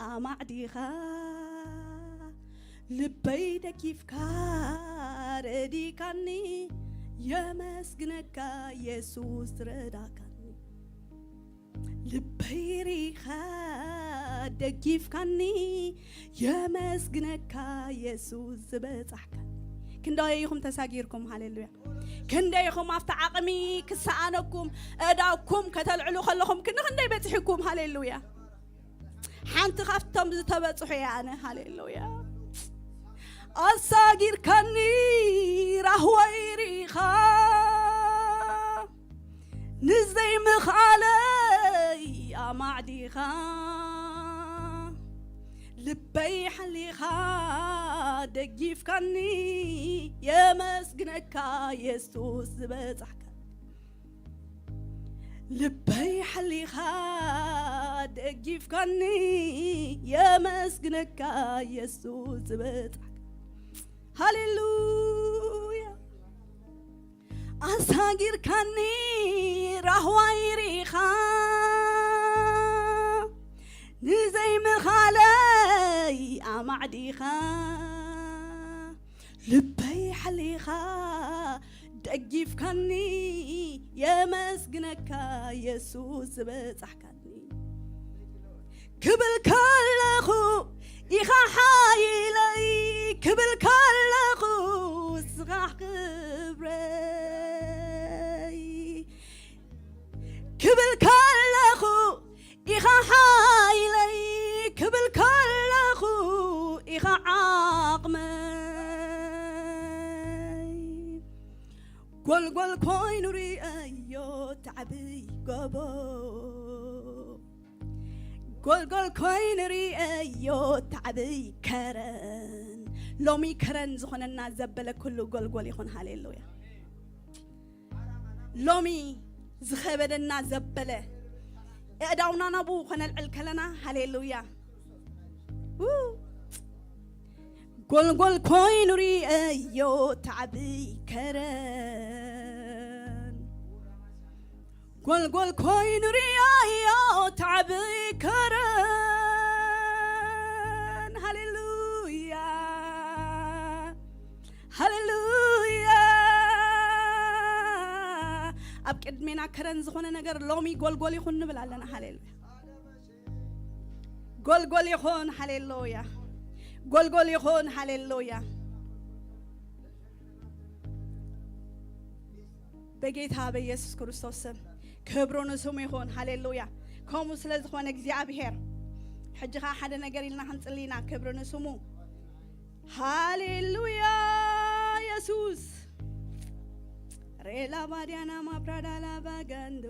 ኣማዕዲኻ ልበይ ደጊፍካ ረዲካኒ የመስግነካ የሱስ ረዳካኒ ልበይ ሪኻ ደጊፍካኒ የመስግነካ የሱስ ዝበጻሕካኒ ክንደይ ኢኹም ተሳጊርኩም ሃሌሉያ ክንደይ ኢኹም ኣብቲ ዓቕሚ ክሰኣነኩም እዳኩም ከተልዕሉ ከለኹም ክንደይ በፂሕኩም ሃሌሉያ ሓንቲ ካብቶም ዝተበፅሑ እየ ኣነ ሃሌሉያ ኣሳጊርካኒ ራህወይ ርኢኻ ንዘይምኽኣለይ ኣማዕዲኻ ልበይ ሓሊኻ ደጊፍካኒ የመስግነካ የሱስ ዝበጻሕካ ልበይ ሓሊኻ ደጊፍካኒ የመስግነካ የሱስ ዝበጻሕካ ሃሌሉያ ኣሳጊርካኒ ራህዋይ ርኢኻ ንዘይምኻለይ ኣማዕዲኻ ልበይ ሓሊኻ ደጊፍካኒ የመስግነካ የሱስ ዝበጻሕካኒ ክብል ከለኹ ኢኻ ሓይለይ ክብል ከለኹ ስኻሕ ክብረይ ክብል ከለኹ ኢኻ ሓይለይ ክብል ከለኹ ኢኻ ዓቕመይ ጎልጎል ኮይኑ ርአዮ ታዕብይ ጎቦ ጎልጎል ኮይኑ ርአዮ ታዕብይ ከረን ሎሚ ከረን ዝኾነና ዘበለ ኩሉ ጎልጎል ይኹን ሃሌሉያ ሎሚ ዝኸበደና ዘበለ እዕዳውና ናብኡ ከነልዕል ከለና ሃሌሉያ ጎልጎል ኮይኑ ርአዮ ታዕብይ ከረን ጎልጎል ኮይኑ ርአዮ ታዕብይ ከረን ሃሌሉያ ሃሌሉያ ኣብ ቅድሜና ከረን ዝኾነ ነገር ሎሚ ጎልጎል ይኹን ንብል ኣለና ሃሌሉያ ጎልጎል ይኹን ሃሌሉያ ጎልጎል ይኹን ሃሌሉያ በጌታ በኢየሱስ ክርስቶስ ስም ክብሩ ንስሙ ይኹን ሃሌሉያ ከምኡ ስለ ዝኾነ እግዚኣብሔር ሕጂ ኸዓ ሓደ ነገር ኢልና ክንጽሊ ኢና ክብሩ ንስሙ ሃሌሉያ የሱስ ሬላ ባዲያና ማብራዳላ ባጋንዶ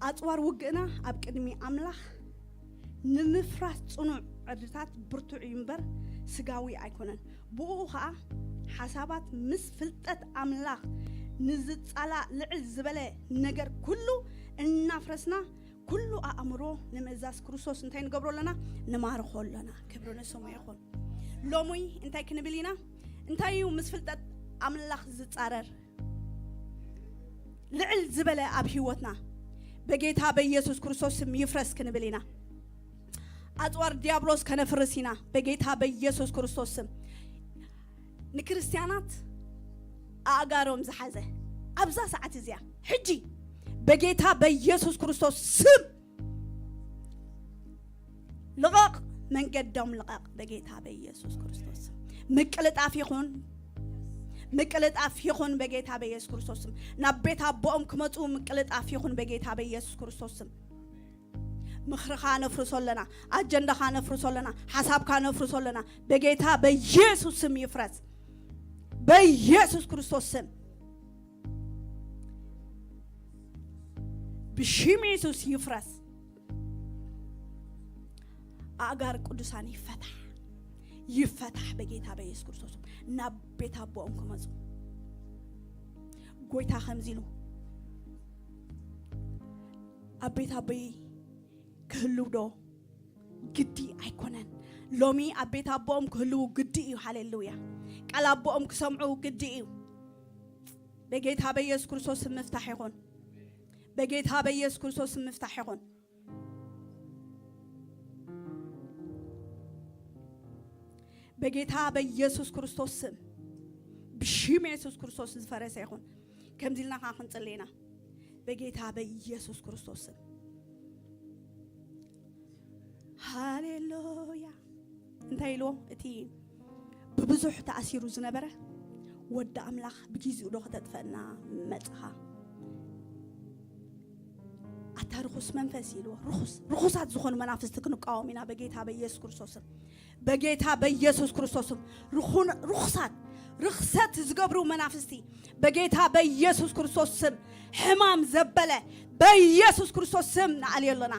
ኣጽዋር ውግእና ኣብ ቅድሚ ኣምላኽ ንምፍራስ ጽኑዕ ዕርድታት ብርቱዕ እዩ እምበር ስጋዊ ኣይኮነን። ብኡ ኸኣ ሓሳባት ምስ ፍልጠት ኣምላኽ ንዝጻላእ ልዕል ዝበለ ነገር ኩሉ እናፍረስና ኩሉ ኣእምሮ ንምእዛዝ ክርስቶስ እንታይ ንገብሮ ኣለና? ንማርኾ ኣለና። ክብሪ ንስሙ ይኹን። ሎሙይ እንታይ ክንብል ኢና? እንታይ እዩ ምስ ፍልጠት ኣምላኽ ዝጻረር? ልዕል ዝበለ ኣብ ህይወትና በጌታ በኢየሱስ ክርስቶስ ስም ይፍረስ ክንብል ኢና። ኣጽዋር ዲያብሎስ ከነፍርስ ኢና በጌታ በኢየሱስ ክርስቶስ ስም። ንክርስትያናት ኣእጋሮም ዝሓዘ ኣብዛ ሰዓት እዚኣ ሕጂ በጌታ በኢየሱስ ክርስቶስ ስም ልቐቕ፣ መንገዶም ልቐቕ በጌታ በኢየሱስ ክርስቶስ ስም። ምቅልጣፍ ይኹን፣ ምቅልጣፍ ይኹን በጌታ በኢየሱስ ክርስቶስ ስም። ናብ ቤት ኣቦኦም ክመጹ ምቅልጣፍ ይኹን በጌታ በኢየሱስ ክርስቶስ ስም። ምኽርኻ ነፍርሶ ኣለና፣ ኣጀንዳኻ ነፍርሶ ኣለና፣ ሓሳብካ ነፍርሶ ኣለና በጌታ በኢየሱስ ስም ይፍረስ፣ በኢየሱስ ክርስቶስ ስም ብሽም የሱስ ይፍረስ። ኣእጋር ቅዱሳን ይፈታሕ፣ ይፈታሕ በጌታ በኢየሱስ ክርስቶስ ናብ ቤት ኣቦኦም ክመጹ። ጎይታ ከምዚ ኢሉ ኣብ ቤት ኣቦይ ክህልው ዶ ግዲ ኣይኮነን። ሎሚ ኣብ ቤት ኣቦኦም ክህልው ግዲ እዩ። ሃሌሉያ። ቃል ኣቦኦም ክሰምዑ ግዲ እዩ። በጌታ በኢየሱስ ክርስቶስ ምፍታሕ ይኹን። በጌታ በኢየሱስ ክርስቶስ ምፍታሕ ይኹን። በጌታ በኢየሱስ ክርስቶስ ስም፣ ብሽም የሱስ ክርስቶስ ዝፈረሰ ይኹን። ከምዚ ኢልና ከዓ ክንጽሊ ኢና። በጌታ በኢየሱስ ክርስቶስ ስም። ሃሌሉያ። እንታይ ኢልዎ? እቲ ብብዙሕ ተኣሲሩ ዝነበረ፣ "ወዲ ኣምላኽ ብግዜኡ ዶ ከተጥፈእና መጽኻ?" ኣታ ርኹስ መንፈስ ኢልዎ። ርኹስ፣ ርኹሳት ዝኾኑ መናፍስቲ ክንቃወም ኢና በጌታ በኢየሱስ ክርስቶስ ስም። በጌታ በኢየሱስ ክርስቶስ ስም። ርኹን-፣ ርኹሳት፣ ርኽሰት ዝገብሩ መናፍስቲ በጌታ በኢየሱስ ክርስቶስ ስም። ሕማም ዘበለ በኢየሱስ ክርስቶስ ስም ንኣልዮ ኣለና።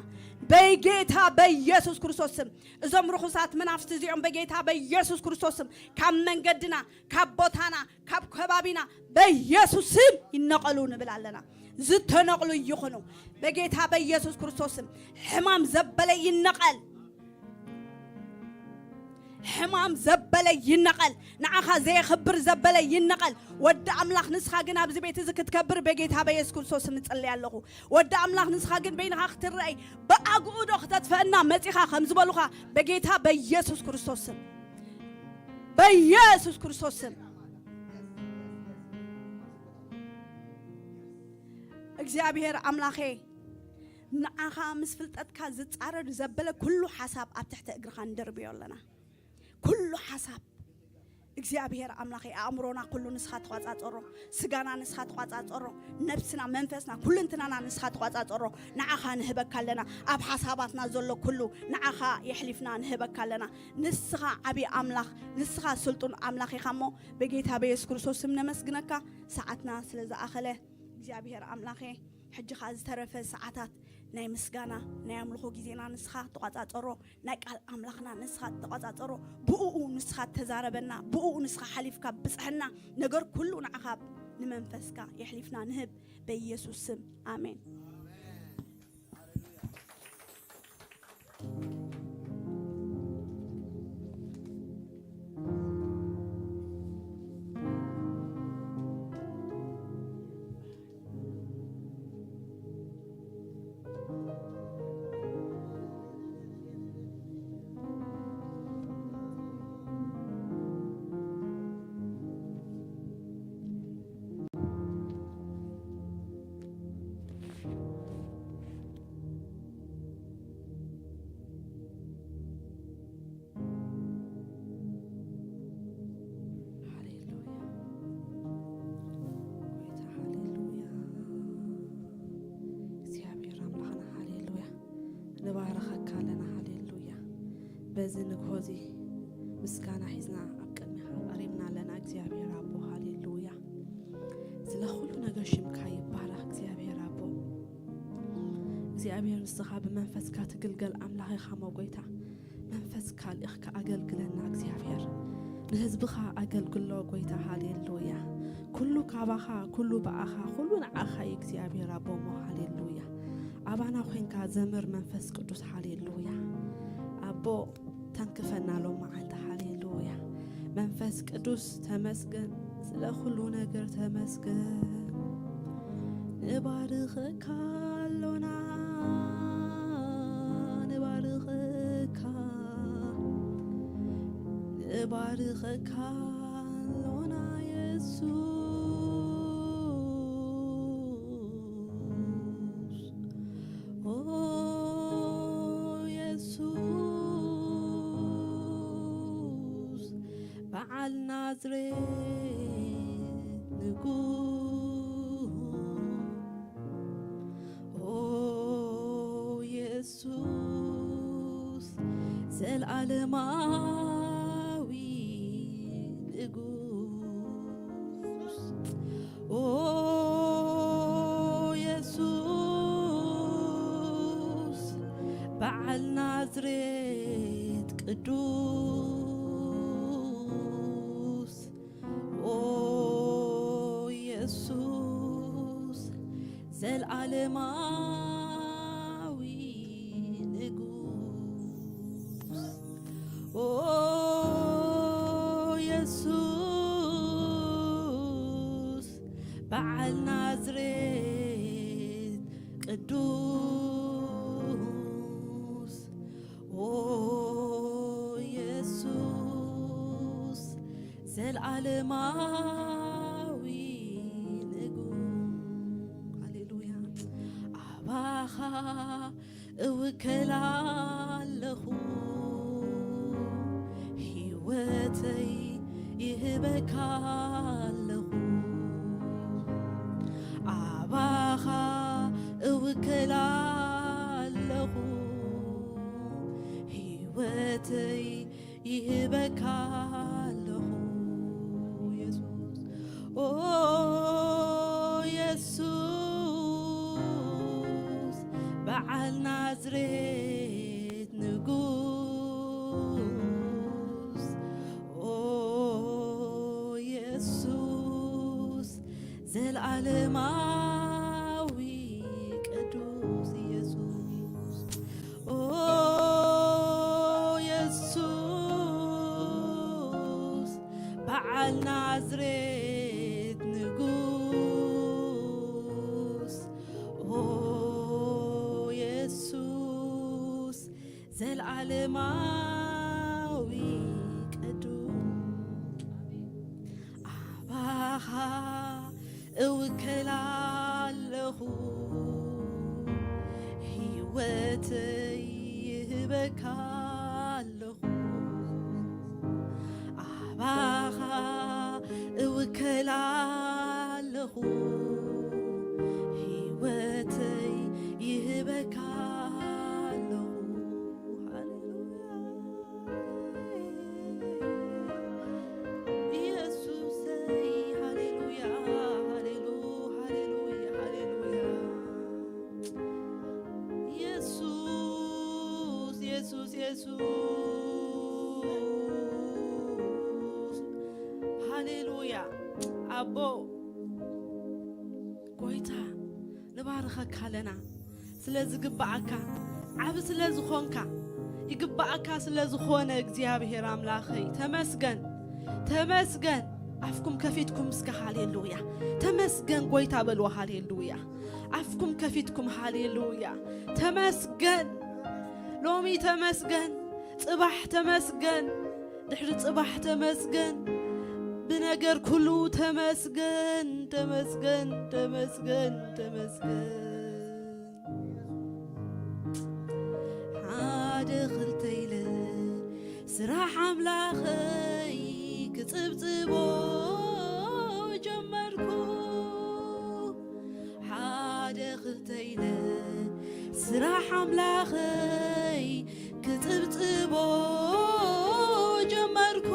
በጌታ በኢየሱስ ክርስቶስ ስም እዞም ርኹሳት መናፍስቲ እዚኦም በጌታ በኢየሱስ ክርስቶስ ስም ካብ መንገድና፣ ካብ ቦታና፣ ካብ ከባቢና በኢየሱስ ስም ይነቐሉ ንብል ኣለና። ዝተነቕሉ ይኹኑ በጌታ በኢየሱስ ክርስቶስ ስም። ሕማም ዘበለ ይነቐል። ሕማም ዘበለ ይነቐል። ንዓኻ ዘየኽብር ዘበለ ይነቐል። ወዲ ኣምላኽ ንስኻ ግን ኣብዚ ቤት እዚ ክትከብር በጌታ በኢየሱስ ክርስቶስ ስም እጸሊ ኣለኹ። ወዲ ኣምላኽ ንስኻ ግን በይንኻ ክትረኣይ ብኣግኡ ዶ ክተጥፈእና መጺኻ ከም ዝበሉኻ በጌታ በኢየሱስ ክርስቶስ ስም፣ በኢየሱስ ክርስቶስ ስም። እግዚኣብሔር ኣምላኸ፣ ንዓኻ ምስ ፍልጠትካ ዝጻረር ዘበለ ኩሉ ሓሳብ ኣብ ትሕቲ እግርኻ ንደርብዮ ኣለና። ኩሉ ሓሳብ እግዚኣብሔር ኣምላኸ፣ ኣእምሮና ኩሉ ንስኻ ተቋጻጸሮ፣ ስጋና ንስኻ ተቋጻጸሮ፣ ነብስና፣ መንፈስና፣ ኩልንትናና ንስኻ ተቋጻጸሮ። ንዓኻ ንህበካ ኣለና። ኣብ ሓሳባትና ዘሎ ኩሉ ንዓኻ የሕሊፍና ንህበካ ኣለና። ንስኻ ዓቢ ኣምላኽ፣ ንስኻ ስልጡን ኣምላኽ ኢኻ እሞ በጌታ በየሱስ ክርስቶስ ስም ነመስግነካ። ሰዓትና ስለ ዝኣኸለ እግዚኣብሔር ኣምላኸ፣ ሕጂ ኸኣ ዝተረፈ ሰዓታት ናይ ምስጋና፣ ናይ ኣምልኾ ግዜና ንስኻ ተቋጻጸሮ፣ ናይ ቃል ኣምላኽና ንስኻ ተቋጻጸሮ፣ ብእኡ ንስኻ ተዛረበና፣ ብእኡ ንስኻ ሓሊፍካ ብጽሐና፣ ነገር ኩሉ ንዓኻ ንመንፈስካ የሕሊፍና ንህብ፣ በኢየሱስ ስም ኣሜን። ሃሌሉያ። ጎይታ፣ ሃሌሉያ። እግዚኣብሔር ኣምላኽና፣ ሃሌሉያ። ንባርኸካ ኣለና፣ ሃሌሉያ። በዚ ንግሆ እዚ ምስጋና ሒዝና ኣብ ቅድሚኻ ቀሪብና ኣለና፣ እግዚኣብሔር ኣቦ፣ ሃሌሉያ። ስለ ኩሉ ነገር ሽምካ ይባረኽ፣ እግዚኣብሔር ኣቦ። እግዚኣብሔር፣ ንስኻ ብመንፈስካ ትግልገል ኣምላኽ ኢኻ እሞ፣ ጎይታ፣ መንፈስካ ልኢኽካ ኣገልግለና እግዚኣብሔር። ንህዝብኻ ኣገልግሎ ጎይታ፣ ሃሌሉያ። ኩሉ ካባኻ፣ ኩሉ ብኣኻ፣ ኩሉ ንዓኻ እዩ እግዚኣብሔር ኣቦ እሞ፣ ሃሌሉያ። ኣባና ኮንካ ዘምር መንፈስ ቅዱስ፣ ሃሌሉያ። ኣቦ ተንክፈና ሎም መዓልቲ፣ ሃሌሉያ። መንፈስ ቅዱስ ተመስገን፣ ስለ ኩሉ ነገር ተመስገን። ንባርኸካ ኣሎና፣ ንባርኸካ፣ ንባርኸካ ኣሎና የሱስ። ኦ የሱስ፣ በዓል ናዝሬት ንጉስ። ኦ የሱስ፣ ዘልዓለማዊ ንጉስ። ኦ የሱስ፣ በዓል ናዝሬት ቅዱስ። ኦ የሱስ፣ ዘልዓለማዊ ንጉስ። ኦ የሱስ፣ በዓል ናዝሬት ቅዱስ። ኦ የሱስ፣ ዓለማዊ ንጉስ። ሃሌሉያ። ኣባኻ እውከል ኣለኹ፣ ህይወተይ ይህበካ ኣለኹ። ኣባኻ እውከል ኣለኹ፣ ህይወተይ ይህበካ ኣለኹ የሱስ። ኦ የሱስ፣ በዓል ናዝሬት ንጉስ። ኦ የሱስ፣ ዘልዓለማዊ ቅዱስ የሱስ። ኦ የሱስ፣ በዓል ናዝሬት ንጉስ። ኦ የሱስ፣ ዘልዓለማዊ ቅዱስ። ኣባኻ እውከል ኣለኹ፣ ህይወተይ ይህበካ ኣለኹ። ኣባኻ እውከል ኣለኹ፣ ህይወተይ ይህበካ ኣለኹ። ሃሌሉያ። ኢየሱሰይ፣ ሃሌሉያ፣ ሃሌሉ-፣ ሃሌሉያ፣ ሃሌሉያ። ኢየሱስ፣ ኢየሱስ፣ ኢየሱስ። ሃሌሉያ። ኣቦ፣ ጎይታ፣ ንባርኸካ ኣለና። ስለ ዝግብኣካ፣ ዓቢ ስለ ዝኾንካ፣ ይግብኣካ ስለ ዝኾነ እግዚኣብሔር ኣምላኸይ፣ ተመስገን፣ ተመስገን። ኣፍኩም ከፊትኩም እስከ ሃሌሉያ፣ ተመስገን ጎይታ በልዎ። ሃሌሉያ። ኣፍኩም ከፊትኩም ሃሌሉያ፣ ተመስገን። ሎሚ ተመስገን፣ ጽባሕ ተመስገን፣ ድሕሪ ጽባሕ ተመስገን፣ ብነገር ኩሉ ተመስገን፣ ተመስገን፣ ተመስገን፣ ተመስገን። ሓደ ክልተ ኢለ ስራሕ ኣምላኸይ ክጽብጽቦ ጀመርኩ። ሓደ ክልተ ኢለ ስራሕ ኣምላኸይ ክጽብጽቦ ጀመርኩ።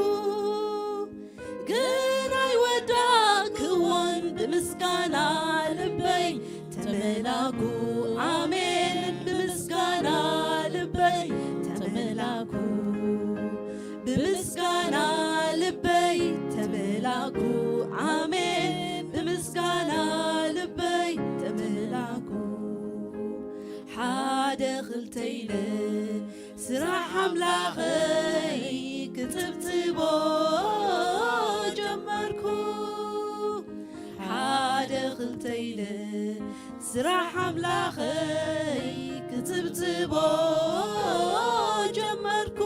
ግን ኣይወዳእክዎን ብምስጋና ልበይ ተመላኩ። ኣሜን። ብምስጋና ልበይ ተመላኩ። ብምስጋና ልበይ ተመላኩ። ኣሜን። ብምስጋና ልበይ ተመላኩ። ሓደ ክልተ ኢለ ስራሕ ኣምላኸይ ክጽብጽቦ ጀመርኩ። ሓደ ክልተ ኢለ ስራሕ ኣምላኸይ ክጽብጽቦ ጀመርኩ።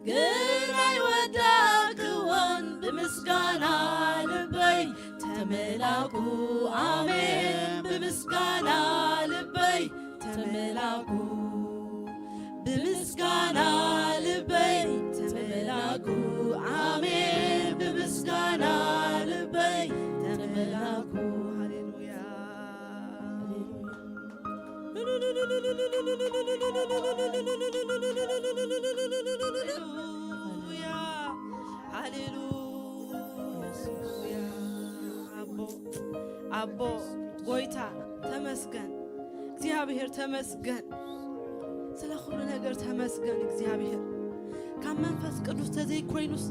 ግን ኣይወዳእክዎን ብምስጋና ልበይ ተመላኩ። ኣሜን። ብምስጋና ልበይ ተመላኩ። ብምስጋና ልበይ ተመላኩ። ኣሜን። ብምስጋና ልበይ ተመላኩ። ሃሌሉያ። ሃሌሉያ፣ ሃሌሉያ። ኣቦ፣ ኣቦ፣ ጎይታ ተመስገን፣ እግዚኣብሔር ተመስገን፣ ስለ ኩሉ ነገር ተመስገን እግዚኣብሔር። ካብ መንፈስ ቅዱስ ተዘይኮይኑስ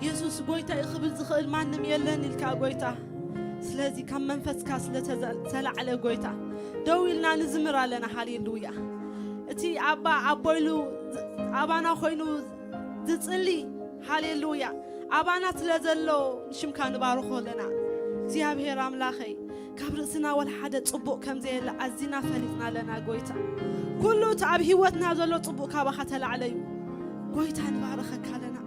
የሱስ ጎይታ እዩ ክብል ዝኽእል ማንም የለን ኢልካ ጎይታ። ስለዚ ካብ መንፈስካ ስለ ተዘ-፣ ተላዕለ ጎይታ፣ ደው ኢልና ንዝምር ኣለና። ሃሌሉያ። እቲ ኣባ ኣቦ ኢሉ ዝ-፣ ኣባና ኮይኑ ዝጽሊ፣ ሃሌሉያ፣ ኣባና ስለ ዘሎ ንሽምካ ንባርኾ ኣለና። እግዚኣብሔር ኣምላኸይ፣ ካብ ርእስና ወላ ሓደ ጽቡቕ ከም ዘየለ ኣዚና ፈሊጥና ኣለና ጎይታ። ኩሉ እቲ ኣብ ህይወትና ዘሎ ጽቡቕ ካባኻ ተላዕለ እዩ። ጎይታ ንባርኸካ ኣለና።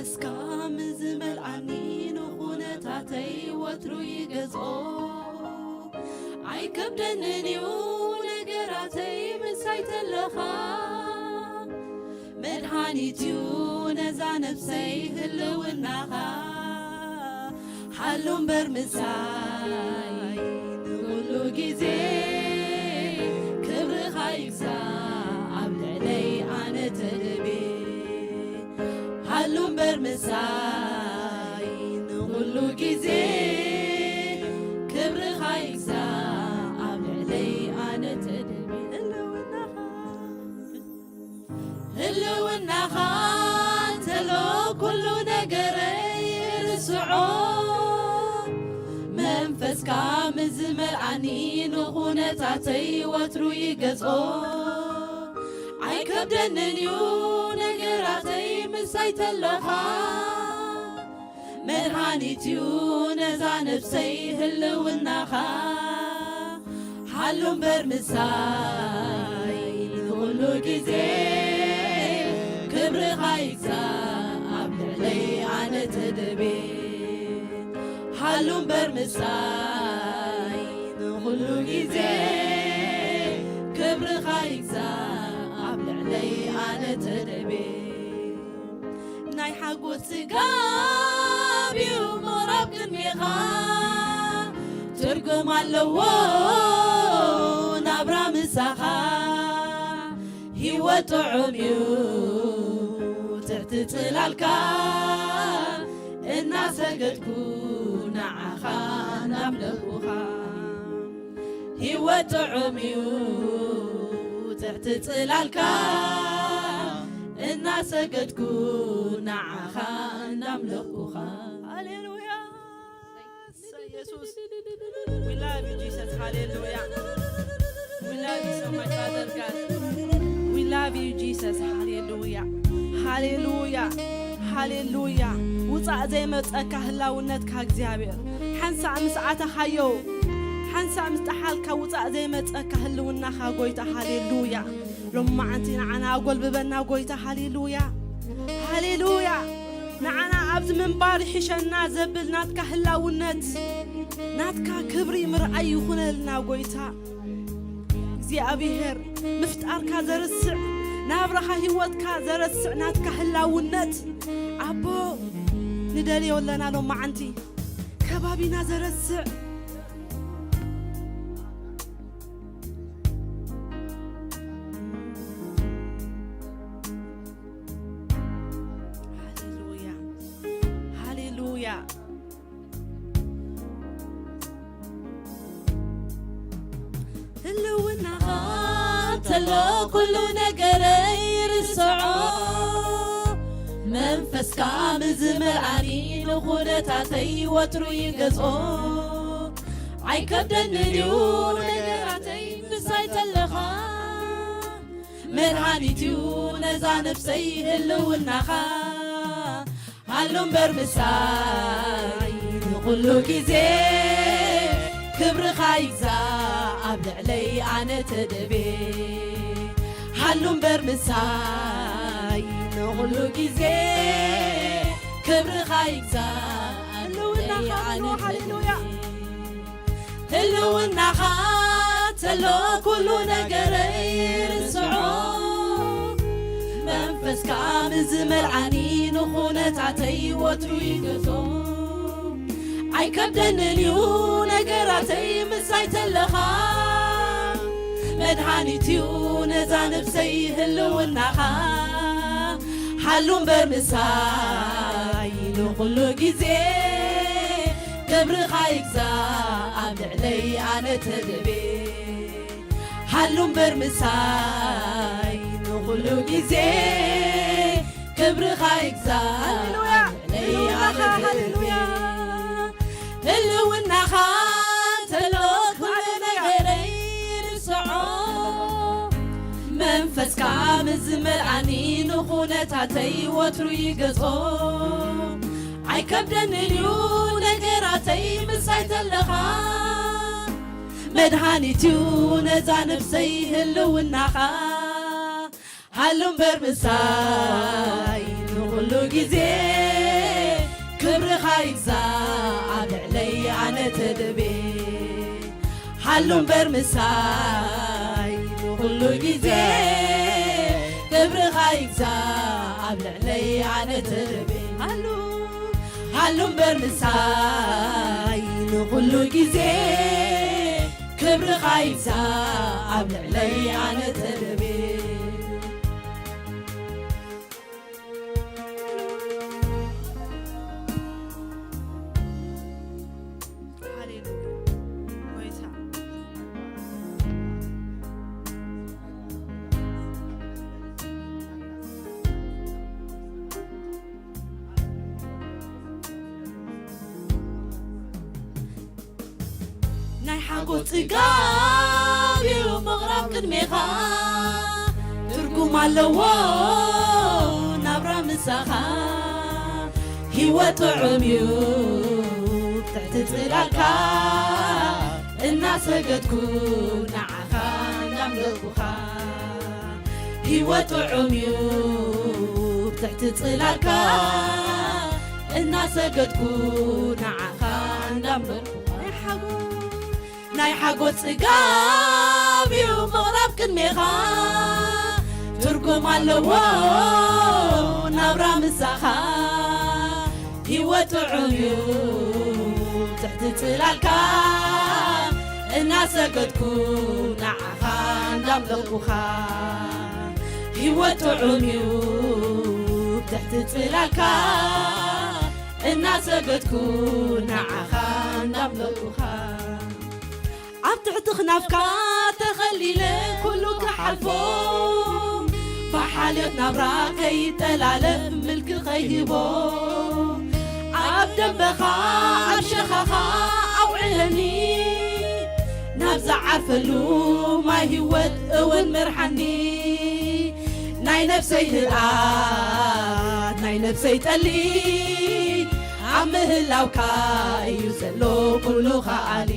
እስካ ምዝመልኣኒ ንኹነታተይ ወትሩ ይገዝኦ። ኣይከብደንን እዩ ነገራተይ ምሳይ ተለኻ። መድሃኒት እዩ ነዛ ነፍሰይ ህልውናኻ። ሃሉ እምበር ምሳይ ንኹሉ ግዜ ክብርኻ ይግዛእ ኣብ ልዕለይ ኣነ ተደቤ። ሃሉ እምበር ምሳይ ንኹሉ ግዜ ክብርኻ ይግዛእ ኣብ ልዕለይ ኣነ ተደቤ። ህልውናኻ ህልውናኻ እንተሎ ኩሉ ነገረይ ርስዖ። መንፈስካ ምዝመልኣኒ ንኹነታተይ ወትሩ ይገዝኦ። ኣይከብደንን እዩ ነገራተይ ምሳይ ተሎኻ። መድሃኒት እዩ ነዛ ነፍሰይ ህልውናኻ። ሃሉ እምበር ምሳይ ንኹሉ ግዜ ክብርኻ ይግዛእ ኣብ ልዕለይ ኣነ ተደቤ። ሃሉ እምበር ምሳይ ንኹሉ ግዜ ክብርኻ ይግዛእ ኣብ ልዕለይ ኣነ ተደቤ። ናይ ሓጎስ ጽጋብ እዩ ምቕራብ ቅድሜኻ። ትርጉም ኣለዎ ናብራ ምሳኻ። ህይወት ጥዑም እዩ ትሕቲ ጽላልካ። እናሰገድኩ ንዓኻ እናምለኹኻ። ህይወት ጥዑም እዩ ትሕቲ ጽላልካ። እናሰገድኩ ንዓኻ እናምለኹኻ። ሃሌሉያ። ኢየሱስ። We love you, Jesus. ሃሌሉያ። We love you so much, Father God. We love you, Jesus. ሃሌሉያ። ሃሌሉያ። ሃሌሉያ። ውጻእ ዘይመጸካ ህላውነትካ እግዚኣብሔር። ሓንሳእ ምስ ኣተኻዮ፣ ሓንሳእ ምስ ጠሓልካ ውጻእ ዘይመጸካ ህልውናኻ ጎይታ። ሃሌሉያ። ሎማዓንቲ ንዓና ኣጎልብበና ጎይታ። ሃሌሉያ። ሃሌሉያ። ንዓና ኣብዚ ምንባር ይሕሸና ዘብል ናትካ ህላውነት፣ ናትካ ክብሪ ምርኣይ ይኹነልና ጎይታ። እግዚኣብሔር ምፍጣርካ ዘርስዕ፣ ናብራኻ ህይወትካ ዘረስዕ ናትካ ህላውነት ኣቦ ንደልዮ ኣለና ሎማዓንቲ። ከባቢና ዘረስዕ። ሃሌሉያ። ሃሌሉያ። ህልውናኻ ተሎ ኩሉ ነገረይ ርስዖ። መንፈስካ ምዝመልኣኒ ንኹነታተይ ወትሩ ይገዝኦ። ኣይከብደንን እዩ ነገራተይ ምሳይ ተለኻ። መድሃኒት እዩ ነዛ ነፍሰይ ህልውናኻ። ሃሉ እምበር ምሳይ ንኹሉ ግዜ። ክብርኻ ይግዛእ ኣብ ልዕለይ ኣነ ተደቤ። ሃሉ እምበር ምሳይ ንኹሉ ግዜ። ክብርኻ ይግዛእ ኣብ ልዕለይ ኣነ ተደቤ። ህልውናኻ ተሎ ኩሉ ነገረይ ርስዖ። መንፈስካ ምዝመልኣኒ ንኹነታተይ ወትሩ ይገዝኦ። ኣይከብደንን እዩ ነገራተይ ምሳይ ተለኻ። መድሃኒት እዩ ነዛ ነፍሰይ ህልውናኻ። ሃሉ እምበር ምሳይ ንኹሉ ግዜ። ክብርኻ ይግዛእ ኣብ ልዕለይ ኣነ ተደቤ። ሃሉ እምበር ምሳይ ንኹሉ ግዜ። ክብርኻ ይግዛእ ሃሌሉያ። ኣብ ልዕለይ ኣነ ተደቤ። ሃሌሉያ። ህልውናኻ ተሎ ኩሉ ሃሌሉያ። ነገረይ ርስዖ። መንፈስካ ምዝመልኣኒ ንኹነታተይ ወትሩ ይገዝኦ። ኣይከብደንን እዩ ነገራተይ ምሳይ ተለኻ። መድሃኒት እዩ ነዛ ነፍሰይ ህልውናኻ። ሃሉ እምበር ምሳይ ንኹሉ ግዜ። ክብርኻ ይግዛእ ኣብ ልዕለይ ኣነ ተደቤ። ሃሉ እምበር ምሳይ ንኹሉ ግዜ። ክብርኻ ይግዛእ ኣብ ልዕለይ ኣነ ተደቤ። ሃሉ፣ ሃሉ እምበር ምሳይ ንኹሉ ግዜ። ክብርኻ ይግዛእ ኣብ ልዕለይ ኣነ ተደቤ። ሃሌሉያ። ጎይታ። ናይ ሓጎስ ጽጋብ እዩ ምቕራብ ቅድሜኻ፣ ትርጉም ኣለዎ ናብራ ምሳኻ። ህይወት ጥዑም እዩ ብትሕቲ ጽላልካ፣ እናሰገድኩ ንዓኻ እናምለኹኻ። ህይወት ጥዑም እዩ ብትሕቲ ጽላልካ፣ እናሰገድኩ ንዓኻ እናምለኹኻ። ናይ ሓጎስ፣ ናይ ሓጎስ ጽጋብ እዩ ምቕራብ ቅድሜኻ፣ ትርጉም ኣለዎ ናብራ ምሳኻ። ህይወት ጥዑም እዩ ትሕቲ ጽላልካ፣ እናሰገድኩ ንዓኻ እንዳምለኹኻ። ህይወት ጥዑም እዩ ትሕቲ ጽላልካ፣ እናሰገድኩ ንዓኻ እንዳምለኹኻ። ኣብ ትሕቲ ክናፍካ ተኸሊለ ኩሉ ክሓልፎ፣ ብሓልዮት ናብራ ከይጠላለፍ ምልኪ ከይህቦ፣ ኣብ ደንበኻ ኣብ ሸኻኻ ኣውዕለኒ፣ ናብ ዝዓርፈሉ ማይ ህይወት እውን ምርሓኒ። ናይ ነፍሰይ ህድኣት፣ ናይ ነፍሰይ ጠሊ፣ ኣብ ምህላውካ እዩ ዘሎ ኩሉ ከኣሊ።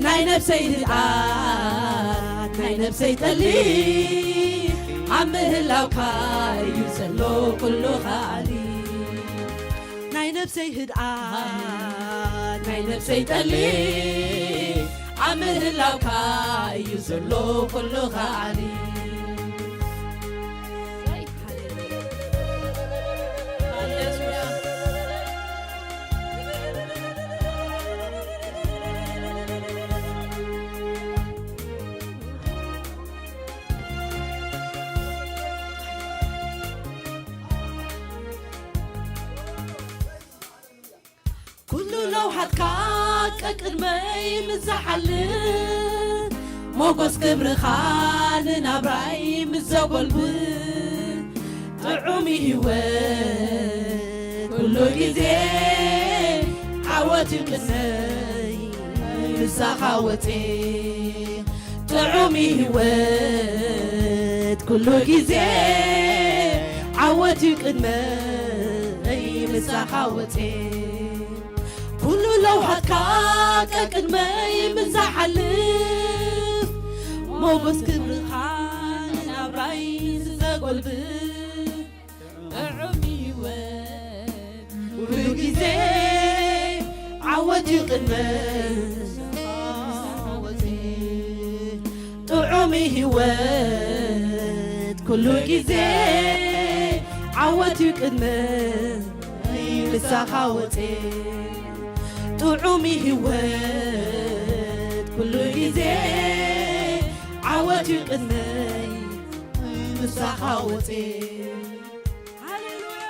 ናይ ነፍሰይ ህድኣት፣ ናይ ነፍሰይ ጠሊ፣ ኣብ ምህላውካ እዩ ዘሎ ኩሉ ከኣሊ። ናይ ነፍሰይ ህድኣት፣ ናይ ነፍሰይ ጠሊ፣ ኣብ ምህላውካ እዩ ዘሎ ኩሉ ከኣሊ። ኩሉ ለውሃትካ ቀቅድመይ ምዛሓልፍ፣ ሞጎስ ክብርኻ ንናብራይ ምዘጎልብት፣ ጥዑም ህይወት ኩሉ ግዜ ዓወት ይቅነይ ምሳኻ ወጼ። ጥዑም ህይወት ኩሉ ግዜ ዓወት እዩ ቅድመይ ምሳኻ ወጼ። ኩሉ ለውሃትካ ቀቅድመይ ምዛሓልፍ፣ ሞጎስ ክብርኻ ንናብራይ ዝዘጎልብት፣ ጥዑም ህይወት ኩሉ ግዜ ዓወት እዩ ቅድመይ ምሳኻ ወጼ። ጥዑም ህይወት ኩሉ ግዜ ዓወት እዩ ቅድመይ ምሳኻ ወጼ። ጥዑም ህይወት ኩሉ ግዜ ዓወት እዩ ቅድመይ ምሳኻ ወጼ። ሃሌሉያ።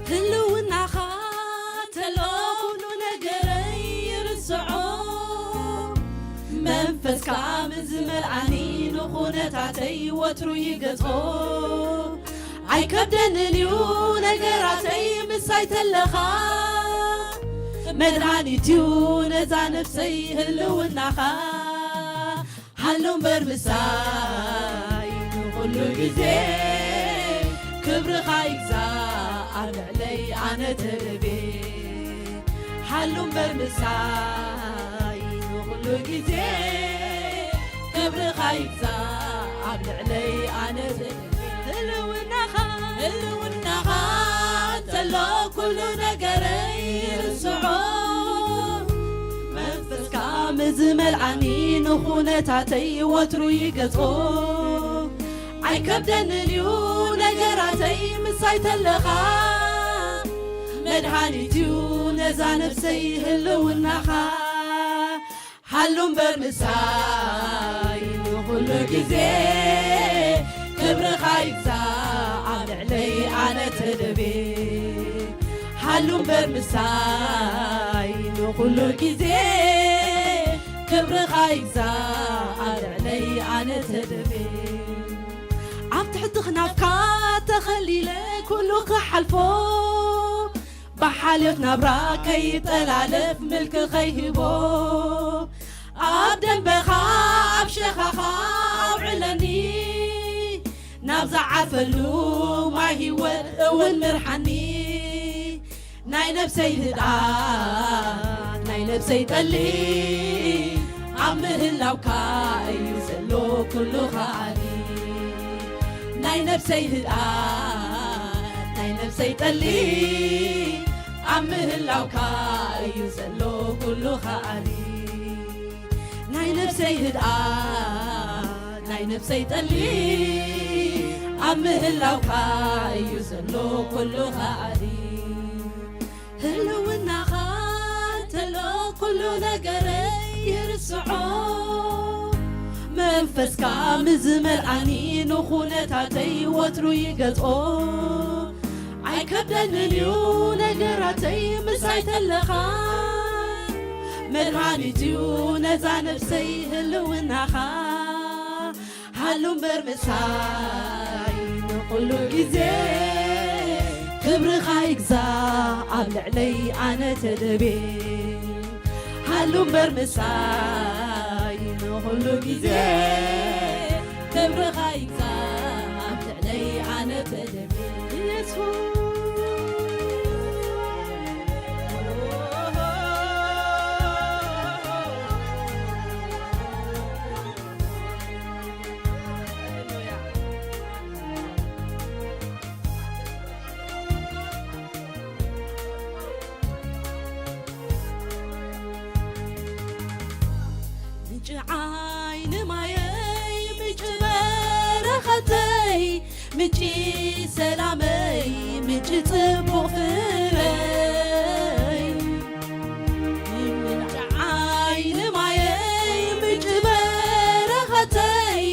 ህልውናኻ ተሎ ኩሉ ነገረይ ይርስዖ፣ መንፈስካ ምስ ዝመልኣኒ ንኹነታተይ ወትሩ ይገጾ። ኣይከብደንን እዩ ነገራተይ ምሳይ ተለኻ፣ መድሃኒት እዩ ነዛ ነፍሰይ ህልውናኻ። ሃሉ እምበር ምሳይ ንኹሉ ግዜ፣ ክብርኻ ይግዛእ ኣብ ልዕለይ ኣነ ተደቤ። ሃሉ እምበር ምሳይ ንኹሉ ግዜ፣ ኣይዛ ኣብ ልዕለይ ኣነ ህልውናኻ፣ ህልውናኻ እንተሎ ኩሉ ነገረይ ርስዖ። መንፈስካ ምዝመልኣኒ ንኹነታተይ ወትሩ ይገጾ። ኣይከብደንን እዩ ነገራተይ ምሳይ ተለኻ። መድሃኒት እዩ ነዛ ነፍሰይ ህልውናኻ። ሃሉ እምበር ምሳይ ንኹሉ ግዜ። ክብርኻ ይግዛእ ኣብ ልዕለይ ኣነ ተደቤ። ሃሉ እምበር ምሳይ ንኹሉ ግዜ። ክብርኻ ይግዛእ ኣብ ልዕለይ ኣነ ተደቤ። ኣብ ትሕቲ ክናፍካ ተኸሊለ ኩሉ ክሓልፎ። ብሓልዮት ናብራ ከይጠላለፍ ምልኪ ከይህቦ። ኣብ ደንበኻ ኣብ ሸኻኻ ኣውዕለኒ። ናብ ዝዓርፈሉ ማይ ህይወት እውን ምርሓኒ። ናይ ነፍሰይ ህድኣት ናይ ነፍሰይ ጠሊ ኣብ ምህላውካ እዩ ዘሎ ኩሉ ከኣሊ። ናይ ነፍሰይ ህድኣት ናይ ነፍሰይ ጠሊ ኣብ ምህላውካ እዩ ዘሎ ኩሉ ከኣሊ። ናይ ነፍሰይ ህድኣት ናይ ነፍሰይ ጠሊ ኣብ ምህላውካ እዩ ዘሎ ኩሉ ከኣሊ። ህልውናኻ እንተሎ ኩሉ ነገረይ ይርስዖ። መንፈስካ ምዝመልኣኒ ንኹነታተይ ወትሩ ይገጾ። ኣይከብደንን እዩ ነገራተይ ምሳይ ተለኻ። መድሃኒት እዩ ነዛ ነፍሰይ ህልውናኻ። ሃሉ እምበር ምሳይ ንኹሉ ግዜ። ክብርኻ ይግዛእ ኣብ ልዕለይ ኣነ ተደቤ። ሃሉ እምበር ምሳይ ንኹሉ ግዜ። ክብርኻ ይግዛእ ኣብ ልዕለይ ኣነ ተደቤ። ኢየሱስ። ምንጪ ዓይኒ ማየይ፣ ምንጪ በረኸተይ፣ ምንጪ ሰላመይ፣ ምንጪ ጽቡቕ ፍረይ። ምንጪ ዓይኒ ማየይ፣ ምንጪ በረኸተይ፣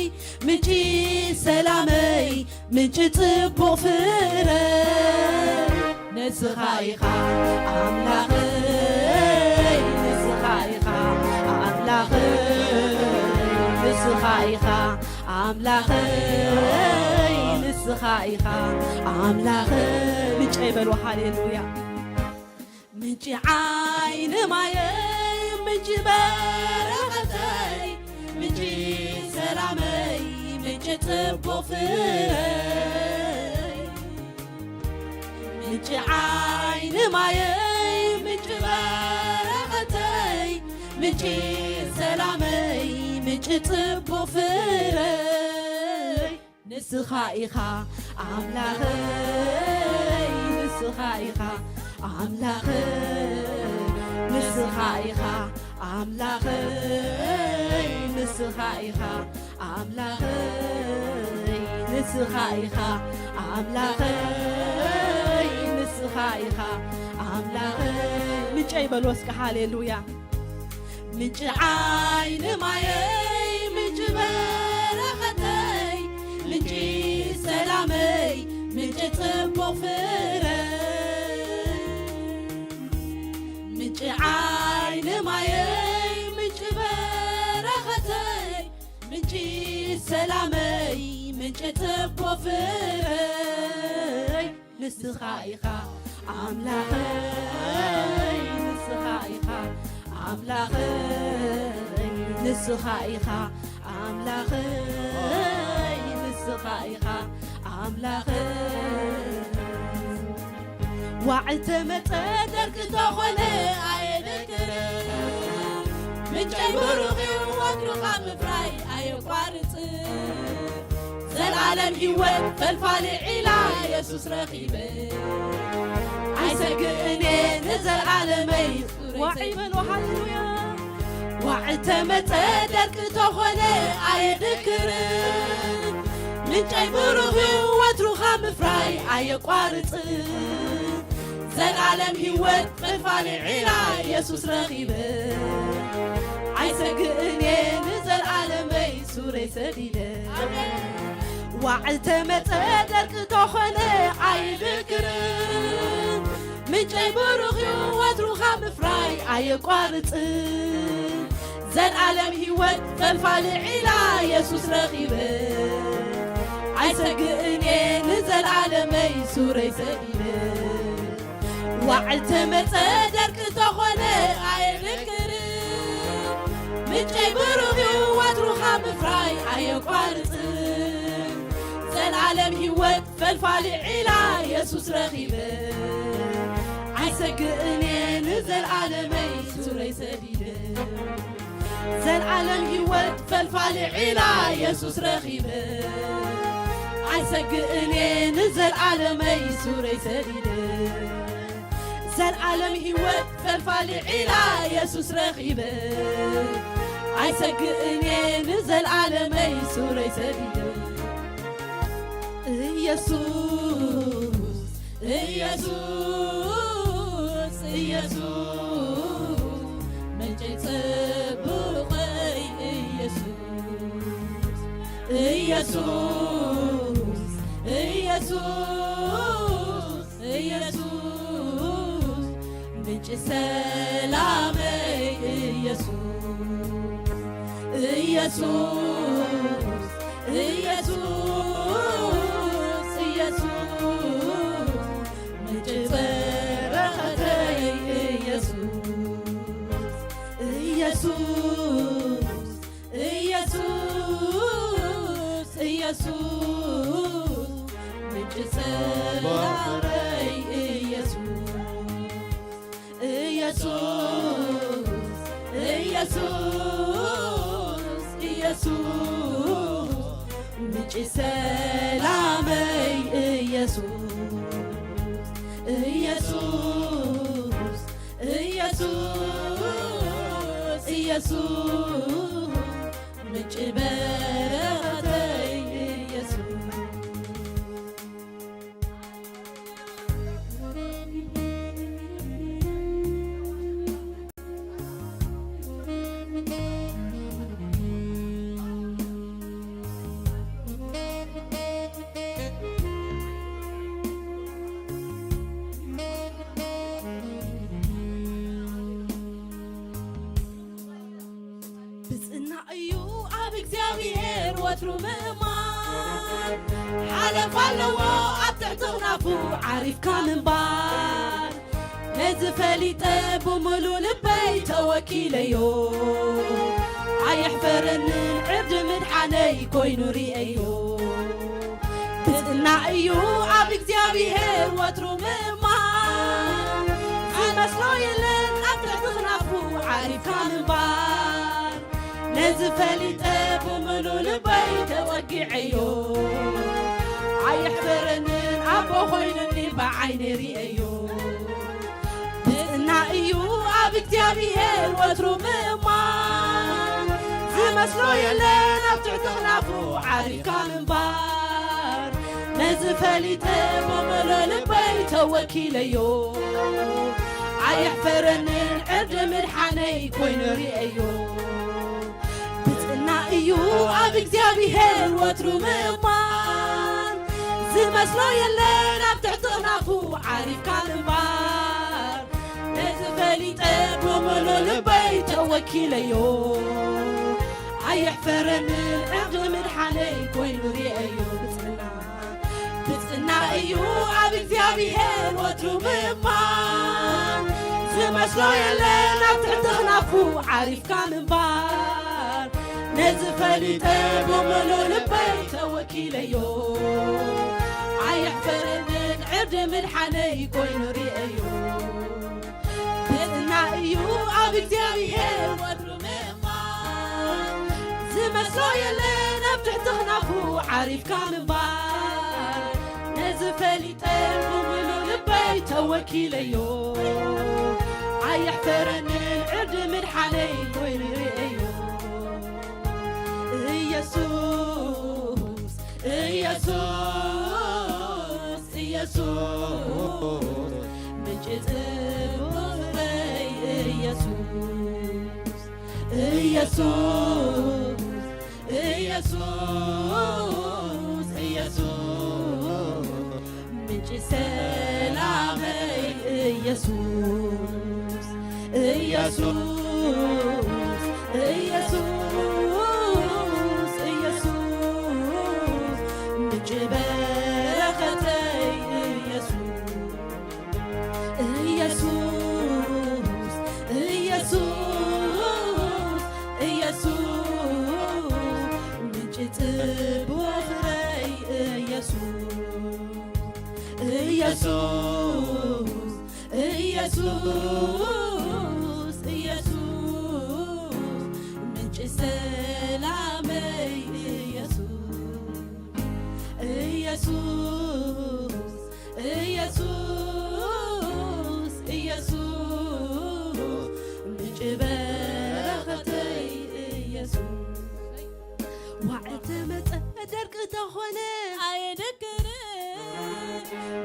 ምንጪ ሰላመይ፣ ምንጪ ጽቡቕ ፍረ። ንስኻ ኢኻ ኣምላኸይ፣ ንስኻ ኢኻ ኣምላኸይ፣ ንስኻ ኢኻ ኣምላኸይ፣ ንስኻ ኢኻ ኣምላኸይ። ምንጨይ በሉ፣ ሃሌሉያ። ምንጪ ዓይኒ ማየይ፣ ምንጪ በረኸተይ፣ ምንጪ ሰላመይ፣ ምንጪ ጽቡቕ ፍረይ። ምንጪ ዓይኒ ማየይ፣ ምንጪ በረኸተይ፣ ምንጪ ሰላመይ፣ ምንጪ ጽቡቕ ፍረይ። ንስኻ ኢኻ ኣምላኸይ፣ ንስኻ ኢኻ ኣምላኸይ፣ ንስኻ ኢኻ ኣምላኸይ፣ ንስኻ ኢኻ ኣምላኸይ፣ ንስኻ ኢኻ ኣምላኸይ፣ ንስኻ ኢኻ ኣምላኸይ። ምንጨይ በሎ እስከ ሃሌሉያ። ምንጪ ዓይኒ ማየይ፣ ምንጪ በረኸተይ፣ ምንጪ ሰላመይ፣ ምንጪ ጽቡቕ ፍረይ። ምንጪ ዓይኒ ማየይ፣ ምንጪ በረኸተይ፣ ምንጪ ሰላመይ፣ ምንጪ ጽቡቕ ፍረይ። ንስኻ ኢኻ ኣምላኸይ፣ ንስኻ ኢኻ ኣምላኸይ፣ ንስኻ ኢኻ ኣምላኸይ፣ ንስኻ ኢኻ ኣምላኸይ። ዋዕል ተመጸ ደርቂ ተኾነ ኣየደክርን። ምንጨይ ብሩኽ እዩ፣ ወትሩ ካብ ምፍራይ ኣየቋርጽ። ዘልኣለም ህይወት ፈልፋሊ ዒላ የሱስ ረኺበ። ኣይሰግእን እየ ንዘልኣለመይ። ዋዒ በሉ፣ ሃሌሉያ። ዋዒ ተመጸ ደርቂ ተኾነ ኣየድክርን። ምንጨይ ብሩኽ እዩ፣ ወትሩ ካብ ምፍራይ ኣየቋርጽን። ዘልኣለም ህይወት ፈልፋሊ ዒላ የሱስ ረኺበ። ኣይሰግእን እየ ንዘልኣለመይ ሱረይ ሰዲደ። ዋዕል ተመጸ ደርቂ ተኾነ ኣይድክርን። ምንጨይ ብሩኽ እዩ፣ ወትሩ ካብ ምፍራይ ኣየቋርጽን። ዘልኣለም ህይወት ፈልፋሊ ዒላ የሱስ ረኺበ። ኣይሰግእን እየ ንዘልኣለመይ ሱረይ ሰዲደ። ዋዕል ተመጸ ደርቂ ተኾነ ኣይድክርን። ምንጨይ ብሩኽ እዩ፣ ወትሩ ካብ ምፍራይ ኣየቋርጽን። ዘልኣለም ህይወት ፈልፋሊ ዒላ የሱስ ረኺበ። ኣይሰግእን እየ ንዘልኣለመይ ሱረይ ሰዲደ። ዘልኣለም ህይወት ፈልፋሊ ዒላ የሱስ ረኺበ። ኣይሰግእን እየ ንዘልኣለመይ ሱረይ ሰዲደ። ዘልኣለም ህይወት ፈልፋሊ ዒላ የሱስ ረኺበ። ኣይሰግእን እየ ንዘልኣለመይ ሱረይ ሰዲደ። ኢየሱስ፣ ኢየሱስ፣ ኢየሱስ፣ ምንጨይ ጽቡቐይ ኢየሱስ። ኢየሱስ፣ ኢየሱስ፣ ኢየሱስ፣ ምንጪ ሰላመይ ኢየሱስ። ኢየሱስ፣ ኢየሱስ፣ ኢየሱስ፣ ምንጪ በረኸተይ ኢየሱስ። ኢየሱስ፣ ኢየሱስ፣ ኢየሱስ፣ ምንጪ ሰላመይ ኢየሱስ። ኢየሱስ፣ ኢየሱስ፣ ኢየሱስ፣ ምንጪ ሰላመይ ኢየሱስ። ኢየሱስ፣ ኢየሱስ፣ ኢየሱስ፣ ምንጪ በረኸተይ ኢየሱስ። ብጽና እዩ ኣብ እግዚኣብሔር ወትሩ ምእማን። ሓለፍ ኣለዎ ኣብ ትሕቲ ክናፉ ዓሪፍካ ምንባር። ነዚ ፈሊጠ ብምሉ ልበይ ተወኪለዮ። ኣየሕፈረንን ዕርዲ ምድሓነይ ኮይኑ ርእየዮ። ብጽና እዩ ኣብ እግዚኣብሔር ወትሩ ምእማን። ዝመስሎ የለን ኣብ ትሕቲ ክናፉ ዓሪፍካ ምንባር። ነዚ ፈሊጠ ብምሉ ልበይ ተጸጊዐዮ። ኣየሕፈረንን ኣቦ ኮይኑኒ ብዓይነይ ርእየዮ። ብጽና እዩ ኣብ እግዚኣብሔር ወትሩ ምእማን። ዝመስሎ የለን ኣብ ትሕቲ ክናፉ ዓሪፍካ ምንባር። ነዚ ፈሊጠ ብምሉ ልበይ ተወኪለዮ። ኣየሕፈረንን ዕርዲ ምድሓነይ ኮይኑ ርእየዮ። ብጽና እዩ ኣብ እግዚኣብሔር ወትሩ ምእማን። ዝመስሎ የለን ኣብ ትሕቲ ክናፉ ዓሪፍካ ምንባር። ነዚ ፈሊጠ ብምሉ ልበይ ተወኪለዮ። ኣየሕፈረንን ዕርዲ ምድሓነይ ኮይኑ ርእየዮ። ብጽና፣ ብጽና እዩ ኣብ እግዚኣብሔር ወትሩ ምእማን። ዝመስሎ የለን ኣብ ትሕቲ ክናፉ ዓሪፍካ ምንባር። ነዚ ፈሊጠ ብምሉ ልበይ ተወኪለዮ። ኣየሕፈረንን ዕርዲ ምድሓነይ ኮይኑ ርእየዮ። ብጽና እዩ ኣብ እግዚኣብሔር ወትሩ ምእማን። መስሎ የለን ኣብ ትሕቲ ክናፉ ዓሪፍካ ምንባር። ነዚ ፈሊጠ ብምሉእ ልበይ ተወኪለዮ። ኣየሕፈረንን ዕርዲ ምድሓነይ ኮይኑ ርእየዮ። ኢየሱስ፣ ኢየሱስ፣ ኢየሱስ፣ ምንጪ ጽቡቕ ፍረይ ኢየሱስ። ኢየሱስ፣ ኢየሱስ፣ ኢየሱስ፣ ምንጪ ሰላመይ ኢየሱስ። ኢየሱስ፣ ኢየሱስ፣ ኢየሱስ፣ ምንጪ በረኸተይ ኢየሱስ። ኢየሱስ፣ ኢየሱስ፣ ኢየሱስ፣ ምንጪ ጽቡቕ ፍረይ ኢየሱስ። ኢየሱስ፣ ኢየሱስ፣ ኢየሱስ፣ ምንጪ ሰላመይ ኢየሱስ። ኢየሱስ፣ ኢየሱስ፣ ኢየሱስ፣ ምንጪ በረኸተይ ኢየሱስ። ዋዕተ መጸ ደርቂ ተኾነ ኣየደክርን።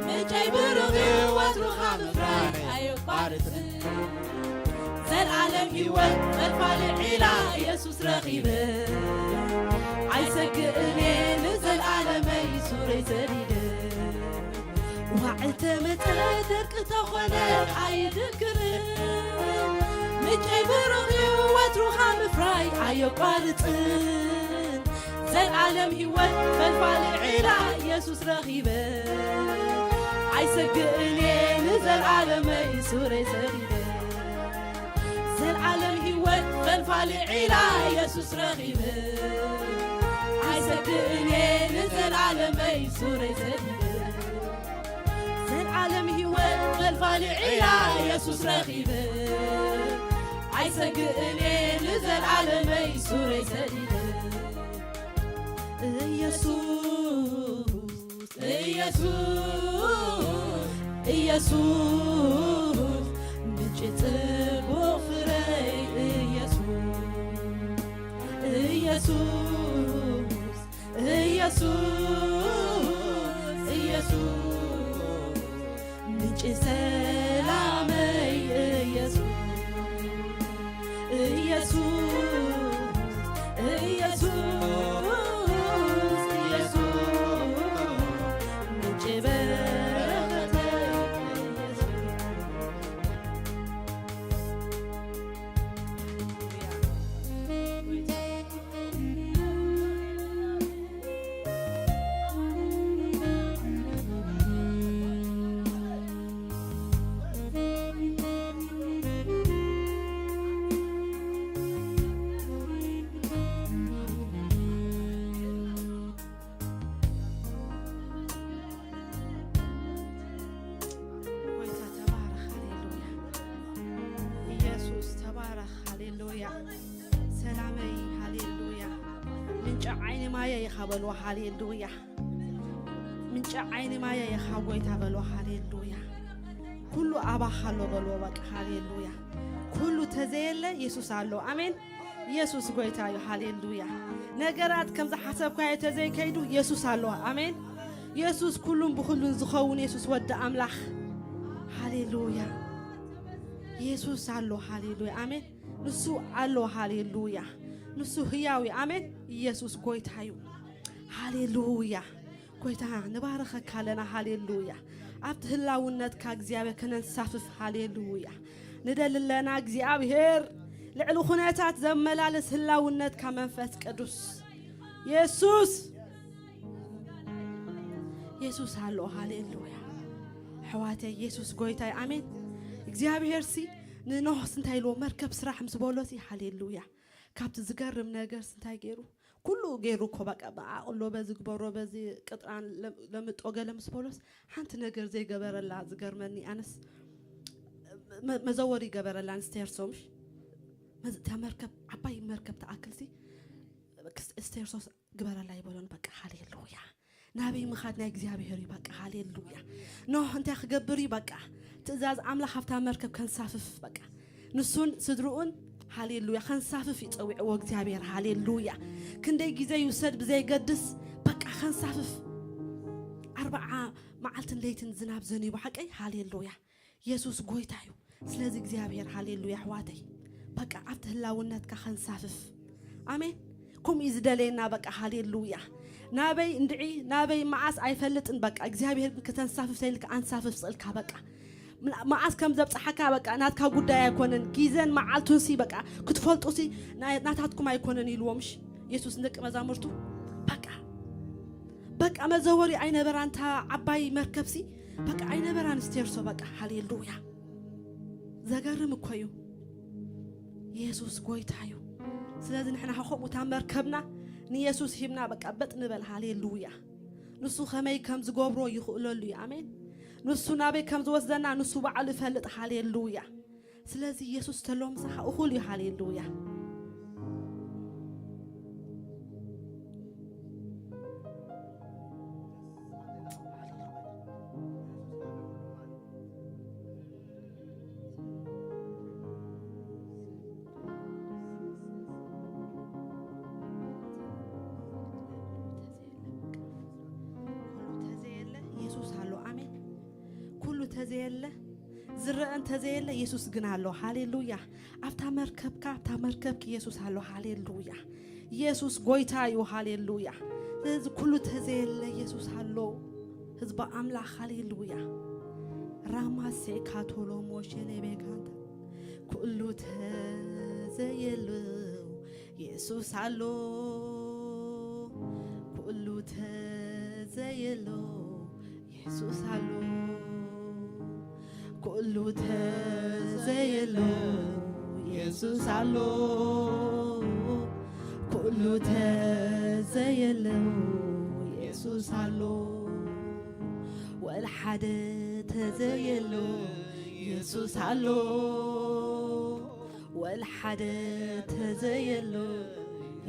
ምንጨይ ብሩኽ እዩ ወትሩ ካብ ምፍራይ ኣየቋርጽን። ዘልዓለም ህይወት ፈልፋሊ ዒላ ኢየሱስ ረኺበ። ኣይሰግእን እየ ንዘልዓለመይ ሱረይ ሰዲደ። ዋዕተ መጸ ደርቂ ተኾነ ኣይድክርን። ምንጨይ ብሩኽ እዩ ወትሩ ካብ ምፍራይ ኣየቋርጽን። ዘልዓለም ህይወት ፈልፋሊ ዒላ ኢየሱስ ረኺበ። ኣይሰግእን እየ ንዘልዓለመይ ሱረይ ሰዲደ። ዘልዓለም ህይወት ፈልፋሊ ዒላ ኢየሱስ ረኺበ። ኣይሰግእን እየ ንዘልዓለመይ ሱረይ ሰዲደ። ዘልዓለም ህይወት ፈልፋሊ ዒላ ኢየሱስ ረኺበ። ኣይሰግእን እየ ንዘልዓለመይ ሱረይ ሰዲደ። ኢየሱስ፣ ኢየሱስ፣ ኢየሱስ፣ ምንጪ ጽቡቕ ፍረይ ኢየሱስ። ኢየሱስ፣ ኢየሱስ፣ ኢየሱስ፣ ምንጪ ሰላመይ ኢየሱስ። ኢየሱስ፣ ኢየሱስ፣ ኢየሱስ፣ ምንጪ በረኸተይ ኢየሱስ። ጎይታ ተባረኽ፣ ሃሌሉያ። ኢየሱስ ተባረኽ፣ ሃሌሉያ። ሰላመይ፣ ሃሌሉያ። ምንጪ ዓይኒ ማየ ኢኻ በልዎ፣ ሃሌሉያ። ምንጪ ዓይኒ ማየ ኢኻ ጎይታ በልዎ፣ ሃሌሉያ። ኩሉ ኣባኻ ኣሎ በልዎ፣ በቃ፣ ሃሌሉያ። ኩሉ ተዘየለ የሱስ ኣሎ። ኣሜን። የሱስ ጎይታ እዩ። ሃሌሉያ። ነገራት ከም ዝሓሰብካዮ ተዘይከይዱ የሱስ ኣሎ። ኣሜን። የሱስ ኩሉን ብኩሉን ዝኸውን የሱስ ወዲ ኣምላኽ። ሃሌሉያ። የሱስ ኣሎ። ሃሌሉያ። ኣሜን። ንሱ ኣሎ። ሃሌሉያ። ንሱ ህያው እዩ። ኣሜን። የሱስ ጎይታ እዩ። ሃሌሉያ። ጎይታ ንባረኸካ ኣለና። ሃሌሉያ። ኣብቲ ህላውነትካ እግዚኣብሔር ከነንሳፍፍ። ሃሌሉያ። ንደሊ ኣለና እግዚኣብሔር ልዕሊ ኩነታት ዘመላልስ ህላውነትካ መንፈስ ቅዱስ። የሱስ፣ የሱስ ኣሎ። ሃሌሉያ። ኣሕዋተይ የሱስ ጎይታ እዩ። ኣሜን። እግዚኣብሔር ሲ ንኖህስ እንታይ ኢልዎ? መርከብ ስራሕ ምስ በሎ ሲ፣ ሃሌሉያ። ካብቲ ዝገርም ነገር ሲ እንታይ ገይሩ? ኩሉ ገይሩ እኮ በቃ፣ በዓቕሎ በዚ ግበሮ፣ በዚ ቅጥራን ለም-፣ ለምጦ ገለ ምስ በሎስ ሓንቲ ነገር ዘይገበረላ ዝገርመኒ ኣነስ መ-፣ መዘወሪ ይገበረላ ንስተርሶምሽ። መዝ-፣ እታ መርከብ ዓባይ መርከብ ትኣክልሲ ክስ ቴርሶስ ግበረላ ይበሎን። በቃ ሃሌሉያ። ናበይ ምኻድ ናይ እግዚኣብሔር እዩ። በቃ ሃሌሉያ። ኖህ እንታይ ክገብር እዩ? በቃ ትእዛዝ ኣምላኽ ኣብታ መርከብ ከንሳፍፍ፣ በቃ ንሱን ስድርኡን፣ ሃሌሉያ፣ ከንሳፍፍ ይጸውዕዎ እግዚኣብሔር። ሃሌሉያ። ክንደይ ግዜ ይውሰድ ብዘይገድስ፣ በቃ ከንሳፍፍ። ኣርባዓ መዓልትን ለይትን ዝናብ ዘኒቡ ሓቀይ። ሃሌሉያ። የሱስ ጎይታ እዩ። ስለዚ እግዚኣብሔር፣ ሃሌሉያ፣ ኣሕዋተይ፣ በቃ ኣብቲ ህላውነትካ ከንሳፍፍ። ኣሜን። ከምኡ እዩ ዝደለየና። በቃ ሃሌሉያ። ናበይ እንድዒ፣ ናበይ መዓስ ኣይፈልጥን። በቃ እግዚኣብሔር ግን ከተንሳፍፍ ተልካ፣ ኣንሳፍፍ ስእልካ። በቃ ምና-፣ መዓስ ከም ዘብጽሓካ በቃ ናትካ ጉዳይ ኣይኮነን። ጊዘን መዓልቱን ሲ በቃ ክትፈልጡ ሲ ናይ-፣ ናታትኩም ኣይኮነን ኢልዎም። እሺ፣ የሱስ ንደቂ መዛሙርቱ በቃ፣ በቃ መዘወሪ ኣይነበራን። እታ ዓባይ መርከብሲ በቃ ኣይነበራን። ስቴርሶ በቃ ሃሌሉያ። ዘገርም እኮ እዩ። የሱስ ጎይታ እዩ። ስለዚ ንሕና ከምኡ እታ መርከብና ንየሱስ ሂብና በቃ በጥ ንበል። ሃሌሉያ። ንሱ ከመይ ከም ዝገብሮ ይኽእለሉ እዩ። ኣሜን። ንሱ ናበይ ከም ዝወስደና ንሱ ባዕሉ ይፈልጥ። ሃሌሉያ። ስለዚ የሱስ ተሎ ምሳኻ እኹል እዩ። ሃሌሉያ። ኩሉ ተዘየለ የሱስ ኣሎ። ኣሜን። ኩሉ ተዘየለ፣ ዝረአ እንተዘየለ የሱስ ግን ኣሎ። ሃሌሉያ። ኣብታ መርከብካ፣ ኣብታ መርከብኪ የሱስ ኣሎ። ሃሌሉያ። የሱስ ጎይታ እዩ። ሃሌሉያ። ስለዚ ኩሉ ተዘየለ የሱስ ኣሎ። ህዝቢ ኣምላኽ፣ ሃሌሉያ። ራማሴ ካቶሎ ሞሼ ሌቤጋንታ፣ ኩሉ ተዘየሉ የሱስ ኣሎ። ኩሉ ተዘየሉ የሱስ ኣሎ። ኩሉ ተዘየሉ የሱስ ኣሎ። ኩሉ ተዘየሉ የሱስ ኣሎ። ወልሓደ ተዘየሉ የሱስ ኣሎ። ወልሓደ ተዘየሉ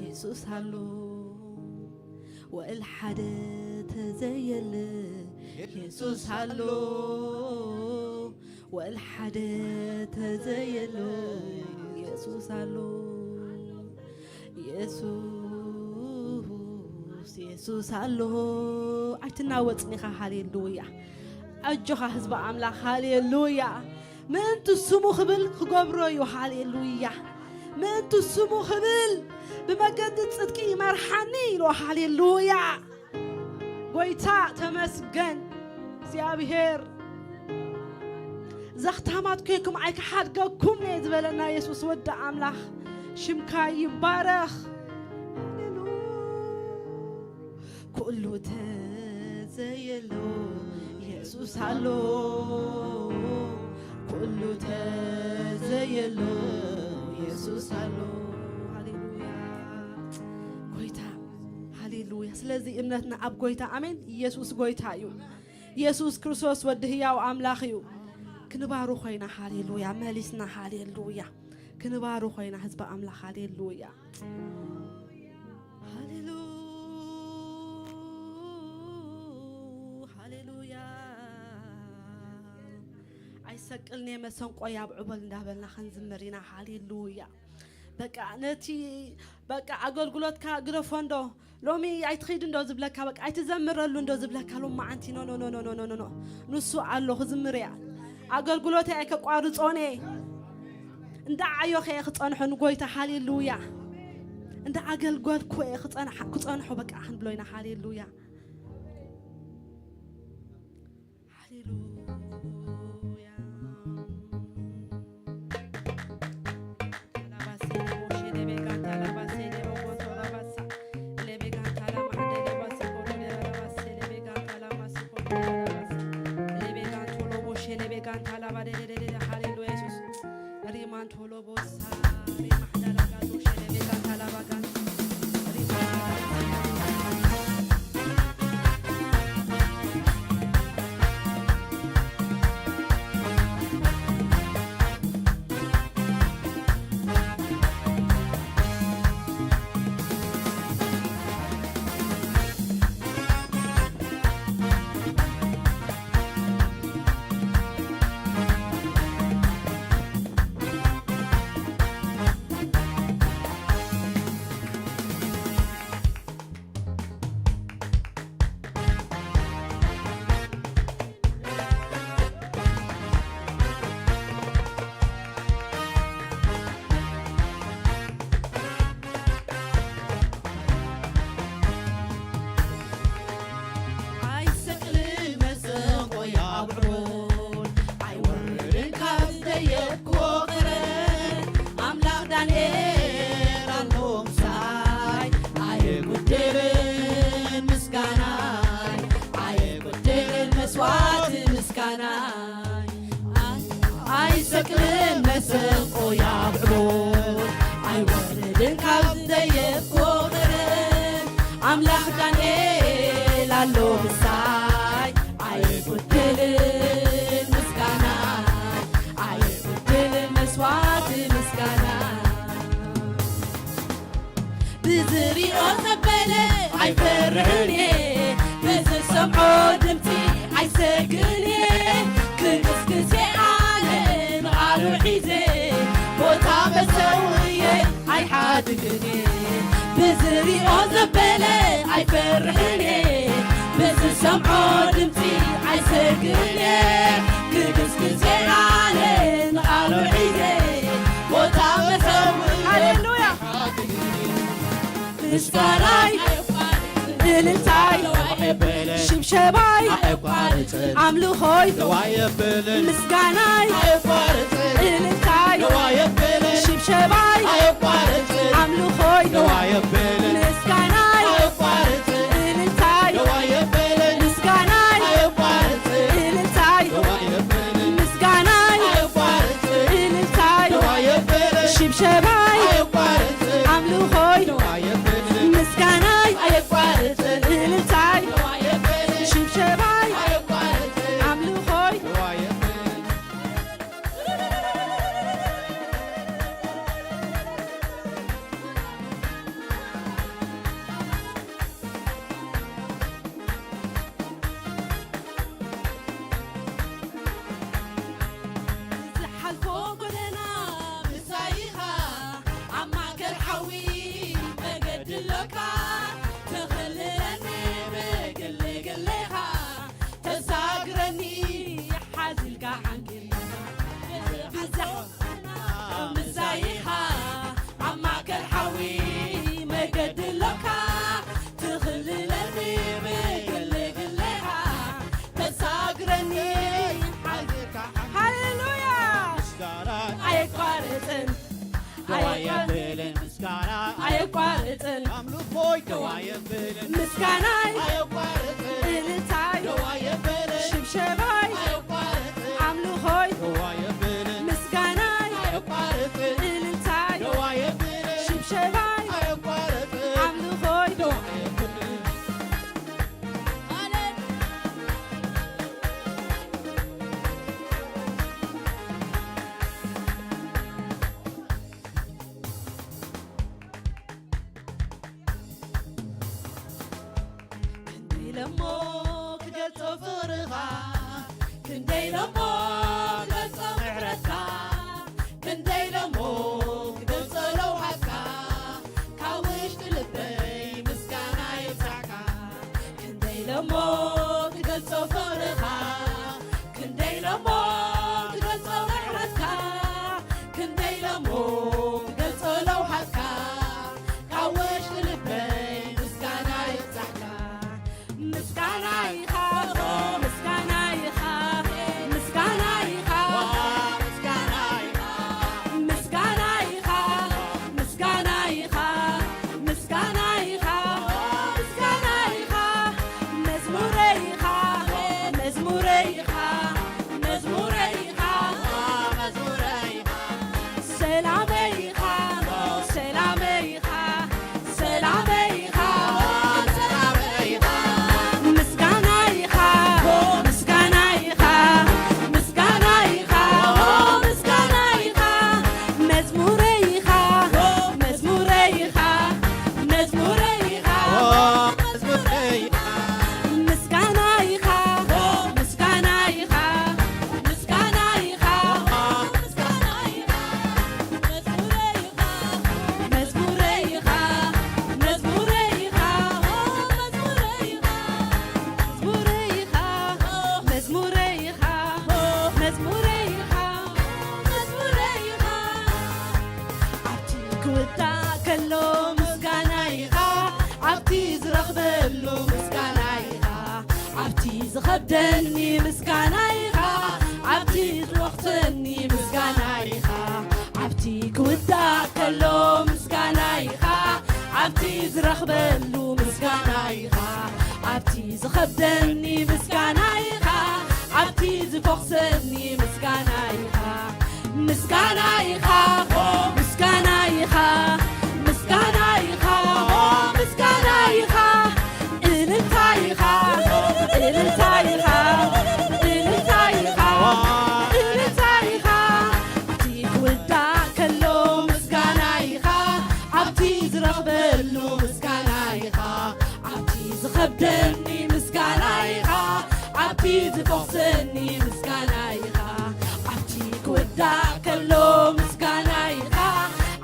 የሱስ ኣሎ። ወልሓደ ተዘየለ የሱስ ኣሎ። ወልሓደ ተዘየለ የሱስ ኣሎ። የሱስ፣ የሱስ ኣሎ። ኣይትናወጽን ኢኻ። ሃሌሉያ። ኣጆኻ ህዝቢ ኣምላኽ። ሃሌሉያ። ምእንቲ ስሙ ክብል ክገብሮ እዩ። ሃሌሉያ። ምእንቲ ስሙ ክብል ብመገዲ ጽድቂ ይመርሓኒ ኢሉ። ሃሌሉያ። ጎይታ ተመስገን እግዚኣብሔር። ዘኽታማት ኮይንኩም ኣይክሓድገኩም እየ ዝበለና የሱስ ወዲ ኣምላኽ ሽምካ ይባረኽ። ሃሌሉያ። ኩሉ ተዘየሎ የሱስ ኣሎ። ኩሉ ተዘየሎ የሱስ ኣሎ። ሃሌሉያ። ጎይታ፣ ሃሌሉያ። ስለዚ እምነትና ኣብ ጎይታ፣ ኣሜን። ኢየሱስ ጎይታ እዩ። ኢየሱስ ክርስቶስ ወዲ ህያው ኣምላኽ እዩ። ክንባሩ ኮይና፣ ሃሌሉያ። መሊስና፣ ሃሌሉያ። ክንባሩ ኮይና፣ ህዝቢ ኣምላኽ፣ ሃሌሉያ። ሃሌሉ-፣ ሃሌሉያ። ኣይሰቅልኔ መሰንቆ ያብዕበል እንዳበልና ክንዝምር ኢና። ሃሌሉያ። በቃ ነቲ፣ በቃ ኣገልግሎትካ ግደፎ እንዶ፣ ሎሚ ኣይትኺድ እንዶ ዝብለካ፣ በቃ ኣይትዘምረሉ እንዶ ዝብለካ ሎማዓንቲ፣ ኖ፣ ኖ፣ ኖ። ንሱ ኣሎ ክዝምር እያ። ኣገልግሎተይ ኣይከቋርጾን እየ። እንዳ ዓዮኸ እየ ክጸንሖ ንጎይታ። ሃሌሉያ። እንዳ ኣገልገልኩ እየ ክጸንሓ-፣ ክጸንሖ በቃ ክንብሎ ኢና። ሃሌሉያ። ሃሌሉያ። ሃሌሉያ የሱስ። ሪማን ቶሎ ቦሳ፣ ሪማን ዳላጋቶ ሸለቤ ጋንታ ላባጋን፣ ሪማን ቅን መሰንቆ ያብዕቦ ኣይወርድን ካብ ዘየፍቆ መረን ኣምላኽ ዳንኤል ኣሎ ምሳይ ኣይጉድልን ምስጋና ኣይጉድልን መስዋዕት ምስጋና ብዝሪኦ ዘበለ ኣይፈርሕን እየ ብዝሰምዖ ድምፂ ኣይሰግእን እየ ክግስግስ እየ ኣነ ንቓሉ ሒዘ ቦታ መሰውእየ ኣይሓድግን እየ ብዝሪኦ ዘበለ ኣይፈርሕን እየ ብዝሰምዖ ድምፂ ኣይሰግእን እየ ክግስግስ እየ ኣነ ንቓሉ ሒዘ ቦታ መሰውእየ ሃሌሉያ ምስጋናይ እልልታይ ሽብሸባይ ኣምልኾይ ምስጋናይ እልልታይ ሽብሸባይ ኣምልኾይ ምስጋናይ እልልታይ ምስጋናይ እልልታይ ምስጋናይ እልልታይ ሽብሸባይ ኣምልኾይ ምስጋናይ እልልታይ ሽብሸባይ ኣምልኾይ ዝሓልፎ ጎደና ምሳይኻ ኣብ ማእከል ሓዊ መገዲ ኣሎካ ተኽልለኒ ብግልግሌኻ ተሳግረኒ ሓዚልካ ሓንጊልካ ምሳይኻ ኣብ ማእከል ሓዊ መገዲ ኣሎካ ትኽልለኒ ብግልግሌኻ ተሳግረኒ ሓዚልካ ሃሌሉያ ኣየቋርፅን ኣየቋርፅን ኣየቋርፅን ምስጋናይ እልልታይ ሽብሸባይ ኣምልኾይ ምስጋናይ እልልታይ ሽብሸባይ ኣምልኾይ ክንደይ ኢለሞ ክገልጾ ፍቕርኻ ክንደይ ኢለሞ ክገልጾ ምሕረትካ ክንደይ ኢለሞ ክገልጾ ለውሃትካ ካብ ውሽጢ ልበይ ምስጋና ይብዛሕካ ክንደይ ኢለሞ ክገልጾ ፍቕርኻ ክንደይ ኢለሞ ክገልጾ ምሕረትካ ክንደይ ኢለሞ ክገልጾ ለውሃትካ ካብ ውሽጢ ልበይ ምስጋና ይብዛሕካ ምስጋና ኢኻ ምስጋና ኢኻ ምስጋና ኢኻ ምስጋና ኢኻ ምስጋና ኢኻ ምስጋና ኢኻ ምስጋና ኢኻ መዝሙረይ ኢኻ መዝሙረይ ኢኻ መዝሙረይ ኢኻ መዝሙረይ ኢኻ ሰላመይ ኢኻ ሰላመይ ኢኻ ሰላመይ ኢኻ ሰላመይ ኢኻ ምስጋና ኢኻ ምስጋና ኢኻ ምስጋና ኢኻ ምስጋና ኢኻ መዝሙረይ ኢኻ መዝሙረይ ኢኻ መዝሙረይ ኢኻ መዝሙረይ ኢኻ ምስጋና ኢኻ ምስጋና ኢኻ ምስጋና ኢኻ ምስጋና ኢኻ መዝሙረይ ኢኻ መዝሙረይ ኢኻ መዝሙረይ ኢኻ መዝሙረይ ኢኻ መዝሙረይ ኢኻ መዝሙረይ ኢኻ መዝሙረይ ኢኻ ኣብቲ ክውዳእ ከሎ ምስጋና ኢኻ ኣብቲ ዝረኽበሉ ምስጋና ኢኻ ኣብቲ ዝኸብደኒ ምስጋና ኢኻ ኣብቲ ዝወቕሰኒ ምስጋና ኢኻ ኣብቲ ክውዳእ ከሎ ምስጋና ኢኻ ኣብቲ ዝረኽበሉ ምስጋና ኢኻ ኣብቲ ዝኸብደኒ ምስጋና ኢኻ ኣብቲ ዝፈኽሰኒ ምስጋና ኢኻ ምስጋና ኢኻ፣ ምስጋና ኢኻ፣ ምስጋና ኢኻ፣ ምስጋና ኢኻ። እልልታ ኢኻ፣ እልልታ ኢኻ፣ እልልታ ኢኻ፣ እልልታ ኢኻ። ኣብቲ ክውዳእ ከሎ ምስጋና ኢኻ፣ ኣብቲ ዝረኽበሉ ምስጋና ኢኻ። ኣብቲ ዝኸብደኒ ምስጋና ኢኻ፣ ኣብቲ ዝፈኽሰኒ ምስጋና ኢኻ። ኣብቲ ክውዳእ ከሎ ምስጋና ኢኻ፣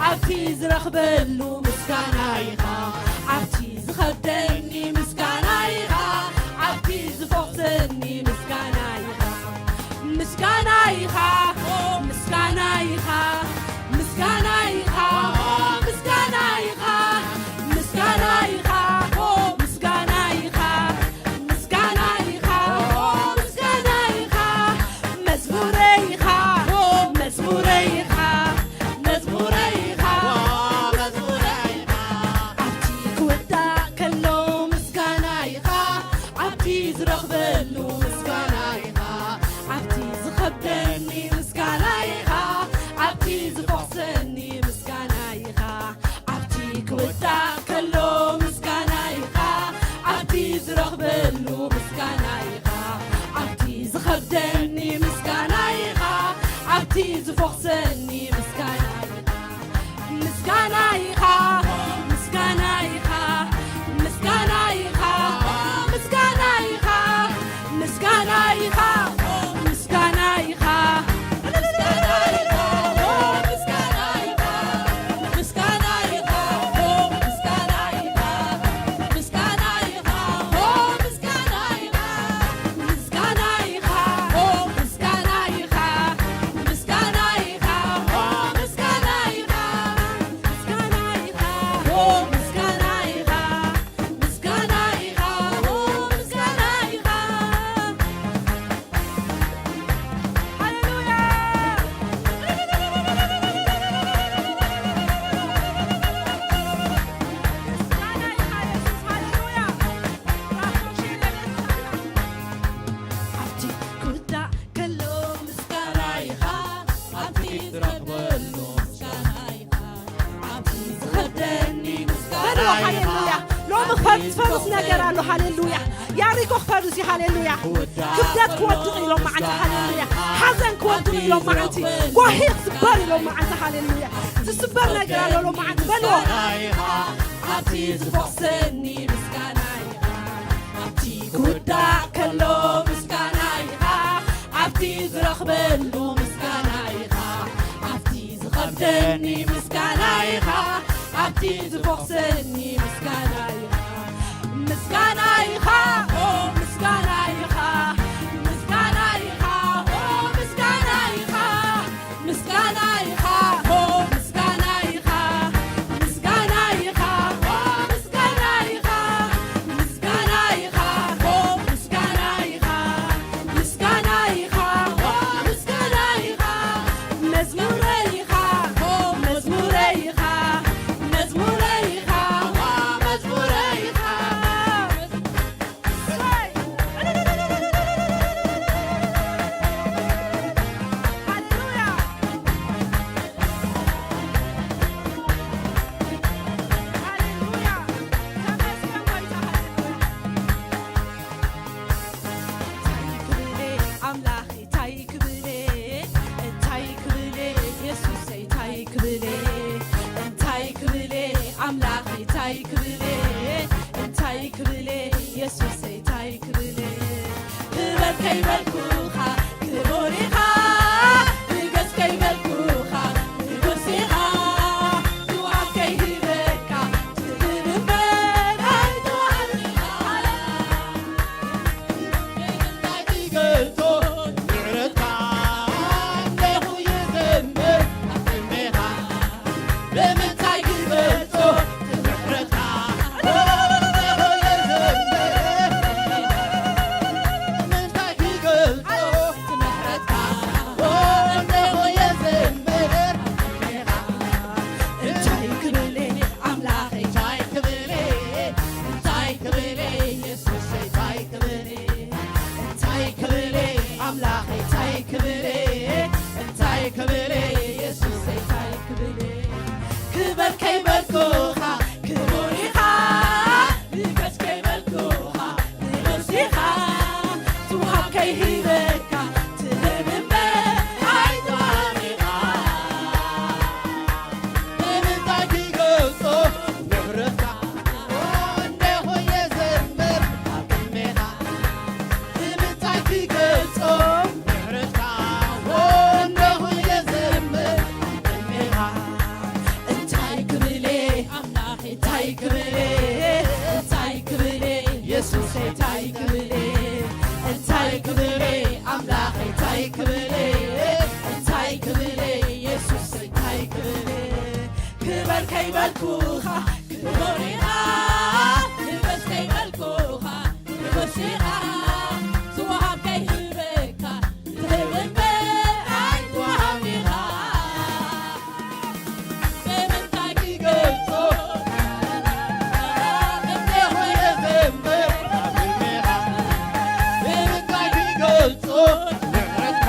ኣብቲ ዝረኽበሉ ምስጋና ኢኻ። ኣብቲ ዝኸብደኒ ምስጋና ኢኻ፣ ኣብቲ ዝፈኽሰኒ ምስጋና ኢኻ። ምስጋና ኢኻ፣ ምስጋና ኢኻ፣ ምስጋና ኢኻ፣ ምስጋና ኢኻ፣ ምስጋና ኢኻ፣ ምስጋና ኢኻ፣ ምስጋና ኢኻ፣ ምስጋና ኢኻ። መዝሙረይ ኢኻ፣ መዝሙረይ ኢኻ፣ መዝሙረይ ኢኻ፣ መዝሙረይ ኢኻ። ኣብቲ ክውዳእ ከሎ ምስጋና ኢኻ፣ ኣብቲ ዝረኽበሉ ምስጋና ኢኻ። ኣብቲ ዝኸብደኒ ምስጋና ኢኻ፣ ኣብቲ ዝፈኽሰኒ ምስጋና ኢኻ። ኣብቲ ክውዳእ ከሎ ምስጋና ኢኻ፣ ኣብቲ ዝረኽበሉ ምስጋና ኢኻ። ኣብቲ ዝኸብደኒ ምስጋና ኢኻ፣ ኣብቲ ዝፈኽሰኒ ምስጋና ኢኻ። ምስጋና ኢኻ፣ ምስጋና ኢኻ፣ ምስጋና ኢኻ፣ ምስጋና ኢኻ፣ ምስጋና ኢኻ፣ ምስጋና ኢኻ። ኣብቲ ክውዳእ ከሎ ምስጋና ኢኻ፣ ኣብቲ ዝረኽበሉ ምስጋና ኢኻ፣ ኣብቲ ዝኸብደኒ ምስጋና በሉ፣ ኢኻ። ሃሌሉያ። ሎሚ ክፈርስ፣ ፈርስ ነገር ኣሎ። ሃሌሉያ። ያሪኮ ክፈርስ እዩ። ሃሌሉያ። ክብደት ክወድቕ እዩ ሎማዓንቲ። ሃሌሉያ። ሓዘን ክወድቕ እዩ ሎማዓንቲ። ጓሂ ክስበር እዩ ሎማዓንቲ። ሃሌሉያ። ዝስበር ነገር ኣሎ ሎማዓንቲ። በልዎ። ኣብቲ ዝፈኽሰኒ ምስጋና ኢኻ፣ ኣብቲ ክውዳእ ከሎ ምስጋና ኢኻ፣ ኣብቲ ዝረኽበሉ ምስጋና ኢኻ፣ ኣብቲ ዝኸብደኒ ምስጋና ኢኻ፣ ኣብቲ ዝፈኽሰኒ ምስጋና ኢኻ። ምስጋና ኢኻ፣ ኦ፣ ምስጋና ኢኻ፣ ምስጋና ኢኻ፣ ኦ፣ ምስጋና ኢኻ፣ ምስጋና ኢኻ፣ ኦ፣ ምስጋና ኢኻ፣ ምስጋና ኢኻ፣ ኦ፣ ምስጋና ኢኻ፣ ምስጋና ኢኻ፣ ኦ፣ ምስጋና ኢኻ፣ ምስጋና ኢኻ፣ ኦ፣ ምስጋና ኢኻ፣ መዝሙረይ ኢኻ፣ ኦ፣ መዝሙረይ ኢኻ፣ መዝሙረይ ኢኻ፣ ኦ፣ መዝሙረይ ኢኻ። እንታይ ክብለ ኣምላኽ፣ እንታይ ክብለ፣ እንታይ ክብለ የሱሰይ፣ እንታይ ክብለ፣ እንታይ ክብለ ኣምላኽ፣ እንታይ ክብለ፣ እንታይ ክብለ የሱሰይ፣ እንታይ ክብለ። ክበር ከይበልኩኻ ክቡር ኢኻ፣ ንገስ ከይበልኩኻ ንጉስ ኢኻ፣ ክብዓት ከይህበካ ትልምበ ኣይተዋህልካ። እንታይ ክብል እየ? እንታይ ክብል እየ? የሱሰይ እንታይ ክብል እየ? እንታይ ክብል እየ? ኣምላኸይ እንታይ ክብል እየ? እንታይ ክብል እየ? የሱሰይ እንታይ ክብል እየ? ክበር ከይበልኩኻ ክቡር ኢኻ፣ ንገስ ከይበልኩኻ ንጉስ ኢኻ፣ ዝወሃብ ከይህበካ ትህብ እምበር ኣይትወሃብ ኢኻ። ብምንታይ ክገልጾ? እንዴ ሆየ ዘምር፣ ብምንታይ ክገልጾ? ምሕረትካ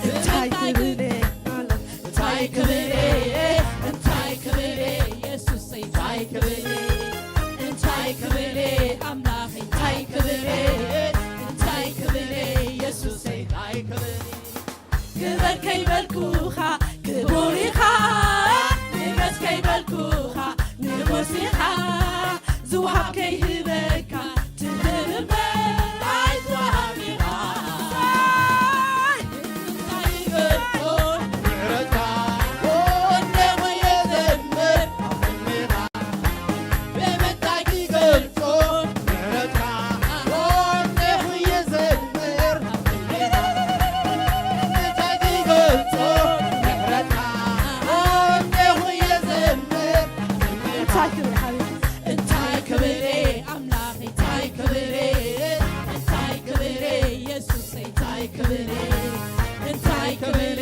እንታይ ክብል እየ? እንታይ ክብል እየ? እንታይ ክብል እየ? የሱሰይ እንታይ ክብል እየ? እንታይ ክብል እየ? ኣምላኸይ እንታይ ክብል እየ? እንታይ ክብል እየ? የሱሰይ እንታይ ክብል እየ? ክበር ከይበልኩኻ ክቡር ኢኻ፣ ንገስ ከይበልኩኻ ንጉስ ኢኻ፣ ዝወሃብ ከይህበካ ትህብ እምበር ኣይትወሃብ ኢኻ። እንታይ ይገልጾ ምሕረትካ፣ ወደሙ የዘምር ኣፍኒኻ። ብምንታይ ክገልጾ ምሕረትካ፣ ወደሙ የዘምር ኣፍኒኻ። ብምንታይ ክገልጾ ምሕረትካ፣ ወደሙ የዘምር ኣፍኒኻ። እንታይ ክብል ሓቢቢ? እንታይ ክብል ኣምላኸይ እንታይ ክብል እንታይ ክብል የሱሰይ እንታይ ክብል እንታይ ክብል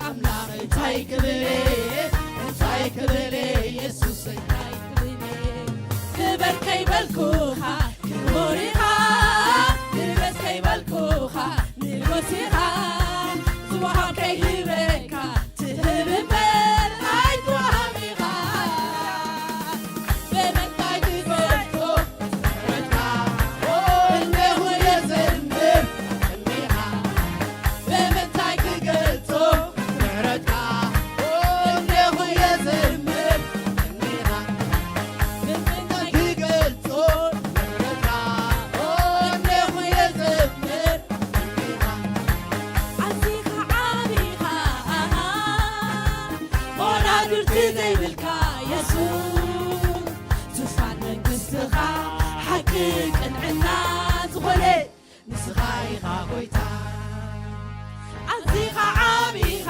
ኣምላኸይ እንታይ ክብል እንታይ ክብል የሱሰይ እንታይ ክብል ክበር ከይበልኩኻ ክቡር ኢኻ ንገስ ከይበልኩኻ ንጉስ ኢኻ ዝወሃብ ከይህበካ ትህብ እምበር ኣይትወሃብ ኢኻ። ብምንታይ ክገልጾ ምሕረትካ? እነሆ የዘምር እኒኻ። ብምንታይ ክገልጾ ምሕረትካ? እነሆ የዘምር እኒኻ። ብምንታይ ክገልጾ ምሕረትካ? እነሆ የዘምር ኣዚኻ ዓቢኻ መወዳድርቲ ዘይብልካ የሱስ ዙፋን መንግስትኻ ሓቂ ቅንዕና ዝኾነ ንስኻ ኢኻ ጎይታ ኣዚኻ ዓቢኻ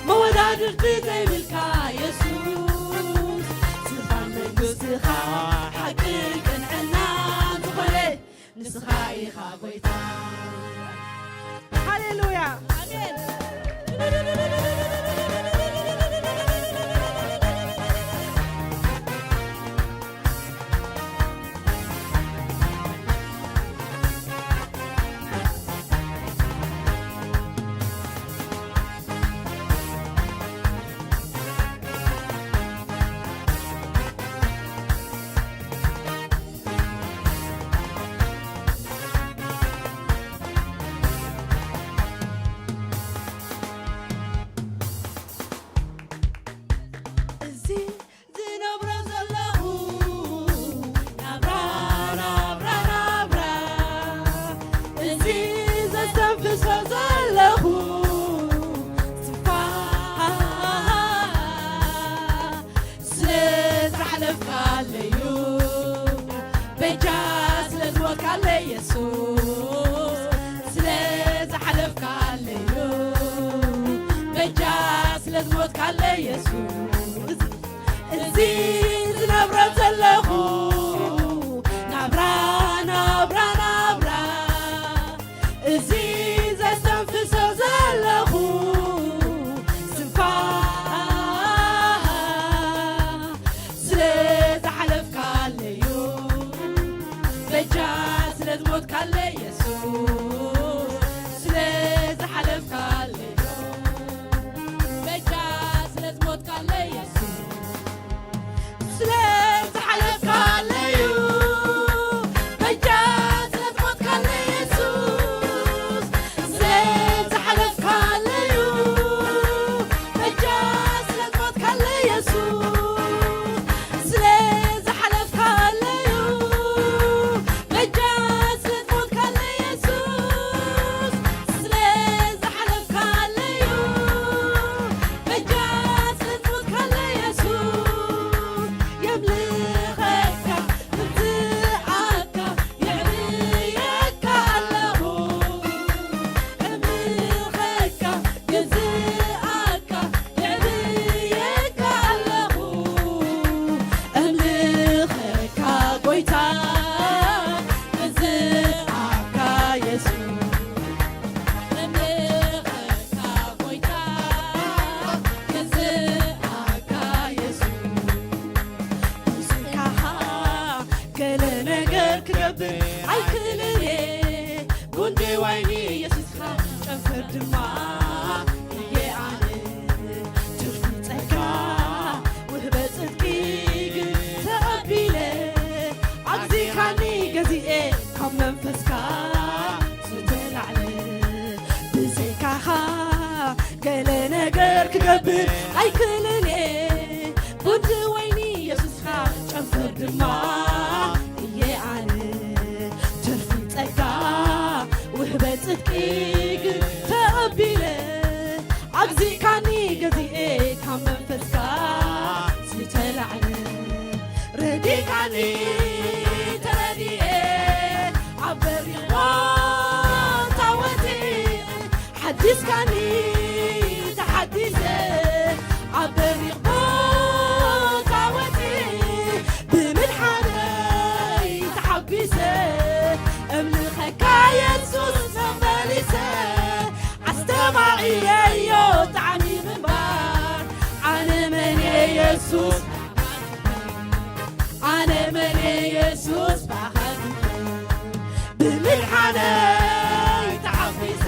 መወዳድርቲ ዘይብልካ የሱስ ዙፋን መንግስትኻ ሓቂ ቅንዕና ዝኾነ ንስኻ ኢኻ ጎይታ። ሃሌሉያ። ኣሜን። እዚ ዝነብሮ ዘለኹ ናብራ፣ ናብራ፣ ናብራ፣ እዚ ዘስተንፍሶ ዘለኹ ስፋ ስለ ዝሓለፍካለዩ በጃ ስለ ዝሞትካለይ የሱስ ስለ ዝሓለፍካለዩ በጃ ስለ ዝሞትካለይ የሱስ እዚ ዝነብሮ ዘለኹ ናብራ ናብራ ናብራ እዚ ዘስተንፍሶ ዘለኹ ስንፋ ስለ ዝሓለፍካለዩ በጃ ስለ ዝሞትካለይ የሱስ ስለ ዝሓለፍካለዩ በጃ ስለ ዝሞትካለይ የሱስ ስለ ዝሓለፍካለ ክገብር ኣይክእልን እየ። ጉንዲ ወይኒ የሱስካ ጨንፈር ድማ እየ ኣነ። ትርፊ ጸጋ ውህበት ጽድቂ ግን ተቐቢለ። ኣግዚእካኒ ገዚኤ ካብ መንፈስካ ዝተላዕለ። ረዲእካኒ ተረዲኤ ኣብ በሪቕ ቦታ ወጺኤ። ሓዲስካኒ ተሓዲሰ ኣብ በሪቕ ቦታ ወጺኤ። ብምድሓነይ ተሓጒሰ እምልኸካ የሱስ ተመሊሰ። ኣስተማቒረዮ ጣዕሚ ምንባር ኣነ መን እየ የሱስ ኣነ መን እየ የሱስ ብኣኻ ዝኽር። ብምድሓነይ ተሓጒሰ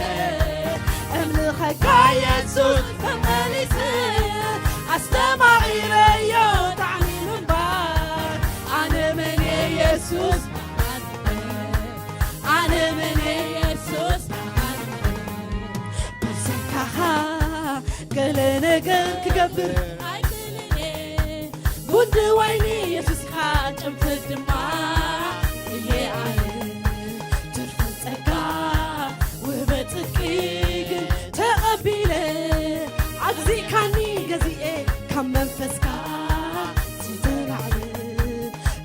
እምልኸካ የሱስ ተመሊሰ። ኣስተማቒረዮ ጣዕሚ ምንባር ኣነ መን እየ የሱስ ብኣኻ ዝኽር። ኣነ መን እየ የሱስ ብኣኻ ዝኽር። ብዘይካኻ ገለ ነገር ክገብር ኣይክእልን እየ። ጉንዲ ወይኒ የሱስካ ጨንፈር ድማ እየ ኣነ። ትርፊ ጸጋ ውህበት ጽድቂ ግን ተቐቢለ። ኣግዚእካኒ ገዚኤ ካብ መንፈስካ ዝተላዕለ።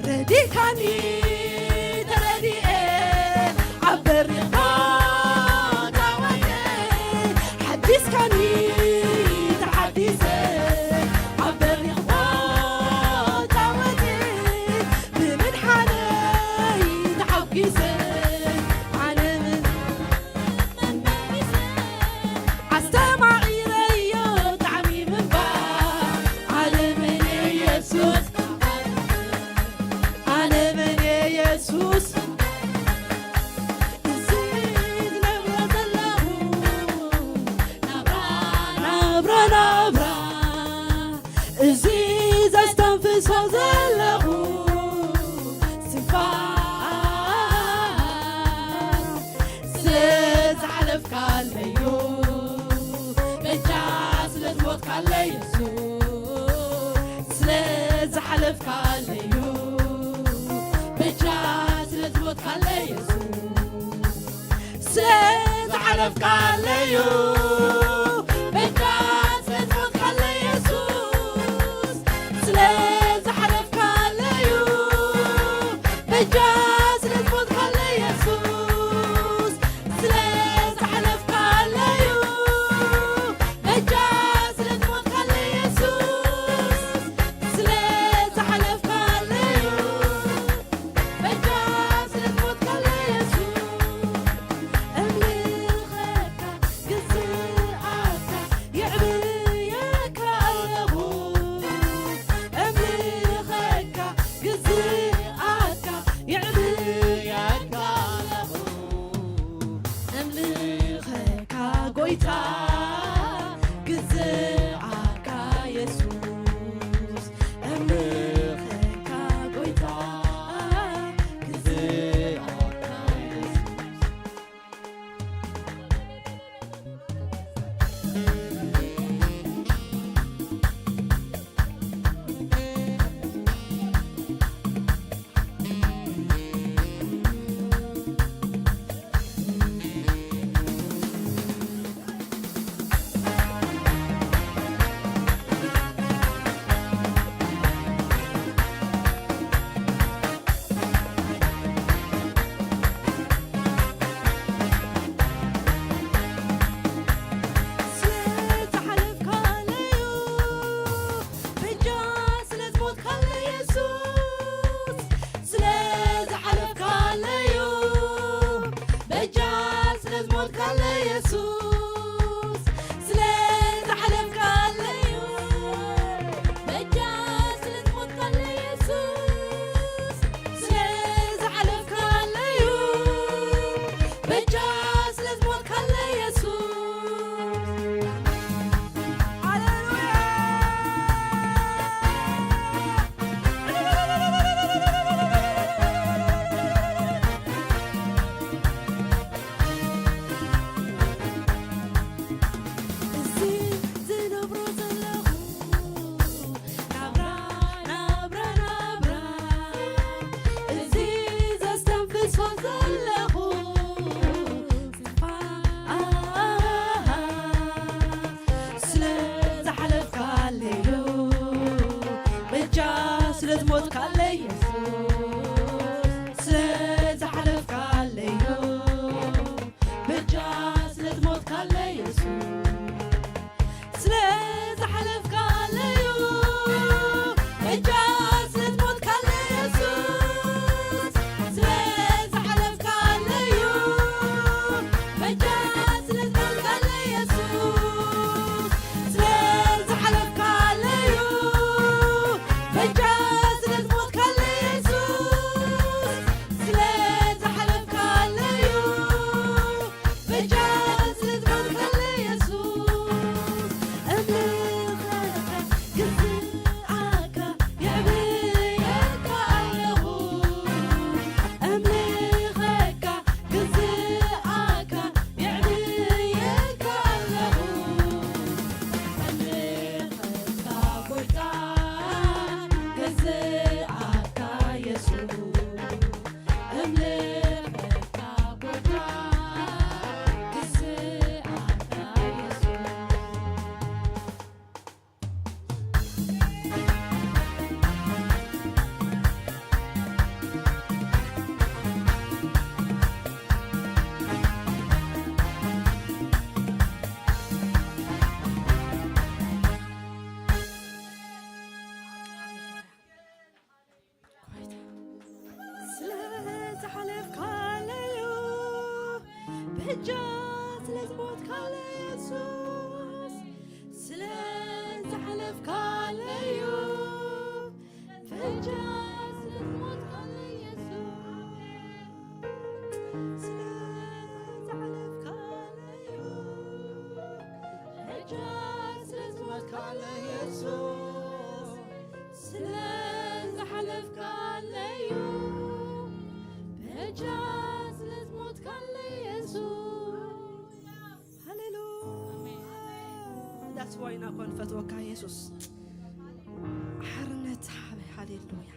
ረዲእካኒ ተረዲኤ ኣብ በሪኽ ቦታ ወዲኤ። ሓዲስካኒ ተሓዲሰ ኣብ በሪኽ ቦታ ወዲኤ። ብምድሓነይ ተሓጒሰ ኣነ ምን ኣስተማቒረዮ ጣዕሚ ምንባር ኣነ መን እየ የሱስ ኣነ መን እየ የሱስ። እዚ ዝነብሮ ዘለኹ ናብራ ናብራ ናብራ እዚ ዘስተንፍሶ ዘለኹ ስንፋ ስለ ዝሓለፍካለዩ በጃ ስለ ዝሞትካለይ የሱስ ስለ ዝሓለፍካለዩ በጃ ስለ ዝሞትካለይ የሱስ ስለ ዝሓለፍካለዩ በጃ ስለ ዝሞትካለይ የሱስ ስለ ዝሓለፍካለዩ በጃ ስለ ዝሞትካለይ የሱስ ስለ ዝሓለፍካለዩ በጃ ስለ ዝሞትካለይ የሱስ ስለ ዝሓለፍካለዩ በጃ ስለ ዝሞትካለይ የሱስ እምልኸካ ግዝኣካ የዕብየካ ኣለኹ እምልኸካ ግዝኣካ የዕብየካ ዝሓለፍካለዩ በጃ ስለ ዝሞትካለ የሱስ፣ ስለ ዝሓለፍካለዩ በጃ ስለ ዝሞትካለ የሱስ፣ ስለ ዝሓለፍካለዩ በጃ ስለ ዝሞትካለ የሱስ፣ ስለ ዝሓለፍካለዩ በጃ ስለ ዝሞትካለ የሱስ፣ እምልኸካ፣ ግዝኣካ፣ የዕብየካ ኣለኹ። እምልኸካ፣ ግዝኣካ፣ የዕብየካ ኣለኹ። እምልኸካ ጎይታ፣ ግዝኣካ የሱስ። ስለ ዝሓለፍካለዩ በጃ ስለ ዝሞትካለ የሱስ፣ ስለ ዝሓለፍካለዩ በጃ ስለ ዝሞትካለ የሱስ፣ ስለ ዝሓለፍካለዩ በጃ ስለ ዝሞትካለ የሱስ፣ ስለ ዝሓለፍካለዩ በጃ ስለ ዝሞትካለ የሱስ። ሃሌሉያ። ዳስ ዋይና ኮን ፈትወካ የሱስ። ሓርነት ሃበ። ሃሌሉያ።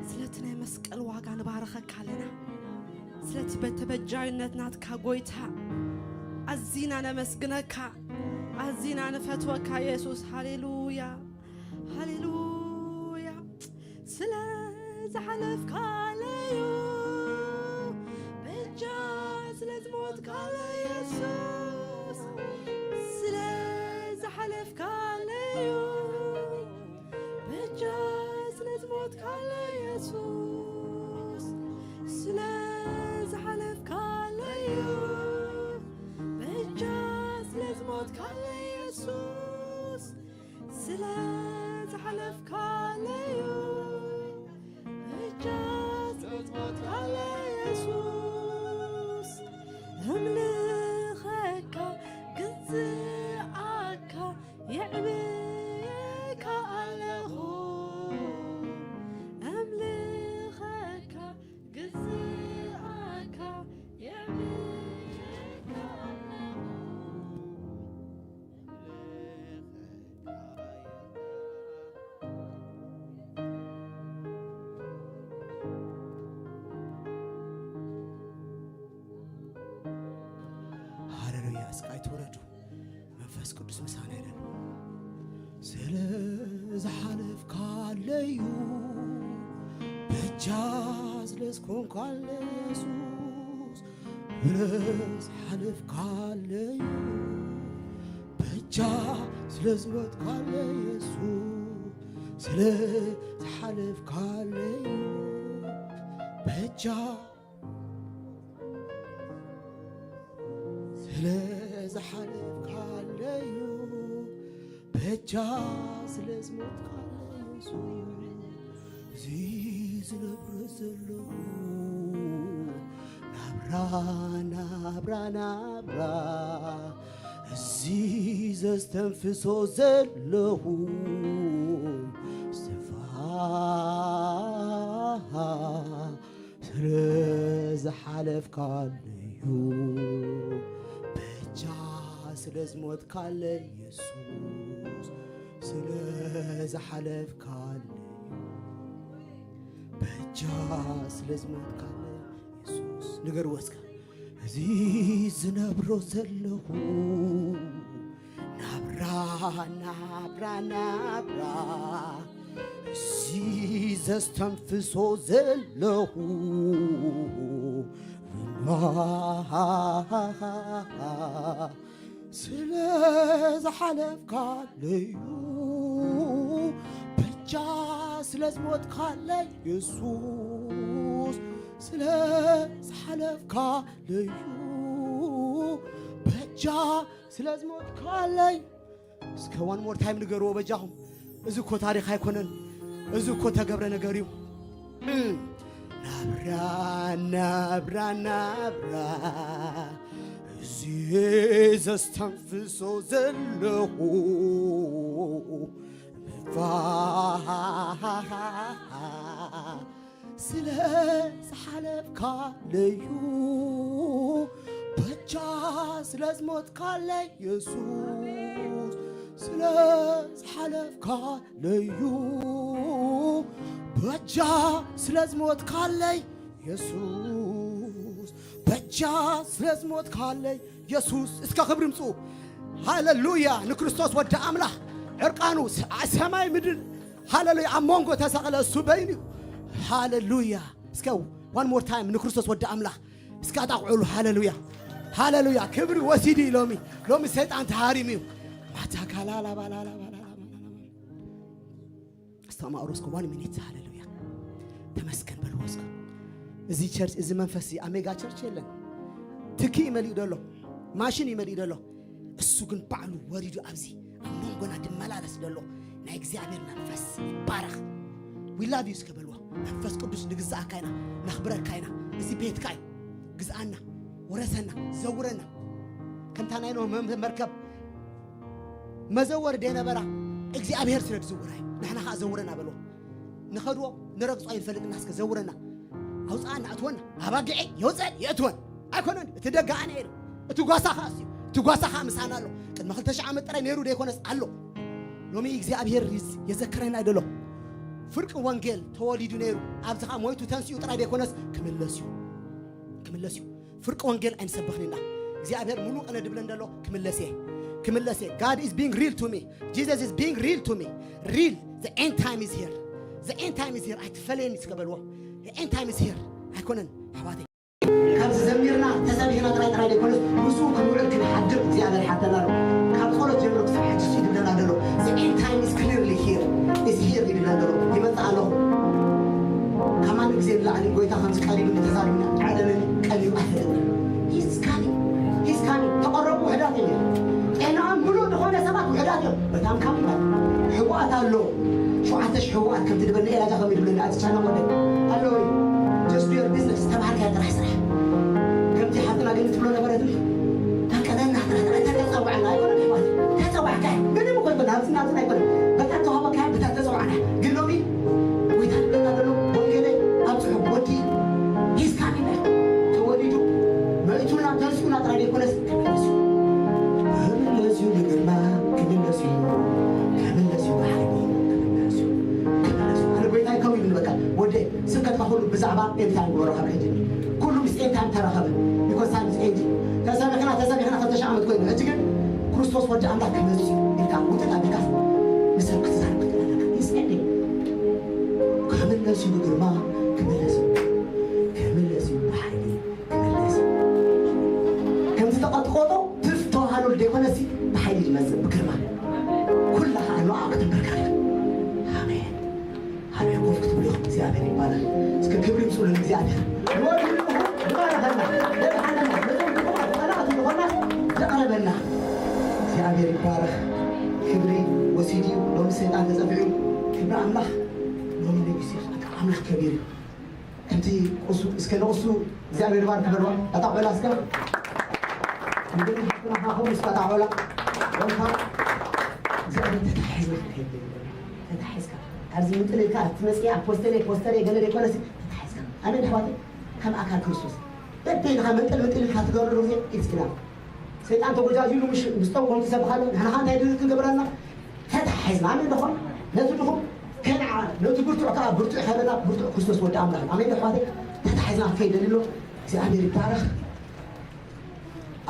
ስለቲ ናይ መስቀል ዋጋ ንባረኸካ ኣለና። ስለቲ በተበጃይነት ናትካ ጎይታ ኣዚና ነመስግነካ፣ ኣዚና ንፈትወካ የሱስ። ሃሌሉያ፣ ሃሌሉያ። ስለ ዝሓለፍካለዩ በጃ ስለ ዝሞትካለ የሱስ፣ ስለ ዝሓለፍካለዩ በጃ ስለ ዝሞትካለ የሱስ፣ ስለ ዝሓለፍካለዩ በጃ ስለ ዝሞትካለ የሱስ፣ ስለ ዝሓለፍካለዩ በጃ ስለ ዝሞትካለ የሱስ፣ እምልኸካ፣ ግዝኣካ፣ የዕብየካ ኣለኹ። እምልኸካ፣ ግዝኣካ፣ የዕብየካ ኣለኹ። ሃሌሉያ። እስኪ ኣይትውረዱ፣ መንፈስ ቅዱስ ምሳና ይደል። ስለ ዝሓለፍካለዩ በጃ ስለ ዝኾንካለ የሱስ፣ ስለ ዝሓለፍካለዩ በጃ ስለ ዝሞትካለ የሱስ፣ ስለ ዝሓለፍካለዩ በጃ ስለ ዝሓለፍካለዩ በጃ ስለ ዝሞትካለ የሱስ፣ እዚ ዝነብሮ ዘለኹ ናብራ፣ ናብራ፣ ናብራ፣ እዚ ዘስተንፍሶ ዘለኹ እስትንፋስ ስለ ዝሓለፍካለዩ በጃ ስለ ዝሞትካለ የሱስ፣ ስለ ዝሓለፍካለዩ በጃ ስለ ዝሞትካለ የሱስ። ንገርዎ እስከ። እዚ ዝነብሮ ዘለኹ ናብራ፣ ናብራ፣ ናብራ፣ እዚ ዘስተንፍሶ ዘለኹ ስለ ዝሓለፍካለዩ በጃ ስለ ዝሞትካለይ የሱስ ስለ ዝሓለፍካለዩ በጃ ስለ ዝሞትካለይ እስከ one more time ንገርዎ በጃኹም። እዚ እኮ ታሪኽ ኣይኮነን። እዚ እኮ ተገብረ ነገር እዩ። ናብራ ናብራ ናብራ እዚ ዘስተንፍሶ ዘለኹ ምፋ ስለ ዝሓለፍካለዩ በጃ ስለ ዝሞትካለይ የሱስ ስለ ዝሓለፍካለዩ በጃ ስለ ዝሞትካለይ የሱስ በጃ ስለ ዝሞትካለይ የሱስ እስከ ክብሪ ምፁ። ሃሌሉያ! ንክርስቶስ ወዲ ኣምላኽ ዕርቃኑ ሰማይ ምድር ሃሌሉያ ኣብ መንጎ ተሰቕለ እሱ በይኑ እዩ። ሃሌሉያ እስከ one more time ንክርስቶስ ወዲ ኣምላኽ እስከ ኣጣቕዑሉ። ሃሌሉያ ሃሌሉያ ክብሪ ወሲዱ እዩ። ሎሚ ሎሚ ሰይጣን ተሃሪሙ እዩ። ማታካላላባላላባላላ ኣስተማቕሩ እስከ one minute ሃሌሉያ ተመስገን በልዎ እስከ። እዚ ቸርች እዚ መንፈስ እዚ ኣሜጋ ቸርች የለን። ትኪ እዩ መሊኡ ደሎ ማሽን እዩ መሊኡ ደሎ እሱ ግን ባዕሉ ወሪዱ ኣብዚ ኣብ መንጎና ድመላለስ ዘሎ ናይ እግዚኣብሔር መንፈስ ይባረኽ። We love you እስከ በልዎ። መንፈስ ቅዱስ ንግዛኣካ ኢና ነኽብረካ ኢና። እዚ ቤትካ እዩ። ግዝኣና፣ ውረሰና፣ ዘውረና። ከምታ ናይ ኖህ መ- መርከብ መዘወር ደነበራ እግዚኣብሔር ስለ ዝዝውራ እዩ። ንሕና ከዓ ዘውረና በልዎ። ንኸድዎ ንረግጾ ኣይንፈልጥና እስከ ዘውረና። ኣውፅኣና ኣትወና ኣባግዐ የውፅአን የእትወን ኣይኮነን እቲ ደጋ ኣነ ኢሉ እቲ ጓሳ ከዓ እስዩ እቲ ጓሳ ከዓ ምሳና ኣሎ ቅድሚ ክልተ ሽሕ ዓመት ጥራይ ነይሩ ደይኮነስ ኣሎ ሎሚ እግዚኣብሔር የዘክረና ይደሎ ፍርቂ ወንጌል ተወሊዱ ነይሩ ኣብዚ ከዓ ሞይቱ ተንስኡ ጥራይ ደይኮነስ ክምለስ እዩ ክምለስ እዩ ፍርቂ ወንጌል ኣይንሰብኽን ኢና እግዚኣብሔር ሙሉ ቀነ ድብለን ደሎ ክምለስ እየ ክምለስ እየ God is being real to me Jesus is being real to me real the end time is here the end time is here ኣይትፈለየኒ እስከ በልዎ the end time is here ኣይኮነን ኣሕዋተይ ካብ ዘሚርና ተሰቢሕና ጥራይ ጥራይ ዘይኮነስ ምስኡ ክንውዕል ክንሓድር እግዚኣብሔር ሓተና ኣሎ ካብ ጸሎት ጀምሮ ክሳብ ሕጂ እሱ ይድብለና ዘሎ the end time is clearly here is here ይድብለና ዘሎ ይመጽእ ኣለኹ ከማን ግዜ ንላዕሊ ጎይታ ከምዚ ቀሪቡ እንተዛሪብና ዓለምን ቀሊሉ ኣይፈለጥና He's coming He's coming ተቐረቡ ውሕዳት እዮም ጤናኦም ምሉእ ዝኾነ ሰባት ውሕዳት እዮም በጣም ካም ይባል ሕቡኣት ኣሎ ሸውዓተ ሽሕ ሕቡኣት ከምቲ ድበልና ኤላጃ ከም ይድብለኒ ኣቲ ቻና ወደ ኣሎ ወይ just do your business ተባሃልካ ጥራሕ ስራሕ ከምቲ ሓፍትና ግን ትብሎ ነበረት በቃ ነና ጥራሕ ጥራሕ ተተጸዋዕና ኣይኮነ ሕዋት ተጸዋዕካ ምንም እኮ ይኮነ ኣብዚ ናብዚ ኣይኮነ በታ ተዋበካ በታ ተጸዋዕና ግን ሎሚ ጎይታ ንብለና ዘሎ ወንጌለይ ኣብጽሑ ወዲ He's coming back ተወሊዱ መእቱና ተንስኡና ጥራሕ ዘይኮነስ ክምለስ እዩ ክምለስ እዩ ብግርማ ክምለስ እዩ ክምለስ እዩ ብሓይሊ ክምለስ እዩ ክምለስ እዩ ኣነ ጎይታይ ከው ይብል በቃ ወደ ስብከትካ ኩሉ ብዛዕባ end time ወረኸብ ሕጂ ኩሉ ምስ end time ተራኸበ because time is end ተሰቢሕና ተሰቢሕና ክልተ ሽሕ ዓመት ኮይኑ ሕጂ ግን ክርስቶስ ወዲ ኣምላኽ ክመጽእ እዩ ኢልካ ውጥጥ ኣቢልካ ንሰብ ክትዛረብ ክትነለካ is ending ክምለስ እዩ ብግርማ ክምለስ እዩ ክምለስ እዩ ብሓይሊ ክምለስ እዩ ከምቲ ተቐጥቆጦ ትፍ ተዋሃሉ ዘይኮነሲ ብሓይሊ ዝመጽእ ብግርማ ኩላ ከዓ ንዓ ክትንበርካ እያ ኣሜን ኣሜን ኮፍ ክትብሉ ኢኹም እግዚኣብሔር ይባላል እስከ ክብሪ ይምፅሉ እግዚኣብሔር ወዲ ይባረኸና ዘድሓነና ነዞም ድኹማት ጠላእቲ ዝኾና ዘቕረበና እግዚኣብሔር ይባረኽ ክብሪ ወሲዱ ሎሚ ሰይጣን ተፀፊዑ ክብሪ ኣምላኽ ሎሚ ነጊሱ ኣምላኽ ከቢር እዩ ከምቲ ቁሱ እስከ ንቁሱ እግዚኣብሔር ባር ክበልዋ ኣታ ቆላ እስከ ንግዲ ሓፍትና ሃኹም እስከ ኣታ ቆላ ወልካ እግዚኣብሔር ተታሒዝና ክንከይድ ተታሒዝካ ኣብዚ ምጥልልካ ኣብቲ መፅኣ ፖስተሬ ፖስተሬ ገለ ዘይኮነሲ ተታሒዝካ ኣሜን ኣሕዋተይ ከም ኣካል ክርስቶስ በበይንኻ ምንጥል ምንጥል ኢልካ ትገብረሉ ግዜ ኢትስኪና ሰይጣን ተጎጃጅሉ ምስ ምስቶም ኮምቲ ሰብ ካለ ንሕና እንታይ ድል ክንገብረና ተታሒዝና ኣሜን ዶ ነቲ ድኹም ከነዓ ነቲ ብርቱዕ ከዓ ብርቱዕ ከለና ብርቱዕ ክርስቶስ ወዲ ኣምላኽ ኣሜን ዶ ኣሕዋተይ ተታሒዝና ከይደልሎ እግዚኣብሔር ይባረኽ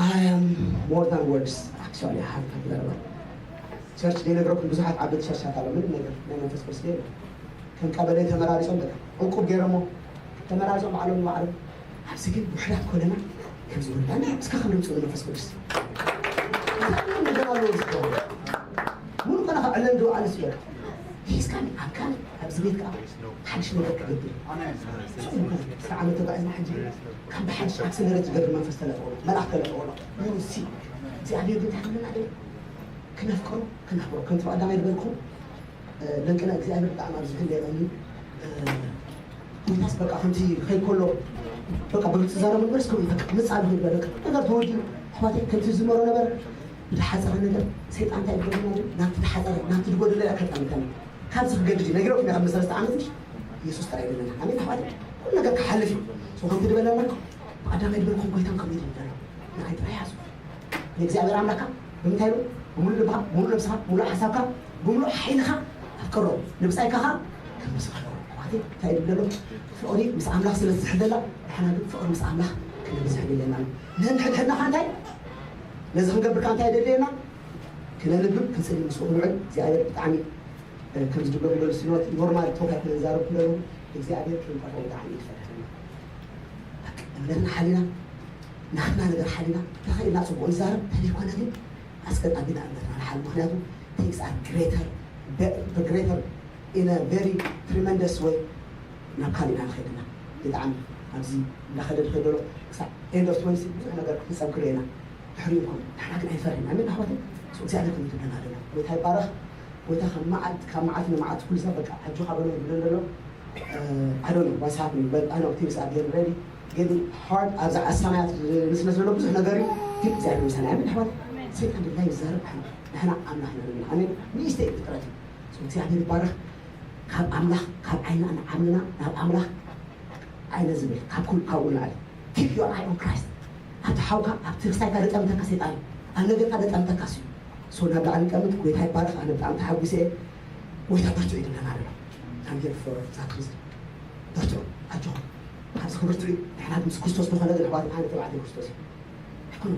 I am more than words actually I have to ቸርች ዘይነግረኩም ብዙሓት ዓበይቲ ቸርቻት ኣሎ ምንም ነገር ናይ መንፈስ ቅዱስ የለ ከም ቀበሌ ተመራሪፆም በቃ ዕቁብ ገይሮሞ ተመራሪፆም ባዕሎም ባዕሎም እዚ ግን ውሕዳት ኮለና ከም ዝወልዳና እስከ ከም ድምፁ መንፈስ ቅዱስ ነገር ኣለዎ ዝገበሩ ሙሉ ኮነ ከዕለን ድውዓል ስለ ሂስካ ኣካል ኣብዚ ቤት ከዓ ሓድሽ ነገር ክገብር ስለ ዓመት ተባዕና ሕጂ ካብ ብሓድሽ ኣክሰለሬት ዝገብር መንፈስ ተለቀወሎ መልኣክ ተለቀወሎ ሲ እግዚኣብሔር ግን ታምና ደ ክነፍቅሮ ክነፍቅሮ ከምቲ ቀዳማይ ዝበልኩ ለንቅነ እግዚኣብሔር ብጣዕሚ ኣብዚ ህለ የቐኒ ጎይታስ በቃ ከምቲ ከይድ ከሎ በቃ ብግልፂ ዛረቡ ንበርስ ከምኡ በቃ ምፃ ኣሎ ይበለ ነገር ተወዲ ኣሕዋተይ ከምቲ ዝመሮ ነበር ብተሓፀረ ነገር ሰይጣን እንታይ ይገብረና ናብቲ ተሓፀረ ናብቲ ዝጎደለ ኣካጣሚታኒ ካብዚ ክገድድ እዩ ነጊረኩም ካብ ሰለስተ ዓመት ምሽ የሱስ ጥራይ ይደለና ኣሜን ኣሕዋተይ ኩሉ ነገር ክሓልፍ እዩ ከምቲ ዝበለና ብቀዳማይ ዝበልኩም ጎይታን ከምኡ ይደለና ንዓይ ጥራይ ያዙ ንእግዚኣብሔር ኣምላካ ብምንታይ ኢሉ ብምሉእ ልብኻ ብምሉእ ነብስኻ ብምሉእ ሓሳብካ ብምሉእ ሓይልኻ ኣፍቅሮ ንብጻይካ ኻ ከምስኻ ኣሕዋተይ እንታይ ኢሉ ዘሎ ፍቕሪ ምስ ኣምላኽ ስለ ዝሕደላ ንሕና ግን ፍቕሪ ምስ ኣምላኽ ክነብዝሕ የድልየና ኣሎ ነንሕድሕድና ኻ እንታይ ነዚ ክንገብር ካ እንታይ የድልየና ክነንብብ ክንጽሊ ምስኡ ክንውዕል እግዚኣብሔር ብጣዕሚ ከም ዝድገሙ ገሉ ስኖት ኖርማል ቶክ ኣይኮነ ዝዛረብ ክለሉ እግዚኣብሔር ክንጠፍኦ ብጣዕሚ ይፈርሐና እምነትና ሓሊና ናትና ነገር ሓሊና ተኸኢልና ፅቡቅ ንዛረብ ተዘይኮነ ግን ኣስቀጣቢና እምነትና ንሓል ምክንያቱ things are greater greater in a very tremendous way ናብ ካሊእና ንኸይድና ብጣዕሚ ኣብዚ እንዳኸደ ንኸይደሎ ክሳብ end of twenty ብዙሕ ነገር ክንፀንክሮ ኢና ድሕሪኡ ንኾን ንሕና ግን ኣይፈርሕን ኣሜን ኣሕዋተይ እግዚኣብሔር ከም ትብለና ደሎ ጎይታ ይባረኽ ጎይታ ካብ መዓልቲ ካብ መዓልቲ ንመዓልቲ ኩሉ ሰብ በቃ ኣጆኻ በሎ ይብለና ደሎ ኣዶነ ዋሳት በጣም ኦፕቲሚስት ኣብ ጌም ሬዲ ግን ሃርድ ኣብዛ ኣሳማያት ንስነ ዘሎ ብዙሕ ነገር እዩ ግን እግዚኣብሔር ምሳና ኣሜን ኣሕዋት ሰይጣን ድላ ይዛረብ ንሕና ኣምላኽ ንብል ኣሜን ሚስቴክ ፍጥረት እዩ እግዚኣብሔር ይባረኽ ካብ ኣምላኽ ካብ ዓይና ንዓምና ናብ ኣምላኽ ኣይነ ዝብል ካብ ኩል ካብኡ ንላዕሊ keep your eye on Christ ኣብቲ ሓውካ ኣብቲ ክሳይካ ደጠምተካ ሰይጣን ኣብ ነገርካ ደጠምተካ ስዩ so ናብ ላዕሊ ቀምጥ ጎይታ ይባረክ ኣነ ብጣዕሚ ተሓጒሰ እየ ጎይታ በርትዑ ይብለና ኣሎ I'm here for that reason በርትዑ ኣጆኹም ካብዚ ክብርትዑ እዩ ንሕና ምስ ክርስቶስ ዝኾነ ግን ኣሕዋት ሓደ ተባዕታይ ክርስቶስ እዩ ኣይኮነ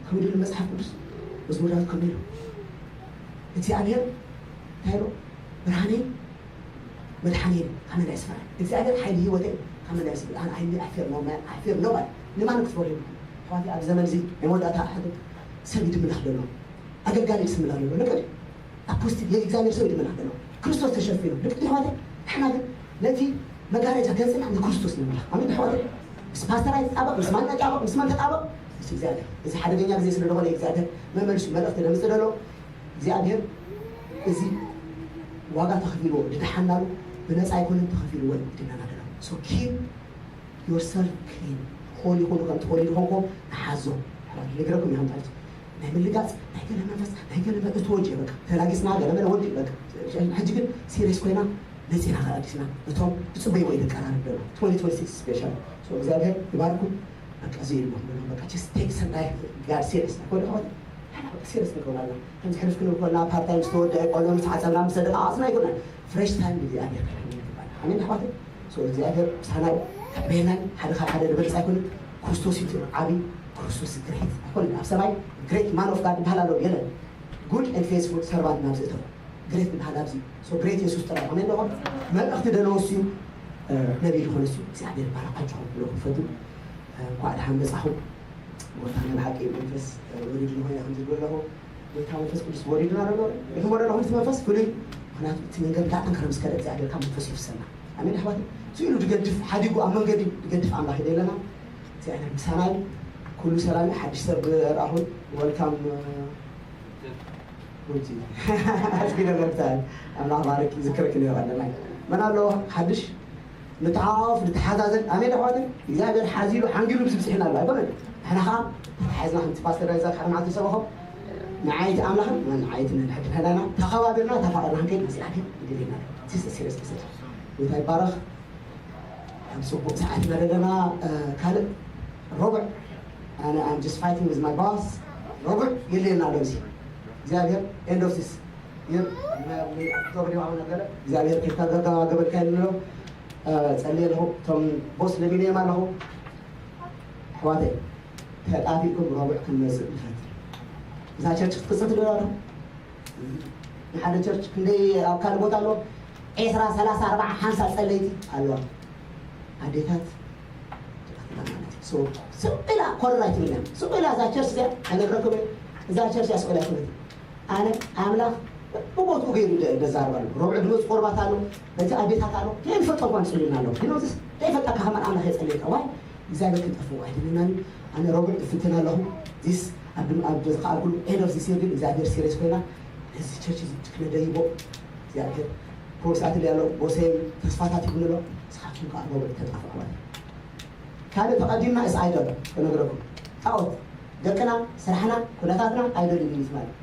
ከምኡ ድሉ መፅሓፍ ቅዱስ መዝሙር ዳዊት ከምኡ ኢሉ እግዚኣብሔር እንታይ ኢሉ ብርሃነይ መድሓኒት ካብ መን እየ ዝፈርሕ እግዚኣብሔር ሓይሊ ህይወተይ ካብ መን እየ ዝብል ኣነ ኣይኒ ኣፌር ኖ ማን ኣፌር ኖ ማን ንማን ክትፈርሑ ኣሕዋትይ ኣብ ዘመን እዚ ናይ መወዳእታ ሓደ ሰብ ይድምና ኣሎ ኣገልጋሊ ይስምና ኣሎ ንቅድ ኣፖስትል የእግዚኣብሔር ሰብ ይድምና ኣሎ ክርስቶስ ተሸፊኑ ንቅድ ኣሕዋትይ ንሕና ግን ነቲ መጋረጃ ገፅና ንክርስቶስ ንምልኽ ኣሜን ኣሕዋትይ ምስ ፓስተር ኣይተጣበቕ ምስ ማን ኣይጣበቕ ምስ መን ተጣበቕ ምስ እግዚኣብሔር እዚ ሓደገኛ ግዜ ስለ ዝኾነ እግዚኣብሔር መመልሱ መልእኽቲ ለምፅእ ደሎ እግዚኣብሔር እዚ ዋጋ ተኸፊልዎ ድድሓናሉ ብነፃ ኣይኮነን ተኸፊልዎ ይድናና ደሎ so keep yourself clean ሆሊ ሆኑ ከም ትኾኑ ዝኾንኮ ንሓዞ ነግረኩም እዮም ማለት ናይ ምልጋፅ ናይ ገለ መንፈስ ናይ ገለ መእት ወዲ በቃ ተላጊስና ገለ መለ ወዲ በቃ ሕጂ ግን ሲሪየስ ኮይና መፂና ኣዲስና እቶም ብፅበይ ወይ ንቀራረብ ደሎ twenty twenty-six special so እግዚኣብሔር ይባርኩም በቃ እዚ ይልኩም በቃ just take some life God serious ኣይኮነ ሆነ ሓና በቃ serious ንገብራላ ከምዚ ሕልፍ ክንብል ኮና part time ዝተወደ ቆሎ ምስ ሓፀብና ምስ ደቃ ኣስና ይኮነ fresh time እግዚኣብሔር ከሕኒ ይግባና ኣሜን ኣሕዋት so እግዚኣብሔር ሳናይ ከዕበየናን ሓደ ካብ ሓደ ንበልፅ ኣይኮነ ክርስቶስ እዩ ዓብይ ክርስቶስ great ኣይኮነ ኣብ ሰማይ great man of God ይበሃል ኣሎ የለን good and faithful servant ናብ ዝእተው ግሬት ዝበሃል ኣብዚ ግሬት የሱስ ጥራይ ከመይ ኣለኹም መልእኽቲ ደለዎ እሱ ነቢይ ዝኾነ እሱ እግዚኣብሔር ባረካችኹም ብሎ ክፈቱ እንኳዕ ደሓን መጻኹም ጎይታ ናይ ብሓቂ መንፈስ ወሪዱ ንኾይና ከም ዝብል ኣለኹ ጎይታ መንፈስ ቅዱስ ወሪዱና ደሎ ይህሞ ደለኹም እቲ መንፈስ ፍሉይ ምክንያቱ እቲ መንገዲ ዳዕጠን ከረ ምስ ከደ እግዚኣብሔር ካብ መንፈስ ይፍሰና ኣሜን ኣሕዋት ስኢሉ ድገድፍ ሓዲጉ ኣብ መንገዲ ድገድፍ ኣምላኽ የደለና እግዚኣብሔር ምሳና እዩ ኩሉ ሰላም ሓድሽ ሰብ ኣኹን ወልካም ሩቲ ኣስጊደ መርታል ኣምላኽ ባርክ ይዝክረክ ነዮ ኣለና መን ኣሎ ሓድሽ ንተሓዋወፍ ንተሓዛዘን ኣሜን ኣሕዋትን እግዚኣብሔር ሓዚሉ ሓንጊሉ ምስ ብፅሕና ኣሎ ኣይኮነን ንሕና ከዓ ተታሒዝና ከምቲ ፓስተር ዳዊት ሓደ መዓልቲ ዝሰበኾ ንዓይቲ ኣምላኽን ንዓይቲ ነንሕድሕዳና ተኸባቢርና ተፋቐርና ክንከይድ እግዚኣብሔር ይደልየና ኣሎ ሲስ ሲሪየስ መሰጅ ጎይታ ይባረኽ ኣብ ፅቡቅ ሰዓት ኢና ዘለና ካልእ ሮብዕ ኣነ I'm just fighting with my boss ሮብዕ የድልየና ኣሎ እዚ እግዚኣብሔር end of this year ኦክቶበር ይባሉ ነገረ እግዚኣብሔር ከይተጋገበልካ የለ ጸልየ ኣለኹ እቶም ቦስ ለሚነዮም ኣለኹ ኣሕዋተይ ተጣፊእኩም ሮብዕ ክንመፅእ ንፈት እዛ ቸርች ክትቅፅል ትደላ ዶ ንሓደ ቸርች ክንደይ ኣብ ካልእ ቦታ ኣሎ ዒስራ ሰላሳ ኣርባዓ ሓምሳ ጸለይቲ ኣለዋ ኣዴታት ስቕ ኢላ ኮረር ኣይትብልን እያ። ስቕ ኢላ እዛ ቸርች እዚኣ ኣይነግረኩም እየ። እዛ ቸርች እያ ስቕ ኢላ ኣይትብልን። ኣነ ኣምላኽ ብቦትኡ ገይሩ ደ- ደዛርብ ኣሎ። ረቡዕ ድመፅ ቆርባት ኣሎ። በቲ ኣዴታት ኣሎ። ከይንፈልጦ እኳ ንፅልዩና ኣለዉ። ግን ዚስ ዘይፈልጠካ ከማን ኣምላኽ የፀልየካ። ዋይ እግዚኣብሔር ክንጠፍእ ኣይደለናን። ኣነ ረቡዕ እፍትን ኣለኹ። ዚስ ኣብ ድም- ኣብ ዝኸኣልኩሉ ኤንድ ኦፍ ዚስ ይር ግን እግዚኣብሔር ሲሪየስ ኮይና ነዚ ቸርች እዚ ትክነደይቦ እግዚኣብሔር ፕሮሚስ ኣትልያ ኣሎ። ጎሰይ ተስፋታት ይብሉ ኣሎ። ንስኻትኩም ከዓ ረቡዕ ተጣፍኣዋል። ካልእ ተቐዲምና እስ ኣይደሎ ክነግረኩም። ጣዖት ደቅና፣ ስራሕና፣ ኩነታትና ኣይደል እዩ ማለት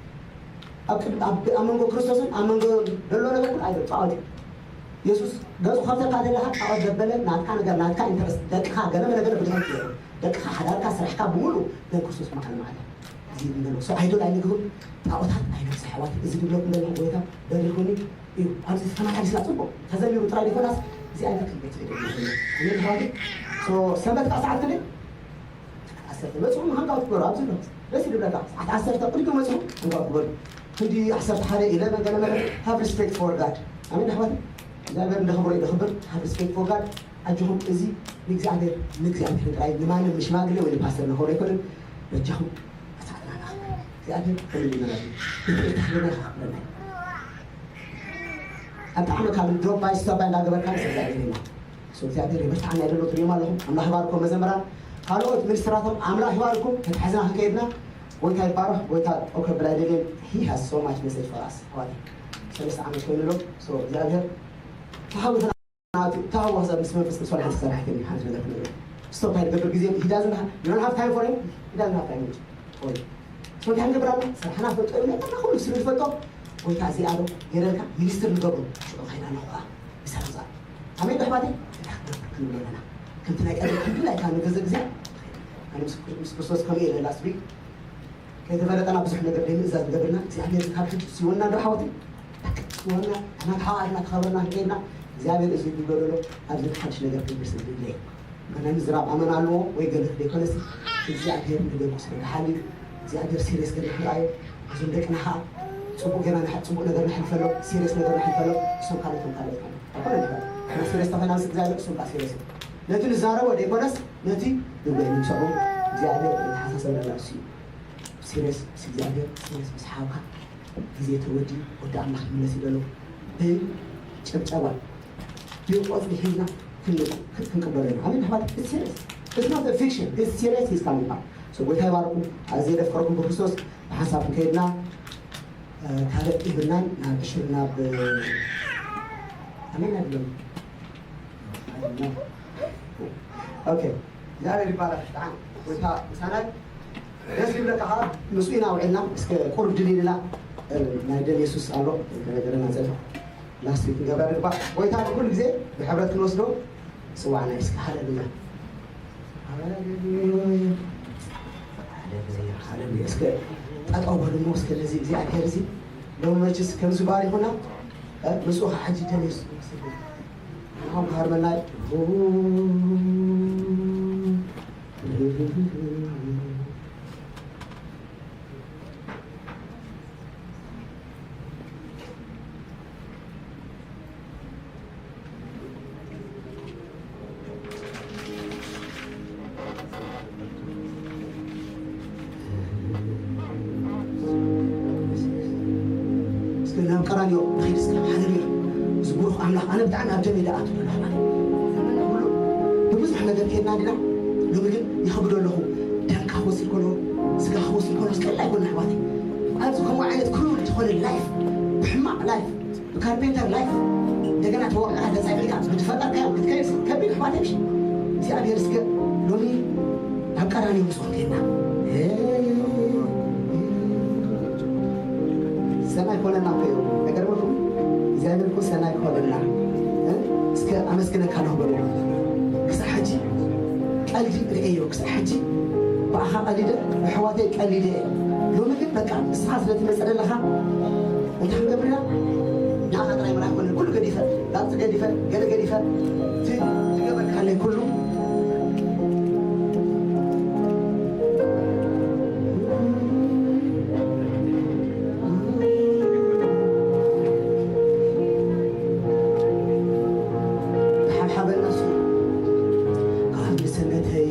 ኣብ ቅድ- ኣብ ኣብ መንጎ ክርስቶስን ኣብ መንጎ ዘሎ ነገር እውን ኣይደል ጣዖት እዩ። የሱስ ገጹ ከፍተካ ዘለካ ጣዖት ዘበለ ናትካ ነገር ናትካ ኢንተረስት ደቅኻ ገለ መለ ገለ ብድሕሪት ገይሩ ደቅኻ ሓዳርካ ስራሕካ ብምሉእ ናይ ክርስቶስ መዓለ መዓለ እዚ እንደሎ ሰው ኣይደል ኣይነግሩን ጣዖታት ኣይነብስ ኣሕዋት እዚ ዝብለኩም ዘለኹ ጎይታ በሪኹኒ እዩ። ኣብዚ ተፈናቃሊ ስላ ጽቡቕ ተዘሚሩ ጥራይ ዘይኮናስ እዚ ዓይነት ክልቤት ይደግሞ። ኣሜን ተባሉ። ሰንበት ከዓ ሰዓት ክንደይ ዓሰርተ መፅኹም ሃንጋውት ግበሩ። ኣብዚ ነው ደስ ይብለካ። ሰዓት ዓሰርተ ቅድሚ መፅኹም ሃንጋውት ግበሩ። ክንዲ ዓሰርተ ሓደ ኢለ መገለ መለ have respect for God ኣሜን ኣሕዋት እግዚኣብሔር እንደኽብሮ ይደኽብር have respect for God ኣጆኹም እዚ ንእግዚኣብሔር ንእግዚኣብሔር ጥራይ ንማንም ንሽማግሌ ወይ ንፓስተር ንኸብሮ ኣይኮነን በጃኹም ኣሳዕትና ንኣኽብር እግዚኣብሔር ከምዚ ይመረል ይፍቅር ተሕልና ይኸኽብረና ኣብ ጣዕሚ ካብ ዶባይ ስቶባይ እንዳገበርካ ምስ እግዚኣብሔር ኢና ሶ እግዚኣብሔር ይበርትዓና ይደሎ ትሪኦም ኣለኹም ኣምላኽ ይባርኮ መዘምራን ካልኦት ሚኒስትራቶም ኣምላኽ ይባርኩም ተታሒዝና ክንከይድና ጎይታ ይባረኽ ጎይታ ኦከ ብላይ ደልየን he has so much message for us ኣሕዋት ሰለስተ ዓመት ኮይኑ ኣሎ ሶ እግዚኣብሔር ተሃዊኽና ተሃዋሳ ምስ መንፈስ ቅዱስ ሓንቲ ሰራሕተኛ ሓንቲ ነገር ክነግር stop ኣይትገብር ግዜ he doesn't have you don't have time for him he doesn't have time for you so እንታይ ንገብር ኣለና ስራሕና ፈልጦ ይብለና ኩሉ ስሩ ዝፈልጦ ጎይታ እዚኣ ዶ ገይረልካ ሚኒስትር ንገብሩ ሽዑ ኸይና ንኹዓ ይሰርዛ ኣሜን ኣሕዋተይ እንታይ ክትገብር ክንብሎ ኣለና ከምቲ ናይ ቀደም ክንድላይካ ንገዘ ግዜ ኣነ ምስ ክርስቶስ ከምኡ ኢለ last week ከይተፈለጠና ብዙሕ ነገር ደይ ምእዛዝ ዝገብርና እግዚኣብሔር ካብ ሕጂ ሲወና ዶ ሓወተይ ሲወና ሕና ተሓዋልና ተኸብርና ከይድና እግዚኣብሔር እዚ ዝብሎ ዘሎ ኣብዚ ሓድሽ ነገር ክንብር ስለ ዝድለ እዩ ናይ ምዝራብ ኣመና ኣለዎ ወይ ገለ ዘይኮነስ እግዚኣብሔር ንደቁ ስለ ዝሓሊ እግዚኣብሔር ሲሪየስ ገለ ክረኣዮ እዞም ደቅና ከዓ ፅቡቅ ገና ንሓ- ፅቡቅ ነገር ንሕልፈሎ ሲሪየስ ነገር ንሕልፈሎ እሶም ካልኦቶም ካልኦት ማለት ኣይኮነ ንሕና ሲሪየስ ተኮይና ምስ እግዚኣብሔር እሶም ከዓ ሲሪየስ ነቲ ንዛረቦ ዘይኮነስ ነቲ ንብሎ ንምሰዑ እግዚኣብሔር የተሓሳሰበና እሱ እዩ ሲሪየስ ምስ እግዚኣብሔር ሲሪየስ ምስ ሓውካ ግዜ ተወዲ ወዲ ኣምላኽ ይምለስ ይደሎ ብጭብጨባ ብቆፅሊ ሒዝና ክንቅበሎ ኢና ኣሜን ኣሕዋት ሲሪየስ It's not a fiction, it's serious, he's coming back. So ጎይታ ይባርኩም። ኣዝየ ዘፍቅረኩም ብክርስቶስ ብሓንሳብ ከይድና ካልእ ይብልናን ናብ ዕሽር ናብ ኣሜን ኣይብሎም ኦኬ እግዚኣብሔር ይባረክ ብጣዕሚ ጎይታ ምሳና እዩ ደስ ይብለካ ከዓ ምስኡ ኢና ውዒልና እስከ ቁርብ ድልልና ናይ ደም የሱስ ኣሎ ነገረና ዘሎ ላስት ዊክ ንገብራ ንግባእ ጎይታ ኩሉ ግዜ ብሕብረት ክንወስዶ ፅዋዕና እዩ እስከ ሃለሉያ ሃለሉያ ሃለሉያ እስከ ጠጠው በሉ እሞ እስከ ነዚ እግዚኣብሔር እዚ ሎሚ መችስ ከምዚ ባሪኹና ምስኡ ከዓ ሕጂ ደም የሱስ ንኹም ክሃርመና እስከ ናብ ቀራንዮ ንኸይድ እስከ ሃለሉያ እዚ ብሩኽ ኣምላኽ ኣነ ብጣዕሚ ኣብ ደም ይደኣ ትብሎ ኣሕዋት ዘመና ኩሉ ብብዙሕ ነገር ከድና ዲና ሎሚ ግን ይኸብዶ ኣለኹ ደምካ ክወስድ ከሎ ስጋ ክወስድ ከሎ ስቀላ ይኮን ኣሕዋት ኣብዚ ከምኡ ዓይነት ክሩል ዝኾነ ላይፍ ብሕማቕ ላይፍ ብካርፔንተር ላይፍ እንደገና ተወቕዕካ ተጻፊዕካ ብትፈጠርካዮ ክትከይድ ከቢድ ኣሕዋት ምሽ እግዚኣብሔር እስከ ሎሚ ኣብ ቀራንዮ ምስ ኮንከና ሰናይ ኮነና እኮ እዩ። ኣይገርመኩም? እግዚኣብሔር እኮ ሰናይ ኮነና። እ? እስከ ኣመስግነካ ኣለኹ በሉ። ክሳብ ሕጂ ቀልዲ ርእየዮ። ክሳብ ሕጂ ብኣኻ ቀሊደ፣ ብኣሕዋተይ ቀሊደ እየ። ሎሚ ግን በቃ ንስኻ ስለ ትመጽእ ዘለኻ እንታይ ክንገብር ኢና? ንኣኻ ጥራይ ምርኣይ ኮነ። ኩሉ ገዲፈ፣ ላብቲ ገዲፈ፣ ገለ ገዲፈ፣ እቲ ዝገበርካለይ ኩሉ ሓብሓበና እሱ ካብ ንሰነተይ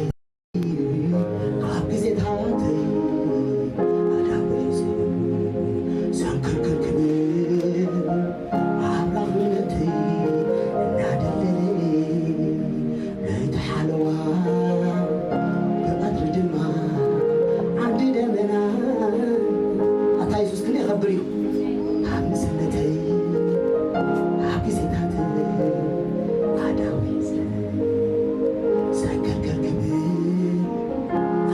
ይነብር እዩ። ኣብ ንእስነተይ ኣብ ግዜታት ኣዳዊት ሰገር ገርግብ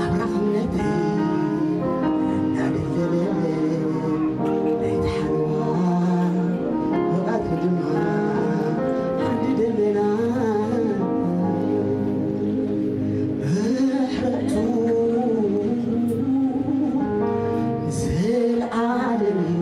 ኣብራኽ እምነተይ እናደለለ ለይቲ ሓለዋ ወቓት ድማ ሓንቲ ደመና ምሕረቱ ንዘለዓለም እዩ።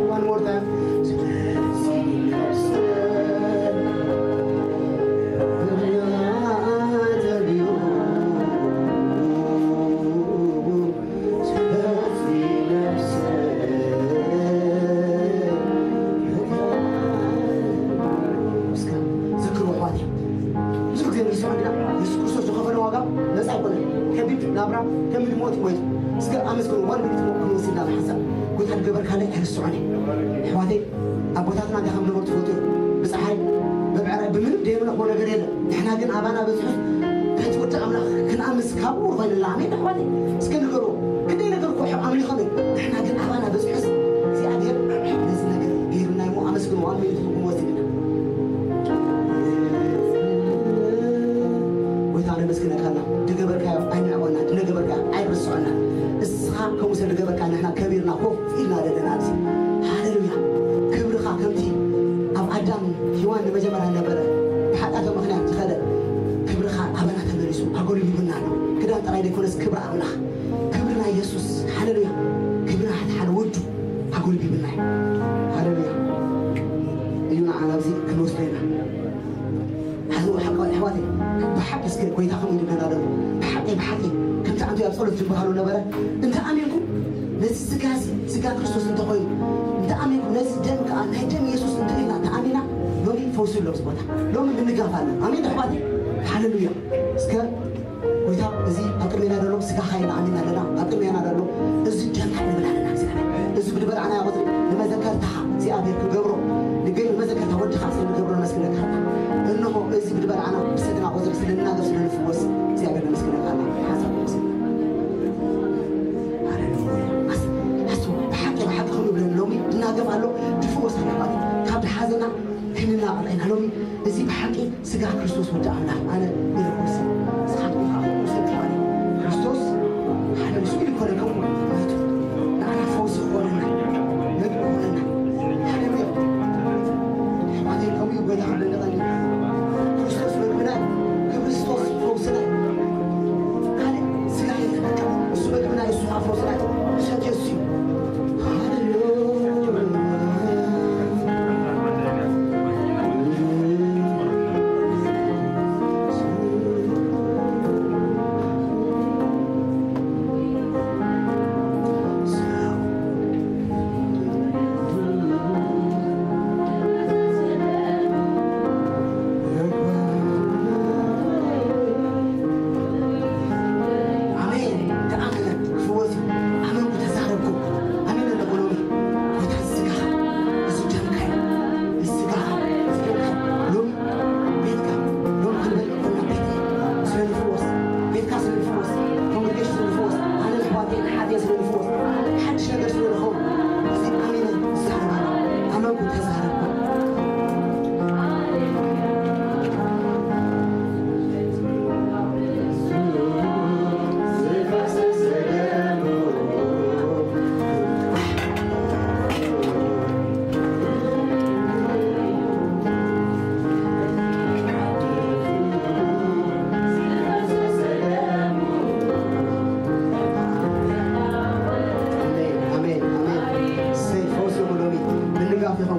One more time. እስከ ዘክሩ ኣሕዋተይ። ብዙ ግዜ ንርስዖ ኢና፣ የሱስ ክርስቶስ ዝኸፈለ ዋጋ ነጻ ኣይኮነን። ከቢድ ናብራ፣ ከቢድ ሞት እዩ ሞይቱ። እስከ ኣመስግኑ፣ one minute ሞት ክንወስድ ኢና ብሓንሳብ። ጎይታ ዝገበርካለይ ኣይርስዖን እየ። ኣሕዋተይ፣ ኣቦታትና እንታይ ከም ዝነበሩ ትፈልጡ ኢኹም። ብጸሓይ፣ ብብዕራይ፣ ብምንም ዘይንረኽቦ ነገር የለን። ንሕና ግን ኣባና በጽሑ በቲ ወዲ ኣምላኽ ክንኣምስ ካብኡ ኮይንና። ኣሜን ኣሕዋተይ። እስከ ንገሩ። ክንደይ ነገር እኮ ኣምሊኾም እዮም። ንሕና ግን ኣባና በጽሑስ እግዚኣብሔር ነዚ ነገር ገይሩና እሞ ኣመስግኑ። ኣሜን። ትርጉም ወስድና። ጎይታ ነመስግነካ ኣለና። ድገበርካዮ ኣይንዕቆና፣ ድነገበርካ ኣይርስዖና። እስኻ ከምኡ ስለ ድገበርካ ንሕና ከቢርና ኮፍ ኢልና ዘለና ኣብዚ። ሃሌሉያ። ክብርኻ ከምቲ ኣብ ኣዳም ሔዋን ንመጀመርያ ነበረ፣ ብሓጢኣቶም ምኽንያት ዝኸደ ክብርኻ ኣባና ተመሊሱ ኣጎልቢቡና ኣሎ። ክዳን ጥራይ ዘይኮነስ ክብሪ ኣምላኽ፣ ክብሪ ናይ የሱስ፣ ሃሌሉያ፣ ክብሪ ናይ ሓደ ወዱ ኣጎልቢቡና እዩ። ሃሌሉያ። እዩ ንዓና ኣብዚ ክንወስዶ ኢና። ሕዚ ሓቂ ኣሕዋተይ፣ ብሓቂ እስከ ጎይታ ከምኡ ኢሉ ደናደሩ። ብሓቂ፣ ብሓቂ ከምቲ ኣንቱ ኣብ ጸሎት ዝበሃሉ ነበረ። እንተ ኣሚንኩም ነዚ ስጋ እዚ፣ ስጋ ክርስቶስ እንተኾይኑ፣ እንተ ኣሚንኩም ነዚ ደም ከኣ ናይ ደም የሱስ እንተ ኢልና፣ እንተ ኣሚና፣ ሎሚ ፈውሲ ኣሎ ኣብዚ ቦታ። ሎሚ ምንጋፍ ኣሎ። ኣሜን ኣሕዋተይ። ሃሌሉያ። እስከ ጎይታ፣ እዚ ኣብ ቅድሜና ዘሎ ስጋኻ ኢና ኣሚና ኣለና። ኣብ ቅድሜና ዘሎ እዚ ደምካ ንብል ኣለና እግዚኣብሔር። እዚ ብድበልዓና ቁጽሪ ንመዘከርታኻ እግዚኣብሔር ክንገብሮ፣ ንገ-፣ ንመዘከርታ ወድኻ ስለ ንገብሮ ነመስግነካ ኣለና። እንሆ እዚ ብድበልዓና ብሰግና ቁጽሪ ስለ ንናገር ስለ ንፍወስ እግዚኣብሔር ነመስግነካ ኣለና። ሓንሳብ ንመስግን። ሃሌሉያ። ኣስ-፣ ኣስ-፣ ብሓቂ፣ ብሓቂ ከምኡ ብለን ሎሚ ድናገፍ ኣሎ፣ ድፍወስ ኣሎ ማለት እዩ። ካብ ድሓዘና ክንናቐቕ ኢና ሎሚ። እዚ ብሓቂ ስጋ ክርስቶስ ወዲ ኣምላኽ ኣነ ኢለ ክወስድ፣ ንስኻትኩም ከኣ ከምኡ ውሰዱ ማለት እዩ። ክርስቶስ ሓደ ንሱ ኢሉ ኮነ ከምኡ ሞይቱ፣ ንዓና ፈውሲ ክኾነና፣ መግቢ ክኾነና። ሃሌሉያ። ኣሕዋተይ፣ ከምኡ እዩ ጎይታ ክብለኒ ቀኒ። ክርስቶስ መግብና እዩ። ክርስቶስ ፈውስና እዩ። ካልእ ስጋ የለን። እሱ መግብና እዩ፣ እሱ ከኣ ፈውስና እዩ። ንሰትዮ እሱ እዩ። ሃሌሉያ።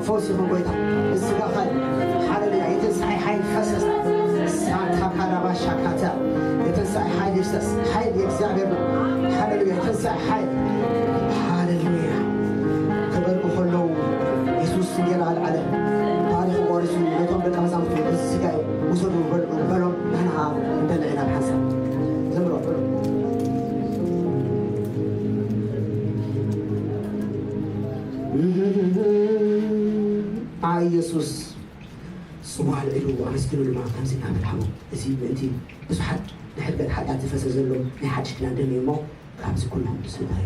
ፈውስ ይኹን ጎይታ። ንስጋኻ፣ ሃሌሉያ፣ የትንሳኤ ሓይል ፈሰስ። ሳንታ ካራባ ሻካታ። የትንሳኤ ሓይል ይፍሰስ። ሓይል የእግዚኣብሔር ነው። ሃሌሉያ፣ የትንሳኤ ሓይል። ሃሌሉያ። ክበልዑ ከለዉ የሱስ እንጌራ ኣልዓለ። ታሪኽ ቆሪሱ ነቶም ደቀ መዛሙርቱ፣ "እዚ ስጋይ ውሰዱ፣ በልዑ" በሎም። ንሕና ኸዓ ንበልዕ ኢና ብሓንሳብ። ዘምሮ በሎ። ኣይ የሱስ። ጽዋ ኣልዒሉ ኣመስጊኑ ድማ ከምዚ እናበለ ሃቦ። እዚ ምእንቲ ብዙሓት ንሕድገት ሓጢኣት ዝፈሰ ዘሎ ናይ ሓድሽ ኪዳን ደም እዩ እሞ፣ ካብዚ ኩሉ ስታይ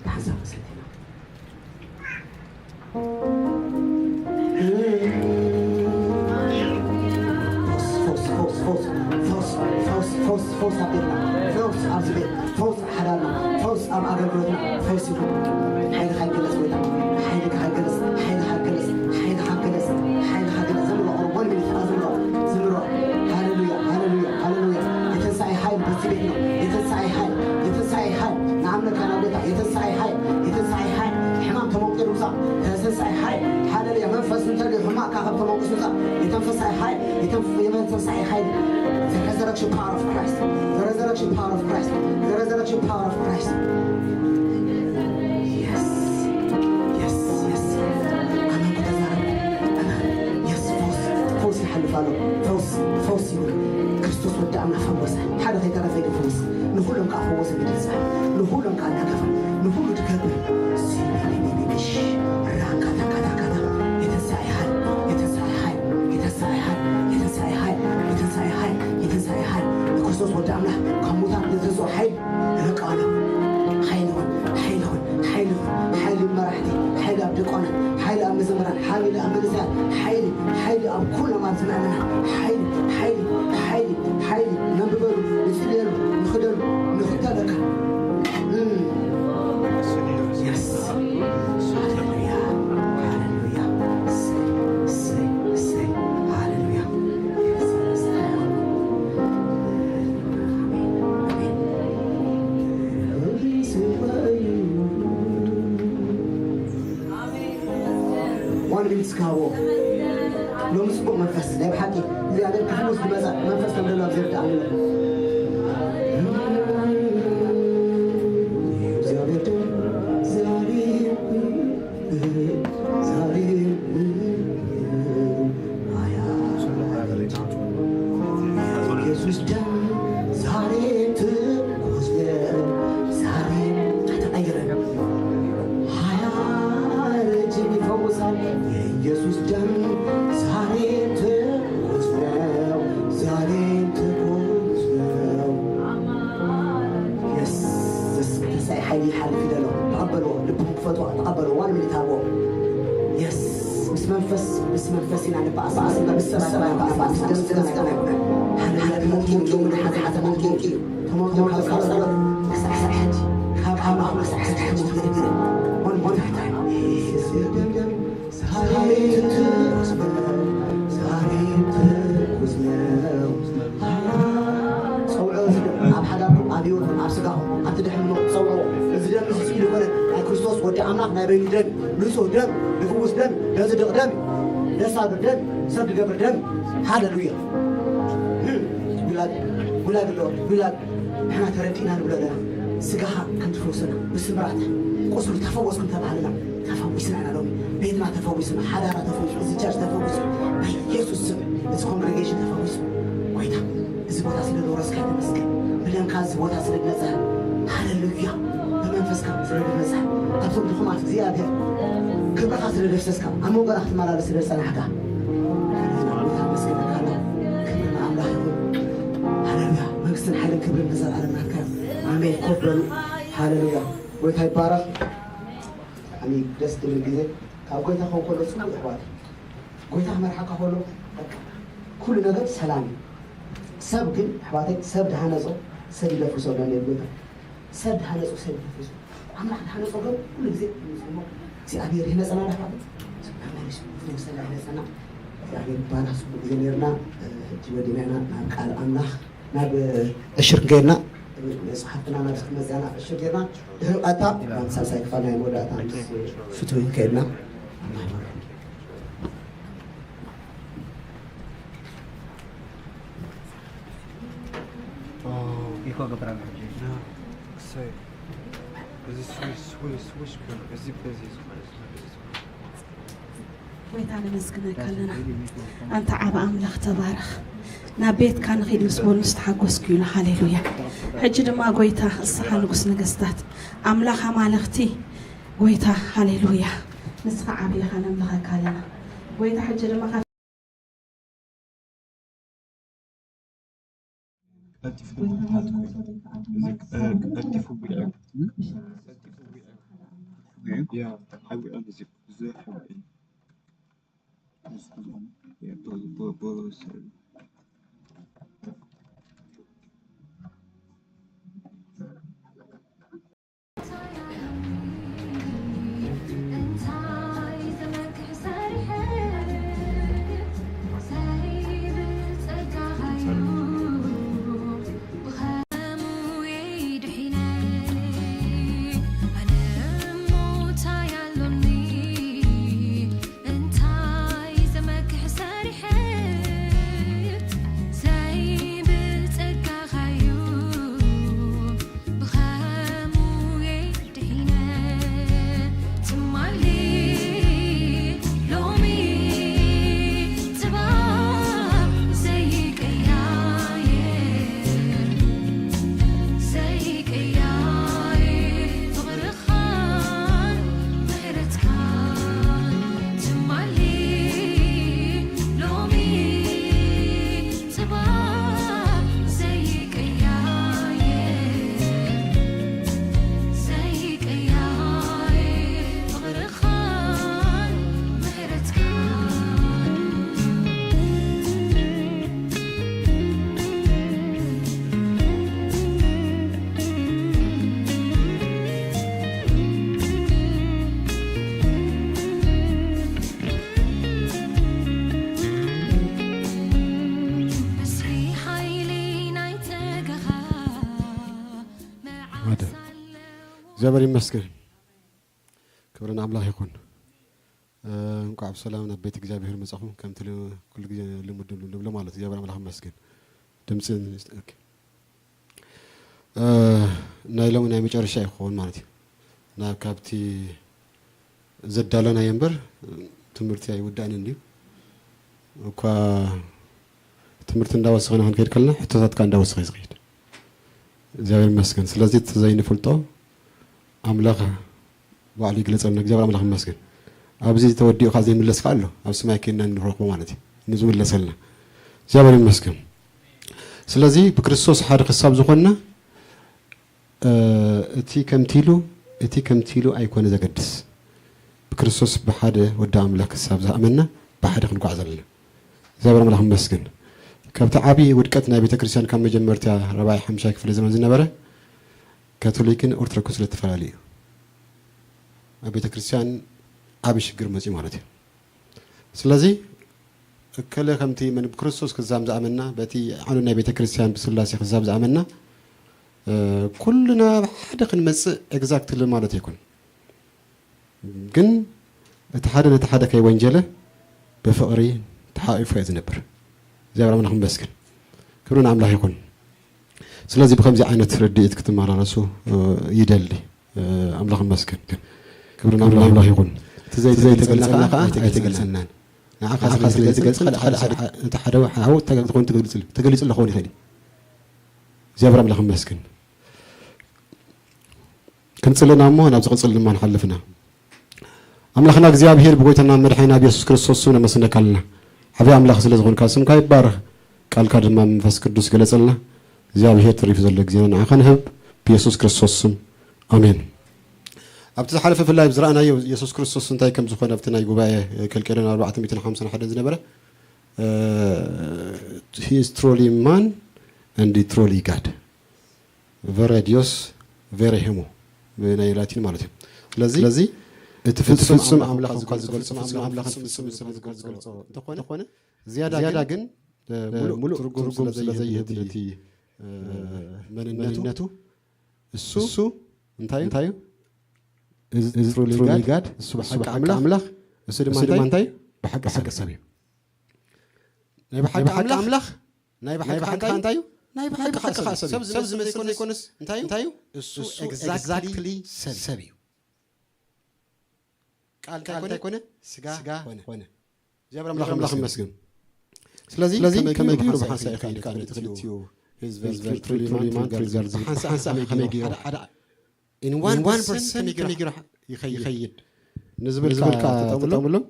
ብሓንሳብ ክንሰቲ ኢና። ፈውስ፣ ፈውስ፣ ፈውስ፣ ፈውስ፣ ፈውስ፣ ፈውስ፣ ፈውስ፣ ፈውስ፣ ፈውስ ኣብ ቤትና፣ ፈውስ ኣብ ሓዳርና፣ ፈውስ ኣብ ኣገልግሎትና፣ ፈውስ ይኹን። ሓይልኻ ይገለጽ ጎይታ፣ ሓይልኻ ይገለጽ፣ ሓይልኻ ይገለጽ፣ ሓይልኻ ይገለጽ፣ ሓይልኻ ይገለጽ። ዘምሮ ኦሮሞን ሚኒት ኣዘምሮ፣ ዘምሮ። ሃሌሉያ፣ ሃሌሉያ፣ ሃሌሉያ። የትንሳኤ ሓይል በዚ ቤት ነው። የትንሳኤ ሓይል፣ የትንሳኤ ሓይል። ንኣምነካ ናብ ጎይታ። የትንሳኤ ሓይል፣ የትንሳኤ ሓይል። ሕማም ተመንቂሉ ውፃእ። የትንሳኤ ሓይል። ሃሌሉያ። መንፈስ እንተልዩ ሕማቕካ ካብ ተመንቂሱ ውፃእ። የተንፈሳኤ ሓይል፣ የተንፍ-፣ የመንፈሳኤ ሓይል። The resurrection power of Christ. The resurrection power of Christ. The resurrection power of Christ. Yes. Yes, yes. ኣመንኩ፣ ተዛረብኩ። ኣመን። የስ፣ ፈውስ፣ ፈውስ ይሓልፍ ኣሎ። ፈውስ፣ ፈውስ ይሁን። ክርስቶስ ወዲ ኣምላኽ ፈወሰ። ሓደ ከይተረፈ ይፈውስ። ንኹሎም ከኣ ፈወሰ። ብተስፋ ንኹሎም ከኣ እናገፋ ንኹሉ ትገብር። ሲቢቢቢቢሽ። ራካታካታካታ። የተንሳኤ ሓይል፣ የተንሳኤ ሓይል፣ የተንሳኤ ሓይል፣ የተንሳኤ ሓይል፣ የተንሳኤ ሓይል፣ የተንሳኤ ሓይል። ንክርስቶስ ወዲ ኣምላኽ ካብ ሙታን ዘተንስኦ ሓይል። ርቃና። ሓይሊ ይኹን፣ ሓይሊ ይኹን፣ ሓይሊ ይኹን፣ ሓይሊ ኣብ መራሕቲ፣ ሓይሊ ኣብ ደቆና፣ ሓይሊ ኣብ መዘምራን፣ ሓይሊ ኣብ መንእሰያት፣ ሓይሊ፣ ሓይሊ ኣብ ኩሎም ኣብ ዝመእመና፣ ሓይሊ፣ ሓይሊ፣ ሓይሊ፣ ሓይሊ፣ ነንብበሉ፣ ንጽልየሉ፣ ንኽደሉ፣ ንኽተለካ። እም። የስ። ሃሌሉያ፣ ሃሌሉያ። እሰይ፣ እሰይ፣ እሰይ። ሃሌሉያ። ዋን ሚኒት እስካቦ ሎሚ ጽቡቕ መንፈስ ናይ ብሓቂ እግዚኣብሔር ክፍውስ ዝመጸ መንፈስ ከም ዘሎ ኣብ ዘርድኣኒ። እግዚኣብሔር ዛሬ ዛሬ ኢየሱስ ደም ዛሬ ትኩስ ነው። ዛሬ አልተቀየረም። ሀያ ረጅም ይፈውሳል። የኢየሱስ ደም ዛሬ ትኩስ ነው። ዛሬ ትኩስ ነው። የስ፣ የስ፣ ተንሳኤ ሓይሊ ይሓልፍ ይደሎ። ተቐበልዎ። ልብኹም ክፈትዋ። ተቐበልዎ። ዋን ሚኒት ሃብዎ። የስ፣ ምስ መንፈስ፣ ምስ መንፈስ ኢና ንበኣስ። በኣስ እምበር ምስ ሰብ ኣይኮነን። በኣስ፣ በኣስ፣ ምስ ደም ስጋን ኣይኮነን። ሓደ ሓደ ተመልኪ፣ ሎሚ ሓደ ሓደ ተመልኪ። ተመልኪ ካብ ጸሎት ክሳዕ ሕጂ፣ ካብ ኣምላኽ ክሳዕ ሕጂ ተመልኪ። ሆን፣ ሆን፣ ዛሬ ትኩስ ነው፣ ዛሬ ትኩስ ነው። ጸውዖ እዚ ደም ኣብ ሓዳርኩም፣ ኣብ ህይወትኩም፣ ኣብ ስጋኹም፣ ኣብቲ ድሕሪ ሞት ጸውዖ። እዚ ደም እዚ ስኢሉ ይኮነን፣ ናይ ክርስቶስ ወዲ ኣምላኽ ናይ በይኑ ደም፣ ንጹህ ደም፣ ዝፍውስ ደም፣ ዘጽድቕ ደም፣ ዘሳብር ደም፣ ሰብ ዝገብር ደም። ሃሌሉያ። ውላድ፣ ውላድ ኣሎ፣ ውላድ። ንሕና ተረዲእና ንብሎ ኣለና። ስጋኻ ከም ትፈውሰና፣ ብስብራት ቁስሉ ተፈወስኩም ተባህልና፣ ተፈዊስና ኢና ሎሚ። ቤትና ተፈዊሱ፣ ሓዳራ ተፈዊሱ፣ እዚ ቸርች ተፈዊሱ፣ በኢየሱስ ስም እዚ ኮንግሬጌሽን ተፈዊሱ። ጎይታ፣ እዚ ቦታ ስለ ዝወረስካ ተመስገን። ብደምካ እዚ ቦታ ስለ ዝነጽህ፣ ሃሌሉያ። ብመንፈስካ ስለ ዝነጽህ፣ ኣብቶም ድኹማት እግዚኣብሔር ክብርኻ ስለ ደፍሰስካ፣ ኣብ መንጎና ክትመላለስ ስለ ዝጸናሕካ፣ ጎይታ፣ ኣመስግነካ ኣለኹ። ክብሪ ንኣምላኽ ይኹን። ሃሌሉያ። መንግስትን ሓይልን ክብርን ንዘለኣለም ናትካ እዩ። ኣሜን። ኮፍ በሉ። ሃሌሉያ። ጎይታ ይባረኽ። ብጣዕሚ ደስ ዝብል ግዜ። ካብ ጎይታ ክኸውን ከሎ ጽቡቕ፣ ኣሕዋት። ጎይታ ክመርሓካ ከሎ፣ በቃ፣ ኩሉ ነገር ሰላም እዩ። ሰብ ግን፣ ኣሕዋተይ፣ ሰብ ድሃነጾ ሰብ ይደፍርሶ ኣሎ፣ እንደ ጎይታ። ሰብ ድሃነጾ ሰብ ይደፍርሶ። ኣምላኽ ድሃነጾ ግን ኩሉ ግዜ ይመጽእ እሞ፣ እግዚኣብሔር ይህነጸና፣ ኣሕዋተይ። እግዚኣብሔር ይህነጸና። እግዚኣብሔር ባና ጽቡቕ ግዜ ነይርና። ሕጂ ወዲና ኢና ናብ ቃል ኣምላኽ፣ ናብ ዕሽር ክንከይድና፣ መጽሓፍትና ናብ መዛና ዕሽር ጌርና፣ ድሕሪ ቃታ ናብ ሳልሳይ ክፋል ናይ መወዳእታ ምስ ፍትዊ ክንከይድና። ኣምላኽ ይባርክ። እሰይ። እዚ ስዊሽ፣ ስዊሽ፣ ስዊሽ እኮ ነው። እዚ በዚ ዝኾነ፣ እዚ በዚ ዝኾነ። ጎይታ ነመስግነካ ኣለና። ኣንታ ዓቢ ኣምላኽ ተባረኽ። ናብ ቤትካ ንኺድ ምስ በሉ ዝተሓጎስኩ ኢሉ። ሃሌሉያ። ሕጂ ድማ ጎይታ እስኻ ንጉስ ነገስታት፣ ኣምላኽ ኣማልኽቲ፣ ጎይታ ሃሌሉያ። ንስኻ ዓቢ ኢኻ ነምልኸካ ኣለና። ጎይታ ሕጂ ድማ ካብ ቀልጢፉ ድማ ምትሓት ኮይኑ። እዚ፣ እ፣ ቀልጢፉ ዊዑ። ቀልጢፉ ዊዑ። ዊዑ? ያ፣ ሓዊዑ እዚ ብዙሕ ሓዊዑ። ያ፣ ብ-፣ ብ-፣ ብ-፣ ሓደ እግዚኣብሔር ይመስገን። ክብሪ ንኣምላኽ ይኹን። እ፣ እንኳዕ ብሰላም ናብ ቤት እግዚኣብሔር መጻኹም። ከምቲ ል-፣ ኩሉ ግዜ ልሙድ ንብሎ ማለት እግዚኣብሔር ኣምላኽ ይመስገን። ድምፂ ኦኬ። እ፣ ናይ ሎሚ ናይ መጨረሻ ይኸውን ማለት እዩ። ናብ ካብቲ ዘዳለናዮ እምበር ትምህርቲ ኣይውዳእን እንድዩ። እኳ ትምህርቲ እንዳወሰኸና ክንከይድ ከለና ሕቶታት ከዓ እንዳወሰኸ እዩ ዝኸይድ። እግዚኣብሔር ይመስገን። ስለዚ እቲ ዘይንፈልጦ ኣምላኽ ባዕሉ ይግለጸልና። እግዚኣብሔር ኣምላኽ ይመስገን። ኣብዚ ተወዲኡ ከዓ ዘይምለስ ከዓ ኣሎ። ኣብ ሰማይ ከይድና እንረኽቦ ማለት እዩ። ንዝምለሰልና። እግዚኣብሔር ይመስገን። ስለዚ ብክርስቶስ ሓደ ክሳብ ዝኾንና፣ እ፣ እቲ ከምቲ ኢሉ፣ እቲ ከምቲ ኢሉ ኣይኮነ ዘገድስ። ብክርስቶስ ብሓደ ወዲ ኣምላኽ ክሳብ ዝኣመንና ብሓደ ክንጓዓዝ ኣለና። እግዚኣብሔር ኣምላኽ ይመስገን። ካብቲ ዓቢ ውድቀት ናይ ቤተ ክርስቲያን ካብ መጀመርታ ራብዓይ ሓምሻይ ክፍለ ዘመን ዝነበረ ካቶሊክን ኦርቶዶክስ ስለ እተፈላለዩ እዩ። ኣብ ቤተ ክርስቲያን ዓቢ ሽግር መጺኡ ማለት እዩ። ስለዚ እከለ ከምቲ መን ብክርስቶስ ክዛም ዝኣመና፣ በቲ ዓሉ ናይ ቤተ ክርስቲያን ብስላሴ ክዛም ዝኣመና፣ እ፣ ኩልና ሓደ ክንመጽእ ኤግዛክትሊ ማለት ኣይኮን። ግን እቲ ሓደ ነቲ ሓደ ከይወንጀለ ብፍቕሪ ተሓኢፉ እዩ ዝነብር። እግዚኣብሔር ኣምላኽ ይመስገን። ክብሪ ንኣምላኽ ይኹን። ስለዚ ብከምዚ ዓይነት ርድኢት ክትመላለሱ፣ እ፣ ይደሊ። እ፣ ኣምላኽ ይመስገን። ክብሪ ንኣምላኽ ይኹን። እቲ ዘይተገልጸልና ከዓ ኣይተገልጸልናን። ንዓኻ ስለ ዘይተገልጸ፣ ሓደ፣ ሓደ፣ እቲ ሓደ ሓው ተገ-፣ ክኸውን ተገልጽ-፣ ተገሊጹ ኣሎ ክኸውን ይኽእል እዩ። እግዚኣብሔር ኣምላኽ ይመስገን። ክንጽልና እሞ ናብ ዝቕጽል ድማ ንሓልፍና። ኣምላኽና እግዚኣብሔር ብጎይታና መድሓኒና ብየሱስ ክርስቶስ ስም ነመስግነካ ኣለና። ዓብዪ ኣምላኽ ስለ ዝኾንካ ስምካ ይባረኽ። ቃልካ ድማ መንፈስ ቅዱስ ገለጸልና። እግዚኣብሔር ተሪፉ ዘሎ ግዜና ንዓኻ ንህብ ብየሱስ ክርስቶስ ስም ኣሜን። ኣብቲ ዝሓለፈ ብፍላይ ዝረኣናዮ የሱስ ክርስቶስ እንታይ ከም ዝኾነ ኣብቲ ናይ ጉባኤ ከልቄዶን ኣርባዕተ ሚእትን ሓምሳን ሓደን ዝነበረ፣ እ፣ he is truly man and truly God። ቨረ ዲዮስ ቨረ ሄሞ ብናይ ላቲን ማለት እዩ። ስለዚ እቲ ፍጹም ኣምላኽ እኳ ዝገልጾ ፍጹም ኣምላኽ ፍጹም ሰብ ዝገልጾ እንተኾነ፣ ዝያዳ ግን፣ እ፣ ሙሉእ ትርጉም ስለ ዘይህብ ነቲ፣ እ፣ መንነቱ እሱ እንታይ እዩ? እንታይ እዩ? እዚ ትሩሊ ጋድ እሱ ብሓቂ ኣምላኽ፣ እሱ ድማ እንታይ እዩ? ብሓቂ ሰብ እዩ። ናይ ብሓቂ ኣምላኽ፣ ናይ ብሓቂ እንታይ እዩ? ናይ ብሓቂ ከዓ ሰብ እዩ። ሰብ ዝመስል ዘይኮነስ እንታይ እዩ? እሱ ኤግዛክትሊ ሰብ እዩ። ቃል እንታይ ኮነ? ስጋ ኮነ። እግዚኣብሔር ኣምላኽ ይመስገን። ስለዚ ከመይ ገይሩ ብሓንሳእ ይኸይድ? ካብ ክልቲኡ ህዝበ ትሩሊ ማን ትሩሊ ገርል ብሓንሳእ ከመይ ገይሩ? ኢን ዋን ፐርሰንት ከመይ ገይሩ ይኸይድ? ንዝብል ከዓ ተጠቕምሎም።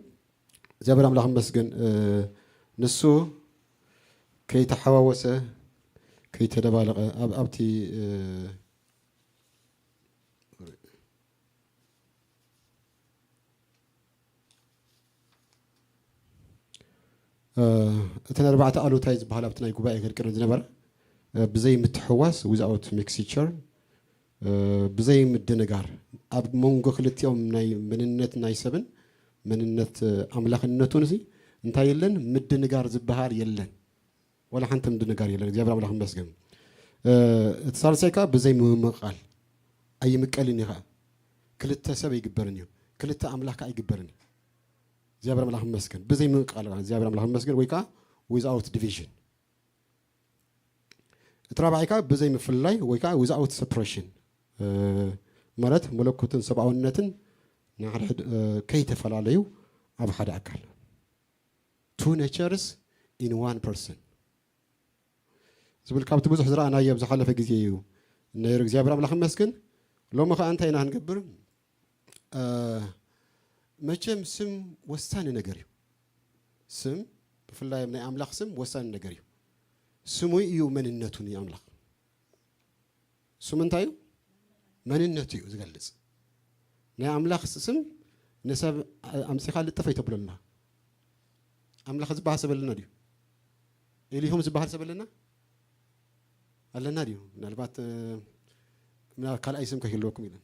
እግዚኣብሔር ኣምላኽ ይመስገን። ንሱ ከይተሓዋወሰ ከይተደባለቐ ኣብቲ እተን ኣርባዕተ ኣሉታይ ዝበሃል ኣብቲ ናይ ጉባኤ ከድቅድም ዝነበረ ብዘይ ምትሕዋስ፣ ዊዝኣውት ሚክስቸር፣ ብዘይ ምድንጋር፣ ኣብ መንጎ ክልቲኦም ናይ መንነት ናይ ሰብን መንነት ኣምላኽነቱን ሲ እንታይ የለን? ምድንጋር ዝበሃል የለን። ዋላ ሓንቲ ምድንጋር የለን። እግዚኣብሔር ኣምላኽ ይመስገን። እቲ ሳልሳይ ከዓ ብዘይ ምምቕቓል፣ ኣይምቀልን እዩ ከዓ። ክልተ ሰብ ኣይግበርን እዩ፣ ክልተ ኣምላኽ ከዓ ኣይግበርን እዩ። እግዚኣብሔር ኣምላኽ ይመስገን። ብዘይ ምምቕቓል ከዓ እግዚኣብሔር ኣምላኽ ይመስገን። ወይ ከዓ ዊዝኣውት ዲቪዥን። እቲ ራብዓይ ከዓ ብዘይ ምፍልላይ ወይ ከዓ ዊዝኣውት ሰፕሬሽን፣ ማለት መለኮትን ሰብኣውነትን ንሓድሕድ ከይተፈላለዩ ኣብ ሓደ ኣካል፣ ቱ ኔቸርስ ኢን ዋን ፐርሰን ዝብል ካብቲ ብዙሕ ዝረኣናዮ ኣብ ዝሓለፈ ግዜ እዩ ነይሩ። እግዚኣብሔር ኣምላኽ ይመስገን። ሎሚ ከዓ እንታይ ኢና ክንገብር? መቸም ስም ወሳኒ ነገር እዩ። ስም ብፍላይ ናይ ኣምላኽ ስም ወሳኒ ነገር እዩ። ስሙ እዩ መንነቱ ናይ ኣምላኽ። ስሙ እንታይ እዩ? መንነቱ እዩ ዝገልጽ። ናይ ኣምላኽ ስም ንሰብ ኣምጺኻ ልጥፍ ኣይተብለልና። ኣምላኽ ዝበሃል ሰብ ኣለና ድዩ? ኤሊሆም ዝበሃል ሰብ ኣለና? ኣለና ድዩ? ምናልባት ካልኣይ ስም ከይህልወኩም ኢለን።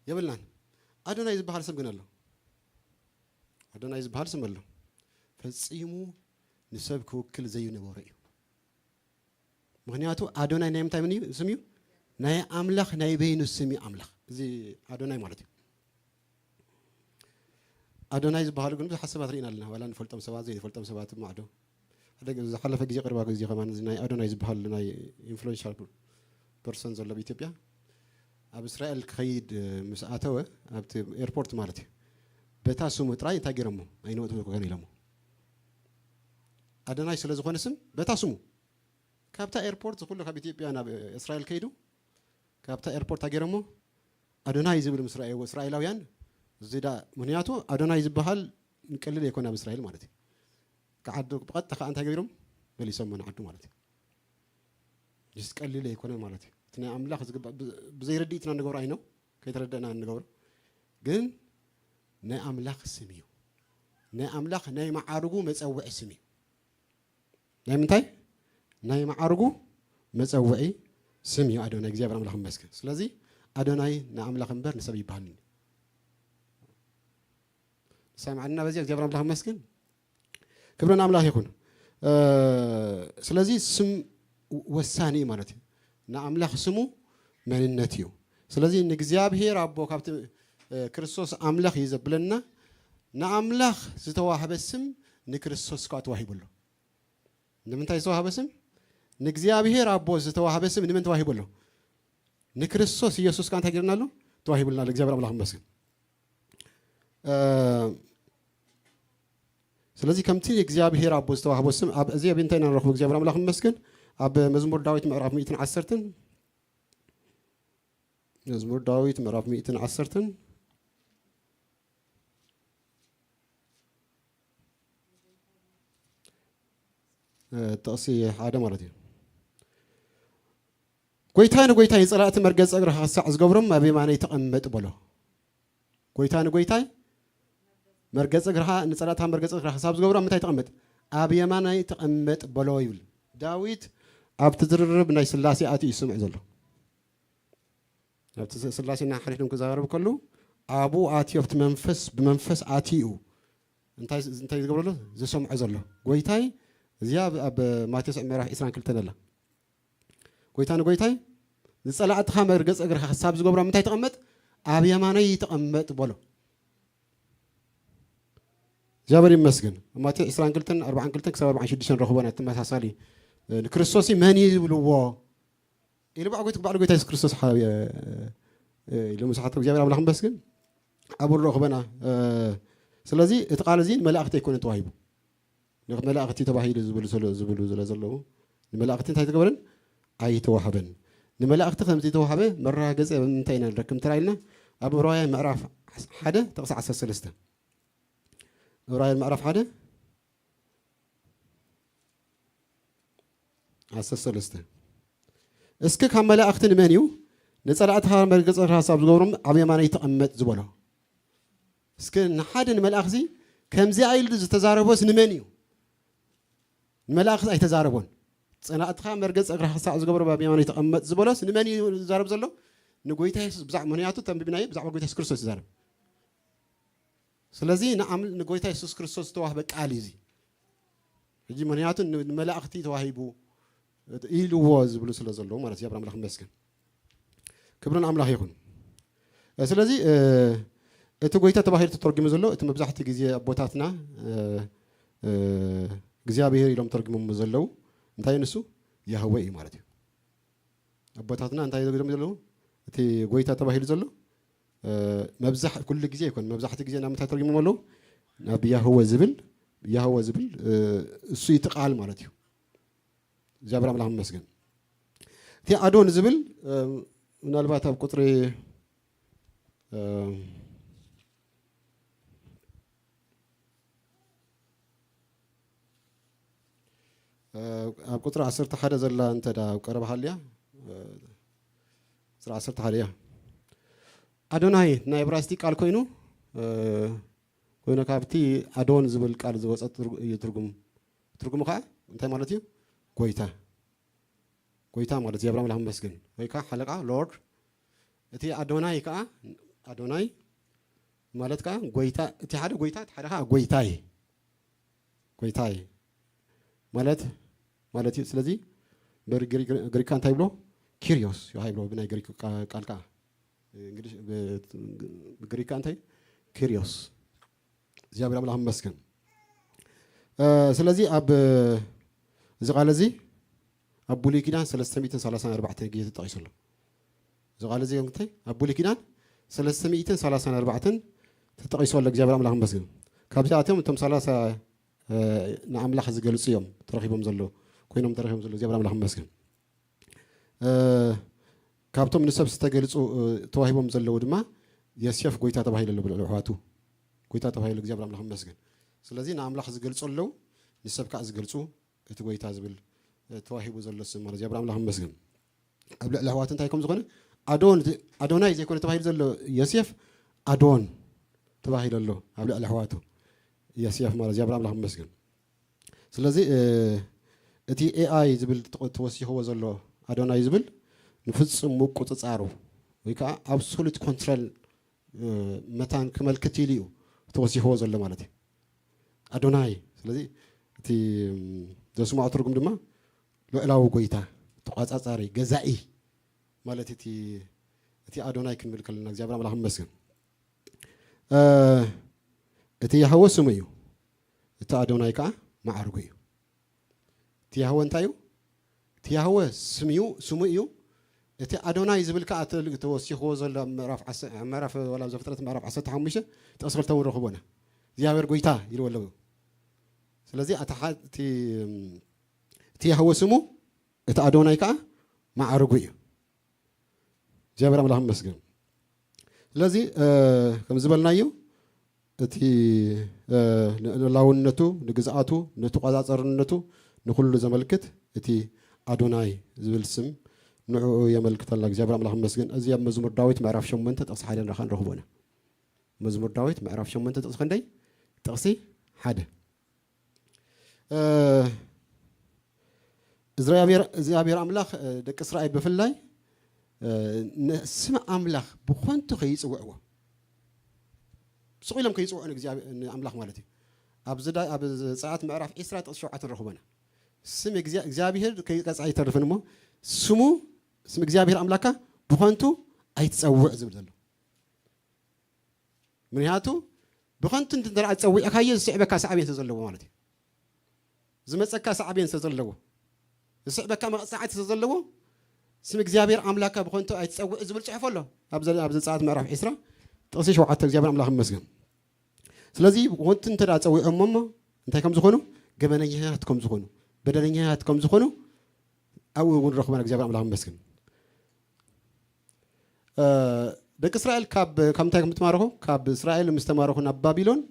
የብልናን። ኣዶናይ ዝበሃል ሰብ ግን ኣሎ። ኣዶናይ ዝበሃል ስም ኣሎ። ፈጺሙ ንሰብ ክውክል ዘይነበሮ እዩ። ምኽንያቱ ኣዶናይ ናይ ምንታይ ምን እዩ? ስም እዩ? ናይ ኣምላኽ ናይ በይኑ ስም እዩ ኣምላኽ። እዚ ኣዶናይ ማለት እዩ። ኣዶናይ ዝበሃሉ ግን ብዙሓት ሰባት ርኢና ኣለና። ዋላ ንፈልጦም ሰባት ዘይንፈልጦም ሰባት ማዕዶ። ሓደ ዝሓለፈ ግዜ ቅርባ ግዜ ከማን እዚ ናይ ኣዶናይ ዝበሃል ናይ ኢንፍሉዌንሻል ፐርሰን ዘሎ ኣብ ኢትዮጵያ ኣብ እስራኤል ክኸይድ ምስ ኣተወ ኣብቲ ኤርፖርት ማለት እዩ በታ ስሙ ጥራይ እንታይ ገይሮሞ? ኣይንወጥወጥን ኢሎሞ። ኣዶናይ ስለ ዝኾነ ስም በታ ስሙ ካብታ ኤርፖርት ዝኩሉ ካብ ኢትዮጵያ ናብ እስራኤል ከይዱ ካብታ ኤርፖርት ኣገይሮሞ ኣዶናይ ዝብል ምስ ረኣይዎ እስራኤላውያን እዚ ዳ ምክንያቱ ኣዶናይ ዝበሃል ንቀልል ኣይኮነ ኣብ እስራኤል ማለት እዩ። ክዓዱ ብቐጥታ ከዓ እንታይ ገቢሮም መሊሶም ንዓዱ ማለት እዩ። ጅስ ቀሊል ኣይኮነ ማለት እዩ። እቲ ናይ ኣምላኽ ዝግባእ ብዘይረድእ ኢትና ንገብሮ ኣይነው ከይተረደእና ንገብሮ ግን ናይ ኣምላኽ ስም እዩ። ናይ ኣምላኽ ናይ መዓርጉ መፀውዒ ስም እዩ። ናይ ምንታይ ናይ መዓርጉ መፀውዒ ስም እዩ ኣዶናይ። እግዚኣብሔር ኣምላኽ ይመስገን። ስለዚ ኣዶናይ ንኣምላኽ እምበር ንሰብ ይበሃል ንሰማዕና በዚኣ እግዚኣብሔር ኣምላኽ ይመስገን። ክብሪ ንኣምላኽ ይኹን። ስለዚ ስም ወሳኒ እዩ ማለት እዩ። ንኣምላኽ ስሙ መንነት እዩ። ስለዚ ንእግዚኣብሔር ኣቦ ካብቲ ክርስቶስ ኣምላኽ እዩ ዘብለና። ንኣምላኽ ዝተዋህበ ስም ንክርስቶስ ከዓ ተዋሂቡ ኣሎ። ንምንታይ ዝተዋህበ ስም? ንእግዚኣብሔር ኣቦ ዝተዋህበ ስም ንመን ተዋሂቡ ኣሎ? ንክርስቶስ ኢየሱስ ከዓ እንታይ ገይርና ኣሎ? ተዋሂቡልና ኣሎ። እግዚኣብሔር ኣምላኽ ይመስገን። ስለዚ ከምቲ እግዚኣብሔር ኣቦ ዝተዋህቦ ስም ኣብ እዚ ኣብ እንታይ ኢና ንረኽቦ? እግዚኣብሔር ኣምላኽ ይመስገን። ኣብ መዝሙር ዳዊት ምዕራፍ ሚእትን ዓሰርተን መዝሙር ዳዊት ምዕራፍ ሚእትን ዓሰርተን ጥቕሲ ሓደ ማለት እዩ። ጎይታይ ንጎይታይ ንጸላእቲ መርገጽ እግርኻ ክሳዕ ዝገብሮም ኣብ የማነይ ተቐመጥ በሎ። ጎይታ ንጎይታይ መርገጽ እግርኻ ንጸላእታ መርገጽ እግርኻ ክሳብ ዝገብሮም ምንታይ ተቐመጥ? ኣብ የማነይ ተቐመጥ በሎ ይብል። ዳዊት ኣብቲ ዝርርብ ናይ ስላሴ ኣትዩ ይስምዕ ዘሎ። ኣብቲ ስላሴ እናሓድሕዶም ክዛረብ ከሉ ኣብኡ ኣትዩ ኣብቲ መንፈስ ብመንፈስ ኣትዩ እንታይ እንታይ ዝገብረሉ ዝሰምዖ ዘሎ ጎይታይ እዚኣ ኣብ ማቴዎስ ምዕራፍ ዕስራን ክልተን ኣላ። ጎይታ ንጎይታይ ንጸላእትኻ መርገጽ እግርኻ ክሳብ ዝገብሮም እንታይ ተቐመጥ ኣብ የማነይ ተቐመጥ በሎ። እግዚኣብሔር ይመስገን። ኣብ ማቴዎስ ዕስራን ክልተን ኣርባዓን ክልተን ክሳብ ኣርባዓን ሽዱሽተን ረኽቦና ተመሳሳሊ እ፣ ንክርስቶስ መን እዩ ዝብልዎ? ኢሉ ባዕ ጎይታ፣ ባዕሉ ጎይታ የሱስ ክርስቶስ ሓ-፣ እ፣ እ፣ ኢሉ ምስ ሓተቶ እግዚኣብሔር ኣምላኽ መስግን ኣብ ርኦ ክበና። እ፣ ስለዚ እቲ ቃል እዚ ንመላእኽቲ ኣይኮነን ተዋሂቡ። ንመላእኽቲ ተባሂሉ ዝብሉ ስለ፣ ዝብሉ ስለ ዘለዉ ንመላእኽቲ እንታይ ተገበረን? ኣይተዋህበን። ንመላእኽቲ ከም ዝተዋህበ መረጋገጺ ኣብ ምንታይ ኢና ንረክብ እንተ ኢልና ኣብ ዕብራውያን ምዕራፍ ሓደ ጥቕሲ ዓሰርተ ሰለስተ። ዕብራውያን ምዕራፍ ሓደ ዓሰርተ ሰለስተ። እስኪ ካብ መላእኽቲ ንመን እዩ ንጸላእትኻ መርገጽ ራስ ኣብ ዝገብሮም ኣብ የማነይ ተቐመጥ ዝበሎ? እስኪ ንሓደ ንመልኣኽ እዚ ከምዚኣ ኢሉ ዝተዛረቦስ ንመን እዩ? ንመልኣኽ ኣይተዛረቦን። "ጸላእትኻ መርገጽ እግርኻ ክሳዕ ዝገብሮ ኣብ የማነይ ተቐመጥ" ዝበሎስ ንመን እዩ ዝዛረብ ዘሎ? ንጎይታ የሱስ ብዛዕ-፣ ምኽንያቱ ተንቢብናዮ ብዛዕባ ጎይታ የሱስ ክርስቶስ ይዛረብ። ስለዚ ንኣም-፣ ንጎይታ የሱስ ክርስቶስ ዝተዋህበ ቃል እዩ እዚ። ሕጂ ምኽንያቱ ን-፣ ንመላእኽቲ ተዋሂቡ ኢልዎ ዝብሉ ስለ ዘለዉ ማለት እዩ። ኣብርሃም ኣምላኽ ይመስገን። ክብሪ ንኣምላኽ ይኹን። እ፣ ስለዚ፣ እ፣ እቲ ጎይታ ተባሂሉ ተተርጒሙ ዘሎ፣ እቲ መብዛሕትኡ ግዜ ኣቦታትና፣ እ፣ እ፣ እግዚኣብሄር ኢሎም ተርጒሞም ዘለዉ፣ እንታይ ንሱ? ያህወ እዩ ማለት እዩ። ኣቦታትና እንታይ ኢሎም ዘለዉ? እቲ ጎይታ ተባሂሉ ዘሎ፣ እ፣ መብዛሕ-፣ ኩሉ ግዜ ኣይኮን፣ መብዛሕትኡ ግዜ ናብ ምንታይ ተርጒሞም ኣለዉ? ናብ ያህወ ዝብል፣ ያህወ ዝብል፣ እ፣ እሱ እዩ እቲ ቃል ማለት እዩ። እግዚኣብሔር ኣምላኽ ይመስገን። እቲ ኣዶን ዝብል፣ እ፣ ምናልባት ኣብ ቁጽሪ፣ እ፣ እ፣ ኣብ ቁጽሪ ዓሰርተ ሓደ ዘላ እንተ ደኣ ኣብ ቀረባ ሃልያ፣ እ፣ ቁጽሪ ዓሰርተ ሓደ እያ። ኣዶናይ ናይ ዕብራይስጢ ቃል ኮይኑ፣ እ፣ ኮይኑ ካብቲ ኣዶን ዝብል ቃል ዝወጸ ትርጉ-፣ እዩ ትርጉም። ትርጉሙ ከዓ እንታይ ማለት እዩ? ጎይታ። ጎይታ ማለት እዩ። ኣብርሃም ኣምላኽ ይመስገን። ወይ ከዓ ሓለቃ፣ ሎርድ። እቲ ኣዶናይ ከዓ፣ ኣዶናይ ማለት ከዓ ጎይታ፣ እቲ ሓደ ጎይታ፣ እቲ ሓደ ከዓ ጎይታይ። ጎይታይ ማለት፣ ማለት እዩ። ስለዚ ብግሪ-፣ ግሪካ እንታይ ይብሎ? ኪሪዮስ ይብሎ ብናይ ግሪክ ቃ-፣ ቃል ከዓ። እንግዲህ ብ-፣ ብግሪካ እንታይ? ኪሪዮስ። እግዚኣብሔር ኣምላኽ ይመስገን። እ፣ ስለዚ ኣብ እዚ ቃል እዚ ኣብ ብሉይ ኪዳን ሰለስተ ሚእትን ሰላሳን ኣርባዕተን ግዜ ተጠቒሱ ኣሎ። እዚ ቃል እዚ እንታይ? ኣብ ብሉይ ኪዳን ሰለስተ ሚእትን ሰላሳን ኣርባዕተን ተጠቒሱ ኣሎ። እግዚኣብሔር ኣምላኽ ይመስገን። ካብዚኣቶም እቶም ሰላሳ፣ እ፣ ንኣምላኽ ዝገልጹ እዮም ተረኺቦም ዘለዉ፣ ኮይኖም ተረኺቦም ዘለዉ። እግዚኣብሔር ኣምላኽ ይመስገን። እ፣ ካብቶም ንሰብ ዝተገልጹ፣ እ፣ ተዋሂቦም ዘለዉ ድማ የሴፍ ጎይታ ተባሂሉ ኣሎ ብልዕሊ ኣሕዋቱ። ጎይታ ተባሂሉ እግዚኣብሔር ኣምላኽ ይመስገን። ስለዚ ንኣምላኽ ዝገልጹ ኣለዉ፣ ንሰብ ከኣ ዝገልጹ እቲ ጎይታ ዝብል፣ እ፣ ተዋሂቡ ዘሎ ስም ማለት እግዚኣብሔር ኣምላኽ ይመስገን። ኣብ ልዕሊ ኣሕዋቱ እንታይ ከም ዝኾነ ኣዶን፣ ኣዶናይ ዘይኮነ ተባሂሉ ዘሎ የሴፍ ኣዶን ተባሂሉ ኣሎ ኣብ ልዕሊ ኣሕዋቱ። የሴፍ ማለት እግዚኣብሔር ኣምላኽ ይመስገን። ስለዚ፣ እ፣ እቲ ኤኣይ ዝብል ተወ-፣ ተወሲኽዎ ዘሎ ኣዶናይ ዝብል ንፍጹም ምቁጽጻሩ ወይ ከዓ ኣብሶሉት ኮንትሮል፣ እ፣ መታን ክመልክት ኢሉ እዩ ተወሲኽዎ ዘሎ ማለት እዩ። ኣዶናይ። ስለዚ እቲ፣ እም፣ ዘስምዖ ትርጉም ድማ ልዑላዊ ጎይታ፣ ተቋጻጻሪ፣ ገዛኢ ማለት እቲ፣ እቲ ኣዶናይ ክንብል ከለና እግዚኣብሔር ኣምላኽ ይመስገን። እ፣ እቲ ያህወ ስሙ እዩ። እቲ ኣዶናይ ከዓ መዓርጉ እዩ። እቲ ያህወ እንታይ እዩ? እቲ ያህወ ስም እዩ፣ ስሙ እዩ። እቲ ኣዶናይ ዝብል ከዓ እቲ ተወሲኽዎ ዘሎ ኣብ ምዕራፍ ዓስ-፣ ኣብ ምዕራፍ ዋላ ዘፍጥረት ምዕራፍ ዓሰርተ ሓሙሽተ ጥቕሲ ክልተ እውን ረኽቦና። እግዚኣብሔር ጎይታ ኢልዎ ኣለዉ። ስለዚ ኣቲ ሓ-፣ እቲ፣ እቲ ያህወ ስሙ፣ እቲ ኣዶናይ ከዓ መዓርጉ እዩ። እግዚኣብሔር ኣምላኽ ይመስገን። ስለዚ፣ እ፣ ከም ዝበልናዮ፣ እቲ፣ እ፣ ንልዕላውነቱ፣ ንግዝኣቱ፣ ንተቆጻጸርነቱ፣ ንኹሉ ዘመልክት እቲ ኣዶናይ ዝብል ስም ንዕኡ የመልክተልና። እግዚኣብሔር ኣምላኽ ይመስገን። እዚ ኣብ መዝሙር ዳዊት ምዕራፍ ሸሞንተ ጥቕሲ ሓደ ንረኻ ንረኽቦ ኢና። መዝሙር ዳዊት ምዕራፍ ሸሞንተ ጥቕሲ ክንደይ? ጥቕሲ ሓደ። እ፣ እግዚኣብሔር፣ እግዚኣብሔር ኣምላኽ፣ እ፣ ደቂ እስራኤል ብፍላይ፣ እ፣ ንስም ኣምላኽ ብኾንቱ ከይጽውዕዎ። ስቕ ኢሎም ከይጽውዑ ንእግዚኣብሄ-፣ ንኣምላኽ ማለት እዩ። ኣብ ዝዳ-፣ ኣብ ዘጸኣት ምዕራፍ ዒስራ ጥቕሲ ሸውዓተ ንረኽቦ ኢና። ስም እግዚኣብ-፣ እግዚኣብሄር ከይቀጽዐ ኣይተርፍን እሞ፣ ስሙ፣ ስም እግዚኣብሄር ኣምላኽካ ብኾንቱ ኣይትጸውዕ ዝብል ዘሎ። ምኽንያቱ ብኸንቱ እንተ ደኣ ጸዊዕካዮ ዝስዕበካ ሳዕቤን ስለ ዘለዎ ማለት እዩ። ዝመጸካ ሳዕቤን ስለ ዘለዎ። ዝስዕበካ መቕጻዕቲ ስለ ዘለዎ፣ ስም እግዚኣብሔር ኣምላካ ብኾንቱ ኣይትጸውዕ ዝብል ጽሑፍ ኣሎ። ኣብ ዘ-፣ ኣብ ዘጸኣት ምዕራፍ ዕስራ ጥቕሲ ሸውዓተ። እግዚኣብሔር ኣምላኽ ይመስገን። ስለዚ ብኾንቱ እንተ ደኣ ጸዊዖሞ እሞ እንታይ ከም ዝኾኑ፣ ገበነኛታት ከም ዝኾኑ፣ በደለኛታት ከም ዝኾኑ ኣብኡ እውን ረኽበና። እግዚኣብሔር ኣምላኽ ይመስገን። እ፣ ደቂ እስራኤል ካብ፣ ካብ ምንታይ ከም ዝተማረኹ፣ ካብ እስራኤል ምስ ተማረኹ ናብ ባቢሎን፣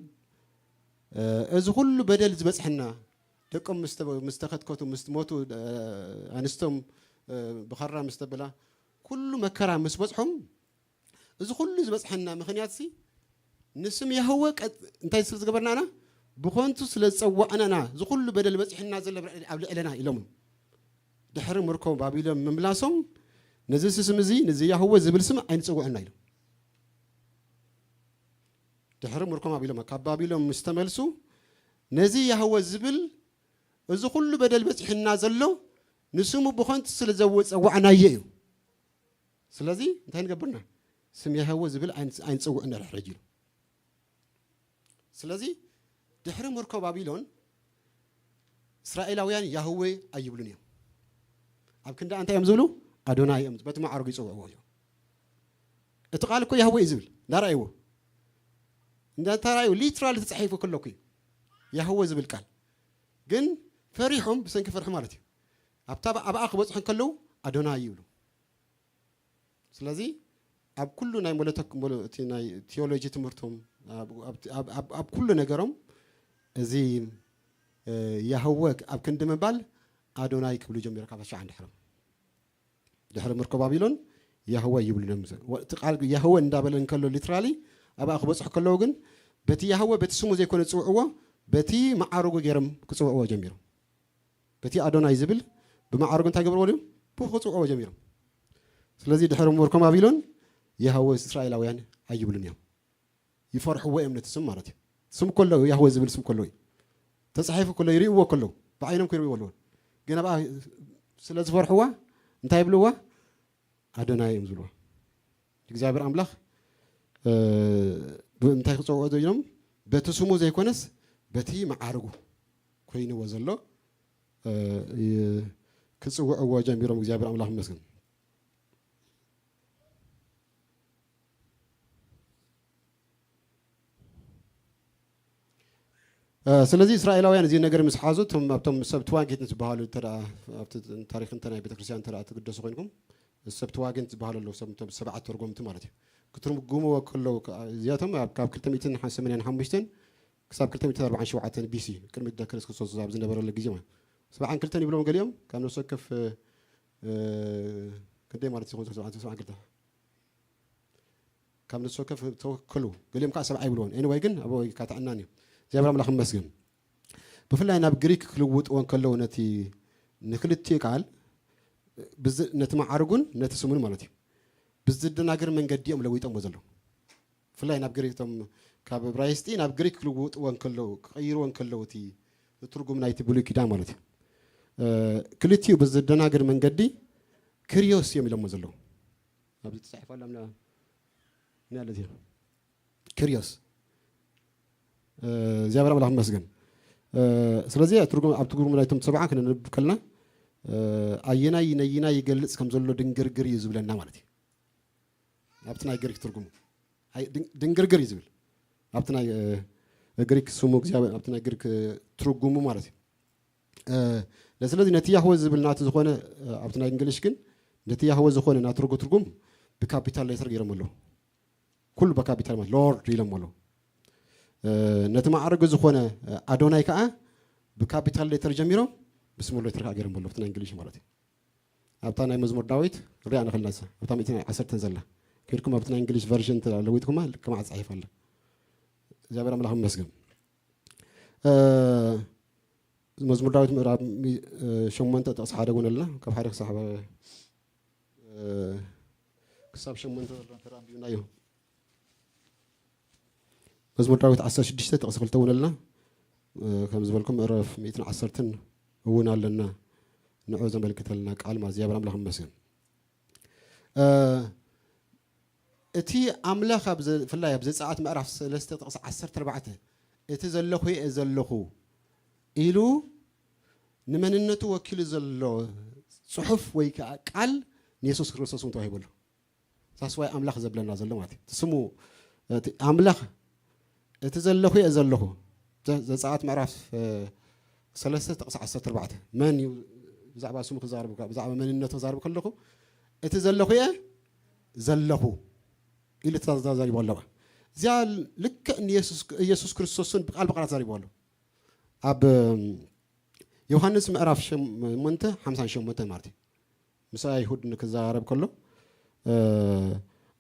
እ፣ እዚ ኩሉ በደል ዝበጽሐና፣ ደቆም ምስ ተ-፣ ምስ ተኸትከቱ፣ ምስ ሞቱ፣ እ፣ ኣንስቶም፣ እ፣ ብኻራ ምስ ተበላ፣ ኩሉ መከራ ምስ በጽሖም፣ እዚ ኩሉ ዝበጽሐና ምኽንያትሲ ንስም ያህወ ቀ-፣ እንታይ ስለ ዝገበርናና? ብኾንቱ ስለ ዝጸዋዕናና፣ እዚ ኩሉ በደል በጺሕና ዘሎ ኣብ ልዕለና ኢሎም። ድሕሪ ምርኮ ባቢሎን ምምላሶም፣ ነዚ ስም እዚ፣ ነዚ ያህወ ዝብል ስም ኣይንጽውዕና ኢሎም። ድሕሪ ምርኮ ባቢሎን፣ ካብ ባቢሎን ምስ ተመልሱ፣ ነዚ ያህወ ዝብል፣ እዚ ኩሉ በደል በጺሕና ዘሎ ንስሙ ብኾንቱ ስለ ዘወ-፣ ጸዋዕናዮ እዩ። ስለዚ እንታይ ንገብርና? ስም ያህወ ዝብል ኣይን-፣ ኣይንጽውዕና ድሕሪ ሕጂ ኢሎም። ስለዚ ድሕሪ ምርኮ ባቢሎን እስራኤላውያን ያህዌ ኣይብሉን እዮም። ኣብ ክንዲ እንታይ እዮም ዝብሉ? ኣዶናይ እዮም፣ በቲ መዓርጉ ይጽውዕዎ እዮም። እቲ ቃል እኮ ያህዌ እዩ ዝብል፣ እንዳረኣይዎ፣ እንዳተራእዩ ሊትራሊ ተጻሒፉ ከሎ እኮ እዩ ያህዌ ዝብል ቃል። ግን ፈሪሖም፣ ብሰንኪ ፍርሒ ማለት እዩ። ኣብታ፣ ኣብኣ ክበጽሑ እንከለዉ ኣዶናይ ይብሉ። ስለዚ ኣብ ኩሉ ናይ ሞለተክ-፣ ሞለ-፣ እቲ ናይ ቲዮሎጂ ትምህርቶም፣ ኣብ፣ ኣብ፣ ኣብ፣ ኣብ፣ ኣብ ኩሉ ነገሮም እዚ፣ እ፣ ያህወ ኣብ ክንዲ ምባል ኣዶናይ ክብሉ ጀሚሮም ካብ ሻዓ እንድሕሮም። ድሕሪ ምርኮ ባቢሎን ያህወ ይብሉ ነም-፣ ወ-፣ እቲ ቃል ያህወ እንዳበለ እንከሎ ሊትራሊ ኣብኣ ክበጽሑ ከለዉ ግን በቲ ያህወ በቲ ስሙ ዘይኮነ ዝጽውዕዎ በቲ መዓርጉ ገይሮም ክጽውዕዎ ጀሚሮም። በቲ ኣዶናይ ዝብል ብመዓርጉ እንታይ ገብርዎ ድዮም? ብኡ ክጽውዕዎ ጀሚሮም። ስለዚ ድሕሪ ምርኮ ባቢሎን ያህወ እስራኤላውያን ኣይብሉን እዮም። ይፈርሕዎ እዮም ነቲ ስም ማለት እዩ። ስም እኮ ኣለዉ፣ ያህወ ዝብል ስም እኮ ኣለዉ እዩ። ተጻሒፉ እኮ ኣሎ፣ ይርእይዎ እኮ ኣለዉ። ብዓይኖም እኮ ይርእይዎ ኣለዉ። ግን ኣብኣ ስለ ዝፈርሕዋ እንታይ ይብልዋ? ኣዶናይ እዮም ዝብልዋ። እግዚኣብሔር ኣምላኽ፣ እ፣ ብምንታይ ክጸውዖ ጀሚሮም? በቲ ስሙ ዘይኮነስ በቲ መዓርጉ ኮይንዎ ዘሎ፣ እ፣ ይ-፣ ክጽውዕዎ ጀሚሮም። እግዚኣብሔር ኣምላኽ ይመስገን። እ፣ ስለዚ እስራኤላውያን እዚ ነገር ምስ ሓዙ፣ እቶም፣ ኣብቶም ሰብትዋጌንት ዝበሃሉ እንተ ደኣ፣ ኣብቲ ታሪኽ እንተ ናይ ቤተክርስትያን እንተ ደኣ ትግደሱ ኮይንኩም፣ ሰብትዋጌንት ዝበሃሉ ኣለዉ፣ ሰብ፣ እቶም ሰብዓ ተርጎምቲ ማለት እዩ። ክትርጉምዎ ከለዉ ከኣ፣ እዚኣቶም ኣብ፣ ካብ ክልተ ሚእትን ሰማንያን ሓሙሽተን ክሳብ ክልተ ሚእትን ኣርባዓን ሸውዓተን ቢ ሲ፣ ቅድሚ ልደት ክርስቶስ ኣብ ዝነበረሉ ግዜ ማለት፣ ሰብዓን ክልተን ይብሎም ገሊኦም፣ ካብ ነፍሲ ወከፍ፣ እ፣ ክንደይ ማለት ይኸውን? ሰብዓን ክልተ። ካብ ነፍሲ ወከፍ ተወከሉ፣ ገሊኦም ከዓ ሰብዓ ይብልዎን። ኤኒወይ ግን፣ ኣብ ወይ ካትዕናን እዩ። እግዚኣብሔር ኣምላኽ ይመስገን። ብፍላይ ናብ ግሪክ ክልውጥዎ እንከለዉ ነቲ፣ ንክልቲኡ ቃል፣ ብዝ-፣ ነቲ መዓርጉን ነቲ ስሙን ማለት እዩ። ብዝደናግር መንገዲ እዮም ለዊጦምዎ ዘለዉ። ብፍላይ ናብ ግሪክ፣ እቶም ካብ እብራይስጢ ናብ ግሪክ ክልውጥዎ እንከለዉ፣ ክቕይርዎ እንከለዉ እቲ ትርጉም ናይቲ ብሉይ ኪዳን ማለት እዩ። እ፣ ክልቲኡ ብዝደናግር መንገዲ ክሪዮስ እዮም ኢሎምዎ ዘለዉ። ኣብዚ ተጻሒፉ ኣሎ፣ ምና-፣ ምና ኣለዚ። ክሪዮስ። እ፣ እግዚኣብሔር ኣምላኽ ይመስገን። እ፣ ስለዚ ትርጉም፣ ኣብ ትርጉም ናይቶም ሰብዓ ክነንብብ ከለና፣ እ፣ ኣየናይ ነይናይ ይገልጽ ከም ዘሎ ድንግርግር እዩ ዝብለና ማለት እዩ። ኣብቲ ናይ ግሪክ ትርጉሙ። ኣይ፣ ድን-፣ ድንግርግር እዩ ዝብል። ኣብቲ ናይ፣ እ፣ ግሪክ ስሙ እግዚኣብሔር፣ ኣብቲ ናይ ግሪክ፣ እ፣ ትርጉሙ ማለት እዩ። እ፣ ስለዚ ነቲ ያህወ ዝብል ናቲ ዝኾነ፣ እ፣ ኣብቲ ናይ እንግሊሽ ግን ነቲ ያህወ ዝኾነ ናትርጉ ትርጉም ብካፒታል ሌተር ገይሮም ኣለዉ። ኩሉ ብካፒታል ማለት ሎርድ ኢሎም ኣለዉ። እ፣ ነቲ ማዕርግ ዝኾነ፣ እ፣ ኣዶናይ ከኣ ብካፒታል ሌተር ጀሚሮም ብስሞል ሌተር ከኣ ገይሮም ኣለዉ፣ ኣብቲ ናይ እንግሊሽ ማለት እዩ። ኣብታ ናይ መዝሙር ዳዊት ሪኣ ንኽእልና እሳ፣ ኣብታ ሚእትን ዓሰርተን ዘላ። ከይድኩም ኣብቲ ናይ እንግሊሽ ቨርዥን እንተ ለዊጥኩማ ልክዕ መዓት ጻሒፋ ኣላ። እግዚኣብሔር ኣምላኽ ይመስገን። እ፣ መዝሙር ዳዊት ምዕራፍ ሚ-፣ እ፣ ሸሞንተ ጥቕሲ ሓደ እውን ኣለና። ካብ ሓደ ክሳብ፣ እ፣ ክሳብ ሸሞንተ ዘሎ እንተ ኣንቢብናዮ። መዝሙር ዳዊት ዓሰርተ ሽዱሽተ ጥቕሲ ክልተ እውን ኣለና። እ፣ ከም ዝበልኩም ምዕራፍ ሚእትን ዓሰርተን እውን ኣለና። ንዑ ዘመልክተልና ቃል ማለት እግዚኣብሔር ኣምላኽ ይመስገን። እ፣ እቲ ኣምላኽ ኣብ ዘ-፣ ብፍላይ ኣብ ዘጸኣት ምዕራፍ ሰለስተ ጥቕሲ ዓሰርተ ኣርባዕተ፣ "እቲ ዘለኹ እየ ዘለኹ" ኢሉ ንመንነቱ ወኪሉ ዘሎ ጽሑፍ ወይ ከዓ ቃል ንየሱስ ክርስቶስ እውን ተዋሂቡ ኣሎ። ሳስዋይ ኣምላኽ ዘብለና ዘሎ ማለት እዩ። እቲ ስሙ፣ እቲ ኣምላኽ፣ እቲ ዘለኹ እየ ዘለኹ። ዘ-፣ ዘጸኣት ምዕራፍ፣ እ፣ ሰለስተ ጥቕሲ ዓሰርተ ኣርባዕተ። መን እዩ ብዛዕባ ስሙ ክዛረብ፣ ብዛዕባ መንነቱ ክዛረብ ከለኹ፣ እቲ ዘለኹ እየ ዘለኹ ኢሉ ተዛሪቡ ኣለዋ። እዚኣ ልክዕ ንየሱስ፣ ኢየሱስ ክርስቶስን ብቃል ብቃል ተዛሪቡ ኣሎ። ኣብ፣ እም፣ ዮሃንስ ምዕራፍ ሸሞንተ፣ ሓምሳን ሸሞንተ ማለት እዩ። ምስ ኣይሁድ ንክዘራረብ ከሎ፣ እ፣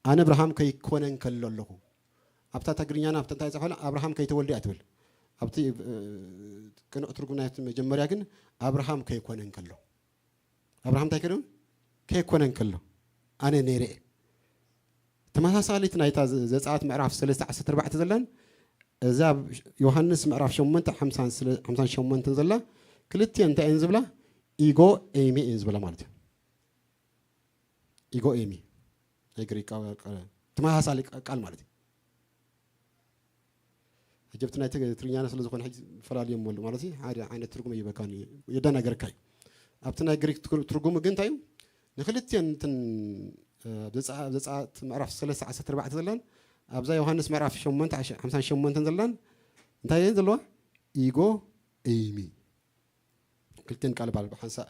ኣነ እብርሃም ከይኮነ እንከሎ ኣለኹ። ኣብታ ትግርኛና፣ ኣብታ እንታይ ጽሑፍና፣ ኣብርሃም ከይተወልደ እያ ትብል። ኣብቲ፣ እ፣ ቅኑዕ ትርጉም ናይቲ መጀመርያ ግን ኣብርሃም ከይኮነ እንከሎ። ኣብርሃም እንታይ ከይኮነ? ከይኮነ እንከሎ ኣነ ነይረ እየ። ተመሳሳሊት ናይታ ዘ-፣ ዘጸኣት ምዕራፍ ሰለስተ ዓሰርተ ኣርባዕተ ዘላን እዛ ኣብ ዮሃንስ ምዕራፍ ሸሞንተ ሓምሳን ስለ-፣ ሓምሳን ሸሞንተን ዘላ ክልቲኤን እንታይ እየን ዝብላ? ኢጎ ኤሚ እየን ዝብላ ማለት እዩ። ኢጎ ኤሚ ናይ ግሪክ ቃል፣ ቃል፣ ተመሳሳሊ ቃ-፣ ቃል ማለት እዩ። ሕጂ ኣብቲ ናይ ትግ-፣ ትግርኛና ስለ ዝኾነ ሕጂ ፈላልዮም ኣሎ ማለት እዩ። ሓደ ዓይነት ትርጉም ይበካን እዩ፣ የደናገርካ እዩ። ኣብቲ ናይ ግሪክ ትር-፣ ትርጉሙ ግን እንታይ እዩ? ንክልቲኤን እንትን፣ እ፣ ዘጸኣ-፣ ዘጸኣት ምዕራፍ ሰለስተ ዓሰርተ ኣርባዕተ ዘላን ኣብዛ ዮሃንስ ምዕራፍ ሸሞንተ ሓምሳን ሸሞንተን ዘላን እንታይ እየን ዘለዋ? ኢጎ ኤሚ። ክልቲኤን ቃል ባል ብሓንሳእ፣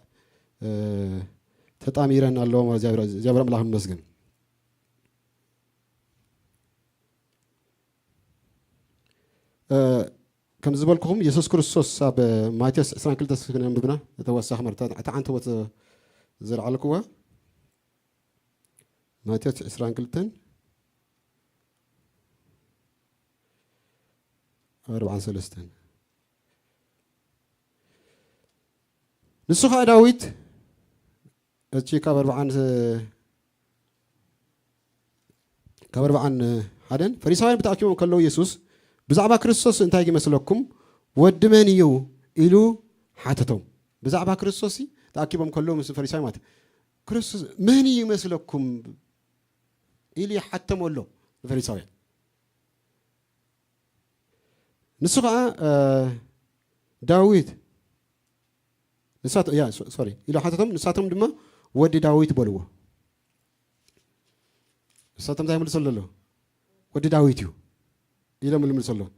እ፣ ተጣሚረን ኣለዋ ማለት። እግዚኣብሔር፣ እግዚኣብሔር ኣምላኽ ይመስገን። እ፣ ከም ዝበልኩኹም የሱስ ክርስቶስ ኣብ ማቴዎስ ዕስራን ክልተን እስኪ ነንብብና፣ ተወሳኺ ማለት እታ ሓንቲ ወት ዘልዓልክዋ ማቴዎስ ዕስራን ክልተን ኣርባዓን ሰለስተን። ንሱ ኸኣ ዳዊት፣ እቺ ካብ ኣርባዓን፣ ካብ ኣርባዓን ሓደን፣ ፈሪሳውያን ብተኣኪቦም ከለዉ የሱስ ብዛዕባ ክርስቶስ እንታይ ይመስለኩም? ወዲ መን እዩ? ኢሉ ሓተቶም። ብዛዕባ ክርስቶስ ተኣኪቦም ከለዉ ምስ ፈሪሳውያን ማለት፣ ክርስቶስ መን እዩ ይመስለኩም? ኢሉ ይሓቶም ኣሎ ንፈሪሳውያን። ንሱ ኸዓ፣ እ፣ ዳዊት፣ ንሳት-፣ ያ፣ ሶ-፣ ሶሪ፣ ኢሉ ሓተቶም፣ ንሳቶም ድማ ወዲ ዳዊት በልዎ። ንሳቶም እንታይ ይምልሱ ኣለዉ? ወዲ ዳዊት እዩ ኢሎም ይምልሱ ኣለዉ።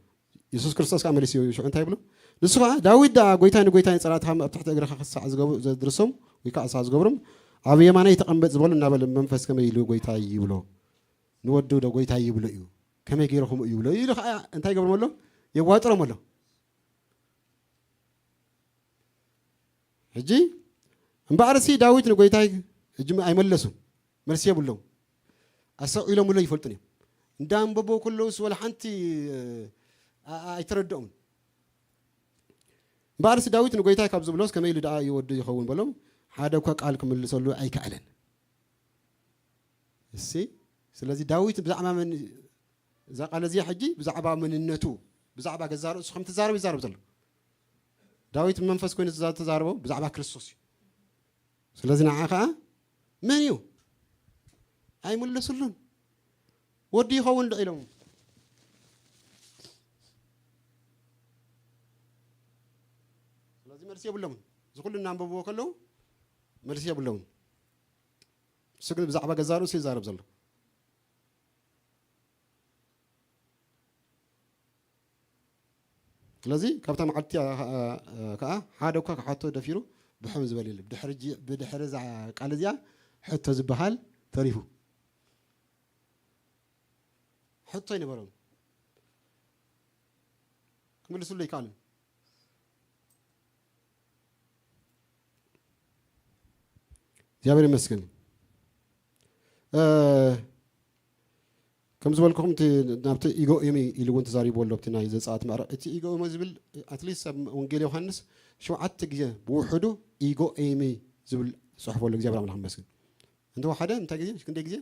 የሱስ ክርስቶስ ከዓ መሊሱ ሽዑ እንታይ ይብሎ? ንሱ ከዓ፣ "ዳዊት ደኣ ጎይታይ ንጎይታይ ንጸላእትኻ ኣብ ትሕቲ እግርኻ ክሳዕ ዝገቡ-፣ ዘድርሶም ወይ ከዓ ክሳዕ ዝገብሮም ኣብ የማነይ ተቐመጥ ዝበሎ እናበለ መንፈስ ከመይ ኢሉ ጎይታይ ይብሎ? ንወዱ ዶ ጎይታይ ይብሎ እዩ? ከመይ ገይሩ ከምኡ ይብሎ?" ኢሉ ከዓ እንታይ ይገብሮም ኣሎ? የዋጥሮም ኣሎ። ሕጂ እምበኣርሲ ዳዊት ንጎይታይ ሕጂ ኣይመለሱን፣ መልሲ የብሎም። ኣሳቂሎምሎ ይፈልጡን እዮም። እንዳንበቦ ከለውስ ወላ ሓንቲ፣ እ፣ ኣ-፣ ኣ-፣ ኣይተረድኦምን። እምበኣርሲ ዳዊት ንጎይታይ ካብ ዝብሎስ ከመይ ኢሉ ደኣ ይወዱ ይኸውን በሎም፣ ሓደ እኳ ቃል ክምልሰሉ ኣይከኣለን። እሲ፣ ስለዚ ዳዊት ብዛዕባ መን፣ እዛ ቃል እዚኣ ሕጂ ብዛዕባ መንነቱ፣ ብዛዕባ ገዛእ ርእሱ ከም ትዛረብ ይዛረብ ዘሎ። ዳዊት ብመንፈስ ኮይኑ ዝዛ-፣ ተዛረቦ ብዛዕባ ክርስቶስ እዩ። ስለዚ ንዓ ኸዓ መን እዩ? ኣይምልስሉን። ወዲ ይኸውን ዶ ኢሎም። ስለዚ መልሲ የብሎምን። እዚ ኩሉ እናንበብዎ ከለዉ መልሲ የብሎምን። እሱ ግን ብዛዕባ ገዛእ ርእሱ ይዛረብ ዘሎ። ስለዚ ካብታ መዓልቲ እቲኣ ኸዓ፣ ኸዓ ሓደ እኳ ክሓቶ ደፊሩ ብሕም ዝበል የለን። ብድሕሪ ጂ-፣ ብድሕሪ እዛ ቃል እዚኣ ሕቶ ዝበሃል ተሪፉ። ሕቶ ኣይነበሮም። ክምልስሉ ኣይከኣሉን። እግዚኣብሔር ይመስገን። እ፣ ከም ዝበልኩኹም እቲ ናብቲ ኢጎ ኤሚ ኢሉ እውን ተዛሪቡ ኣሎ። ኣብቲ ናይ ዘጸኣት ምዕራፍ፣ እቲ ኢጎ ኤሚ ዝብል ኣትሊስት ኣብ ወንጌል ዮሃንስ ሸውዓተ ግዜ ብውሕዱ ኢጎ ኤሚ ዝብል ጽሑፍ ኣሎ። እግዚኣብሔር ኣምላኽ ይመስገን። እንተወሓደ እንታይ ግዜ፣ ክንደይ ግዜ?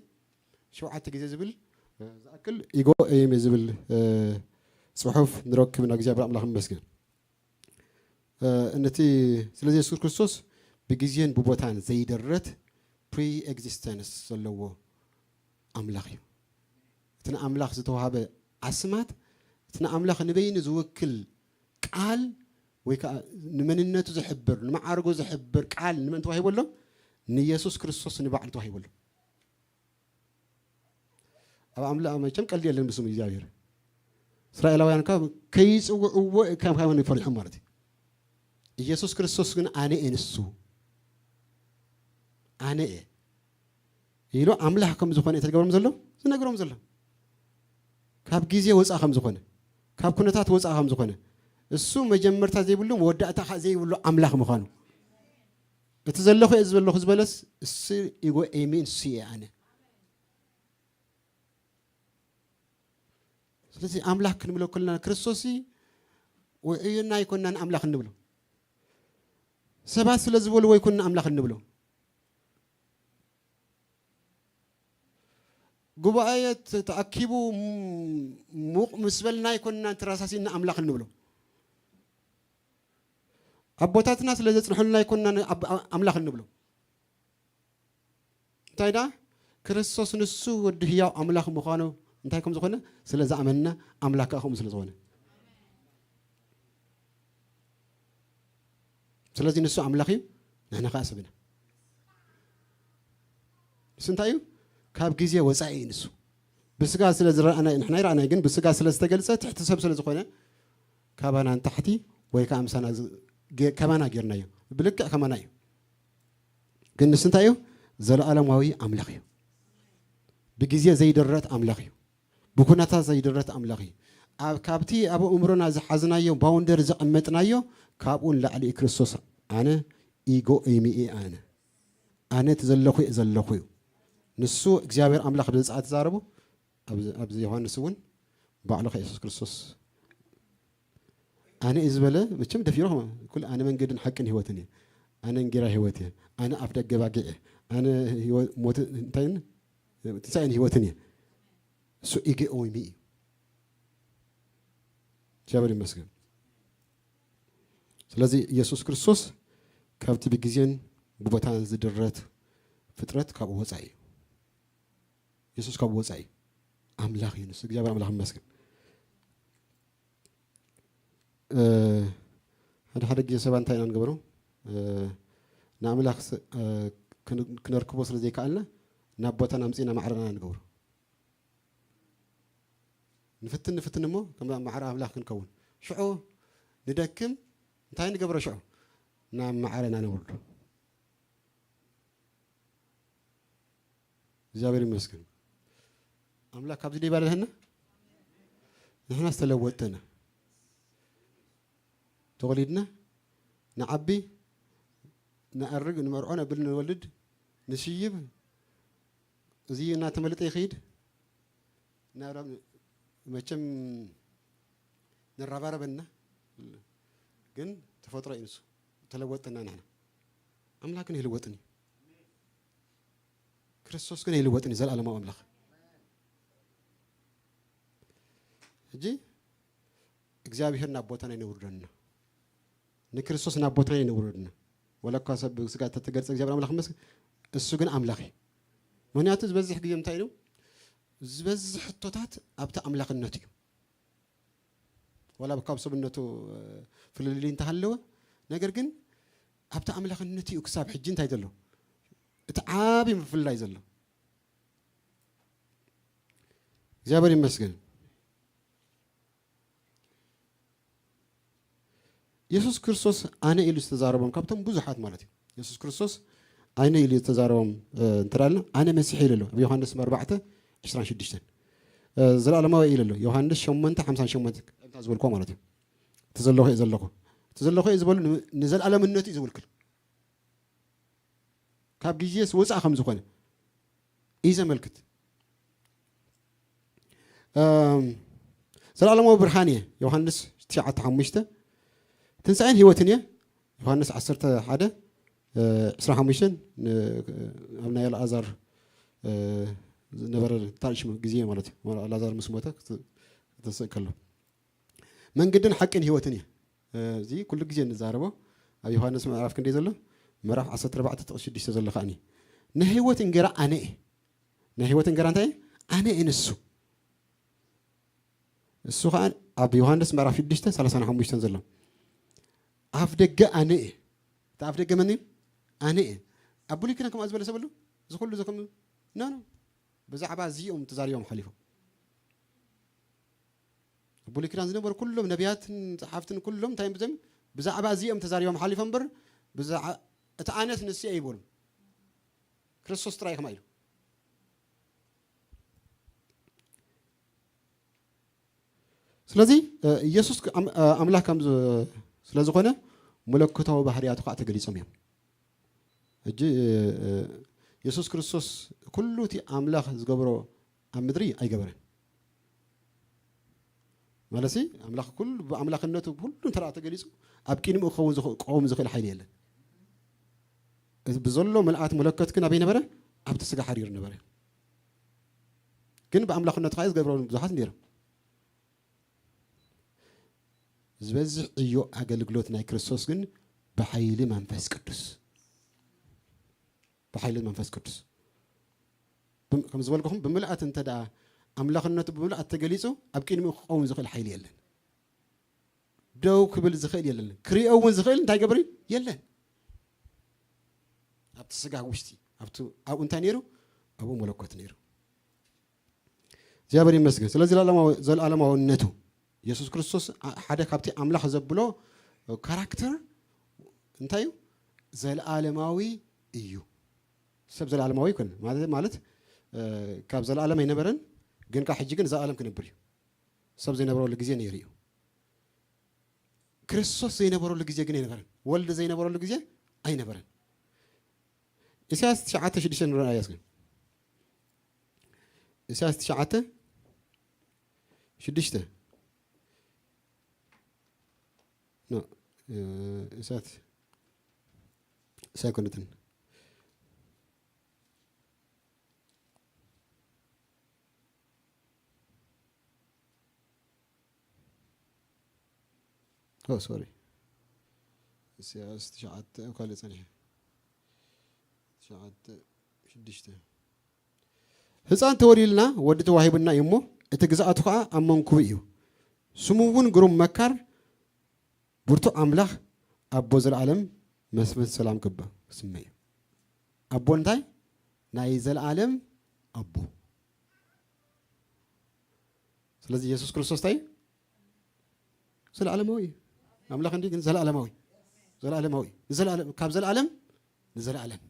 ሸውዓተ ግዜ ዝብል፣ እ፣ ዝኣክል ኢጎ ኤሚ ዝብል፣ እ፣ ጽሑፍ ንረክብ ኢና። እግዚኣብሔር ኣምላኽ ይመስገን። እ፣ ነቲ፣ ስለዚ የሱስ ክርስቶስ ብግዜን ብቦታን ዘይደረት ፕሪ ኤግዚስተንስ ዘለዎ ኣምላኽ እዩ። እቲ ንኣምላኽ ዝተዋህበ ኣስማት፣ እቲ ንኣምላኽ ንበይኑ ዝውክል ቃል፣ ወይ ከዓ ንመንነቱ ዝሕብር፣ ንመዓርጎ ዝሕብር ቃል ንመን ተዋሂቡ ኣሎ? ንየሱስ ክርስቶስ ንባዕሉ ተዋሂቡ ኣሎ። ኣብ ኣምላ-፣ መቸም ቀልዲ የለን ብስሙ እግዚኣብሔር። እስራኤላውያን ካብ ከይጽውዕዎ ካብ ካባን ፈሪሖም ማለት እዩ። ኢየሱስ ክርስቶስ ግን ኣነ እየ ንሱ፣ ኣነ እየ ኢሉ ኣምላኽ ከም ዝኾነ እዩ ተገበሮም ዘሎ፣ ዝነግሮም ዘሎ። ካብ ግዜ ወፃእ ከም ዝኾነ፣ ካብ ኩነታት ወፃእ ከም ዝኾነ፣ እሱ መጀመርታ ዘይብሉ መወዳእታ ኸዓ ዘይብሉ ኣምላኽ ምዃኑ፣ እቲ ዘለኹ እየ ዝበለኹ ዝበለስ እሱ ኢጎ ኤሚ ንሱ እየ ኣነ። ስለዚ ኣምላኽ ክንብሎ ከለና ክርስቶስ ውዕዩና ኣይኮንናን ኣምላኽ እንብሎ። ሰባት ስለ ዝበልዎ ኣይኮንና ኣምላኽ እንብሎ። ጉባኤ ተ-፣ ተኣኪቡ ም-፣ ሙቕ ምስ በልና ኣይኮንናን ተረሳሲና ኣምላኽ እንብሎ። ኣቦታትና ስለ ዘጽንሑልና ኣይኮንናን ኣብ-፣ ኣምላኽ እንብሎ። እንታይ ደኣ? ክርስቶስ ንሱ ወዲ ህያው ኣምላኽ ምዃኑ እንታይ ከም ዝኾነ ስለ ዝኣመንና፣ ኣምላኽ ከኣ ከምኡ ስለ ዝኾነ። ስለዚ ንሱ ኣምላኽ እዩ፣ ንሕና ከኣ ሰብ ኢና። ንሱ እንታይ እዩ? ካብ ግዜ ወጻኢ እዩ ንሱ። ብስጋ ስለ ዝረኣና፣ ንሕና ይረኣና፣ ግን ብስጋ ስለ ዝተገልጸ ትሕቲ ሰብ ስለ ዝኾነ፣ ካባና ንታሕቲ ወይ ከኣ ምሳና ዝ-፣ ገ-፣ ከማና ጌርናዮ። ብልክዕ ከማና እዩ። ግን ንሱ እንታይ እዩ? ዘለኣለማዊ ኣምላኽ እዩ። ብግዜ ዘይድረት ኣምላኽ እዩ። ብኩነታት ዘይድረት ኣምላኽ እዩ። ኣብ፣ ካብቲ ኣብ ኣእምሮና ዝሓዝናዮ ባውንደር ዘቐመጥናዮ፣ ካብኡ ንላዕሊ እዩ ክርስቶስ። ኣነ ኢጎ ኤሚ እየ ኣነ። ኣነ እቲ ዘለኹ እየ ዘለኹ እዩ። ንሱ እግዚኣብሔር ኣምላኽ ብዘጻ ተዛረቡ። ኣብዚ፣ ኣብዚ ዮሃንስ እውን ባዕሉ ከ የሱስ ክርስቶስ ኣነ እዩ ዝበለ፣ መቸም ደፊሩ ከማ-፣ ኩሉ ኣነ መንገድን ሓቅን ህይወትን እየ። ኣነ እንጌራ ህይወት እየ። ኣነ ኣፍ ደገ ባጊዕ እየ። ኣነ ህይወት፣ ሞት፣ እንታይ፣ ትንሳኤን ህይወትን እየ። እሱ ኢጌ ኦይሚ እዩ። እግዚኣብሔር ይመስገን። ስለዚ ኢየሱስ ክርስቶስ ካብቲ ብግዜን ብቦታን ዝድረት ፍጥረት ካብኡ ወጻኢ እዩ። የሱስ ካብ ወጻኢ ኣምላኽ እዩ ንሱ። እግዚኣብሔር ኣምላኽ ይመስገን። እ፣ ሓደ ሓደ ግዜ ሰባት እንታይ ኢና ንገብሮ? እ፣ ንኣምላኽ ስ-፣ እ፣ ክን-፣ ክነርክቦ ስለ ዘይከኣልና ናብ ቦታና ኣምጺእና ማዕረና ንገብሮ። ንፍትን ንፍትን እሞ ከም ማዕረ ኣምላኽ ክንከውን። ሽዑ ንደክም፣ እንታይ ንገብሮ ሽዑ? ናብ ማዕረና ነውርዶ። እግዚኣብሔር ይመስገን። ኣምላኽ ካብዚ ደይ ባለህና ንሕና ዝተለወጥና ተወሊድና ንዓቢ፣ ንኣርግ፣ ንመርዖ፣ ነብል፣ ንወልድ፣ ንስይብ፣ እዚ እናተመለጠ ይኸይድ። እናብላ መቸም ንራባረበና፣ ግን ተፈጥሮ እዩ ንሱ። ተለወጥና ንሕና። ኣምላኽ ግን ኣይልወጥን እዩ። ክርስቶስ ግን ኣይልወጥን እዩ፣ ዘለኣለማዊ ኣምላኽ። ሕጂ እግዚኣብሔር ናብ ቦታና ይነውርደና። ንክርስቶስ ናብ ቦታና ይነውርደና። ወላ እኳ ሰብ ብስጋ እተተገልጸ እግዚኣብሔር ኣምላኽ ይመስገን፣ እሱ ግን ኣምላኽ እዩ። ምኽንያቱ ዝበዝሕ ግዜ እንታይ ኢሉ? ዝበዝሕ ሕቶታት ኣብቲ ኣምላኽነቱ እዩ። ዋላ ካብ ሰብነቱ፣ እ፣ ፍልልይ እንተሃለወ፣ ነገር ግን ኣብቲ ኣምላኽነት እዩ ክሳብ ሕጂ እንታይ ዘሎ? እቲ ዓቢ ምፍልላይ ዘሎ። እግዚኣብሔር ይመስገን። የሱስ ክርስቶስ ኣነ ኢሉ ዝተዛረቦም ካብቶም ብዙሓት ማለት እዩ። የሱስ ክርስቶስ ኣነ ኢሉ ዝተዛረቦም፣ እ፣ እንተ ደኣ ኣነ መሲሕ ኢሉ ኣሎ። ኣብ ዮሃንስ ኣርባዕተ ዕስራን ሽዱሽተን፣ እ፣ ዘለኣለማዊ ኢሉ ኣሎ። ዮሃንስ ሸሞንተ ሓምሳን ሸሞንተ ከምታ ዝበልኩ ማለት እዩ። እቲ ዘለኹ እየ ዘለኹ። እቲ ዘለኹ እየ ዝበሉ ን-፣ ንዘለኣለምነቱ እዩ ዝውክል። ካብ ግዜስ ወፃእ ከም ዝኾነ እዩ ዘመልክት። እም፣ ዘለኣለማዊ ብርሃን እየ፣ ዮሃንስ ትሽዓተ ሓሙሽተ። ትንሳኤን ህይወትን እየ፣ ዮሃንስ ዓሰርተ ሓደ፣ እ፣ ዕስራን ሓሙሽተን፣ ን-፣ ኣብ ናይ ኣልኣዛር፣ እ፣ ዝነበረ ታሪሽ ግዜ ማለት እዩ። ኣልኣዛር ምስ ሞተ ክት-፣ ክትንስእ ከሎ። መንገድን ሓቅን ህይወትን እየ። እዚ ኩሉ ግዜ እንዛረቦ ኣብ ዮሃንስ ምዕራፍ ክንደይ ዘሎ? ምዕራፍ ዓሰርተ ኣርባዕተ ጥቕሲ ሽዱሽተ ዘሎ ከኣኒ። ናይ ህይወት እንጌራ ኣነ እየ። ናይ ህይወት እንጌራ እንታይ እየ? ኣነ እየ ንሱ። እሱ ኸኣ ኣብ ዮሃንስ ምዕራፍ ሽዱሽተ ሰላሳን ሓሙሽተን ዘሎ። ኣፍ ደገ ኣነ እየ። እቲ ኣፍ ደገ መን እዩ? ኣነ እየ። ኣብ ብሉይ ኪዳን ከምኣ ዝበለ ሰብ ኣሎ? እዚ ኩሉ እዚ ከም ኖ ኖ ብዛዕባ እዚኦም ተዛሪቦም ሓሊፎም። ኣብ ብሉይ ኪዳን ዝነበሩ ኩሎም ነቢያትን ጸሓፍትን ኩሎም እንታይ እዮም ብዘም ብዛዕባ እዚኦም ተዛሪቦም ሓሊፎም እምበር ብዛዕ እቲ ኣነስ ንስየ ይበሉ። ክርስቶስ ጥራይ ከማ ኢሉ። ስለዚ ኢየሱስ ኣምላኽ ከም ስለ ዝኾነ መለኮታዊ ባህርያቱ ከዓ ተገሊጾም እዮም። ሕጂ ኢየሱስ ክርስቶስ ኩሉ እቲ ኣምላኽ ዝገብሮ ኣብ ምድሪ ኣይገበረን። ማለት ኣምላኽ ኩሉ ብኣምላኽነቱ ኩሉ እንተ ተገሊጹ ኣብ ቅድሚኡ ክኸውን ክቆም ዝኽእል ሓይሊ የለን። ብዘሎ ምልኣት መለኮት ግን ኣበይ ነበረ? ኣብቲ ስጋ ሓሪሩ ነበረ። ግን ብኣምላኽነቱ ከዓ ዝገብሮም ብዙሓት ነይሮም። ዝበዝሕ ዕዮ ኣገልግሎት ናይ ክርስቶስ ግን ብሓይሊ መንፈስ ቅዱስ ብሓይሊ መንፈስ ቅዱስ ከም ዝበልኩኹም ብምልኣት እንተ ደኣ ኣምላኽነቱ ብምልኣት ተገሊጹ ኣብ ቅድሚኡ ክቐውም ዝኽእል ሓይሊ የለን። ደው ክብል ዝኽእል የለን። ክሪኦ እውን ዝኽእል እንታይ ገብር የለን። ኣብቲ ስጋ ውሽጢ ኣብኡ እንታይ ነይሩ? ኣብኡ መለኮት ነይሩ። እግዚኣብሔር ይመስገን። ስለዚ ዘለኣለማዊ- ዘለኣለማዊነቱ የሱስ ክርስቶስ ኣ- ሓደ ካብቲ ኣምላኽ ዘብሎ ካራክተር እንታይ እዩ? ዘለኣለማዊ እዩ። ሰብ ዘለኣለማዊ ይኮን ማለት ማለት እ፣ ካብ ዘለኣለም ኣይነበረን፣ ግን ካብ ሕጂ ግን ዘለኣለም ክነብር እዩ። ሰብ ዘይነበረሉ ግዜ ነይሩ እዩ። ክርስቶስ ዘይነበረሉ ግዜ ግን ኣይነበረን። ወልድ ዘይነበረሉ ግዜ ኣይነበረን። ኢሳያስ ትሽዓተ ሽዱሽተ ንረኣያ እስኪ። ኢሳያስ ትሽዓተ ሽዱሽተ ኖ፣ እ፣ ኢሳያስ ሳይኮነትን ኦ ሶሪ ኢሳያስ ትሽዓተ ኣብ ካልእ ጸኒሐ ትሽዓተ ሽዱሽተ ህፃን ተወሊልና ወዲ ተዋሂቡና እዩ እሞ እቲ ግዝኣቱ ከዓ ኣብ መንኩቡ እዩ። ስሙ እውን ግሩም መካር ብርቱዕ ኣምላኽ ኣቦ ዘለኣለም መስፍን ሰላም ክበ ስመ እዩ። ኣቦ እንታይ ናይ ዘለኣለም ኣቦ። ስለዚ የሱስ ክርስቶስ እንታይ እዩ? ዘለኣለማዊ እዩ። ኣምላኽ እንዲ ግን ዘለኣለማዊ ዘለኣለማዊ ንዘለኣለም ካብ ዘለኣለም ንዘለኣለም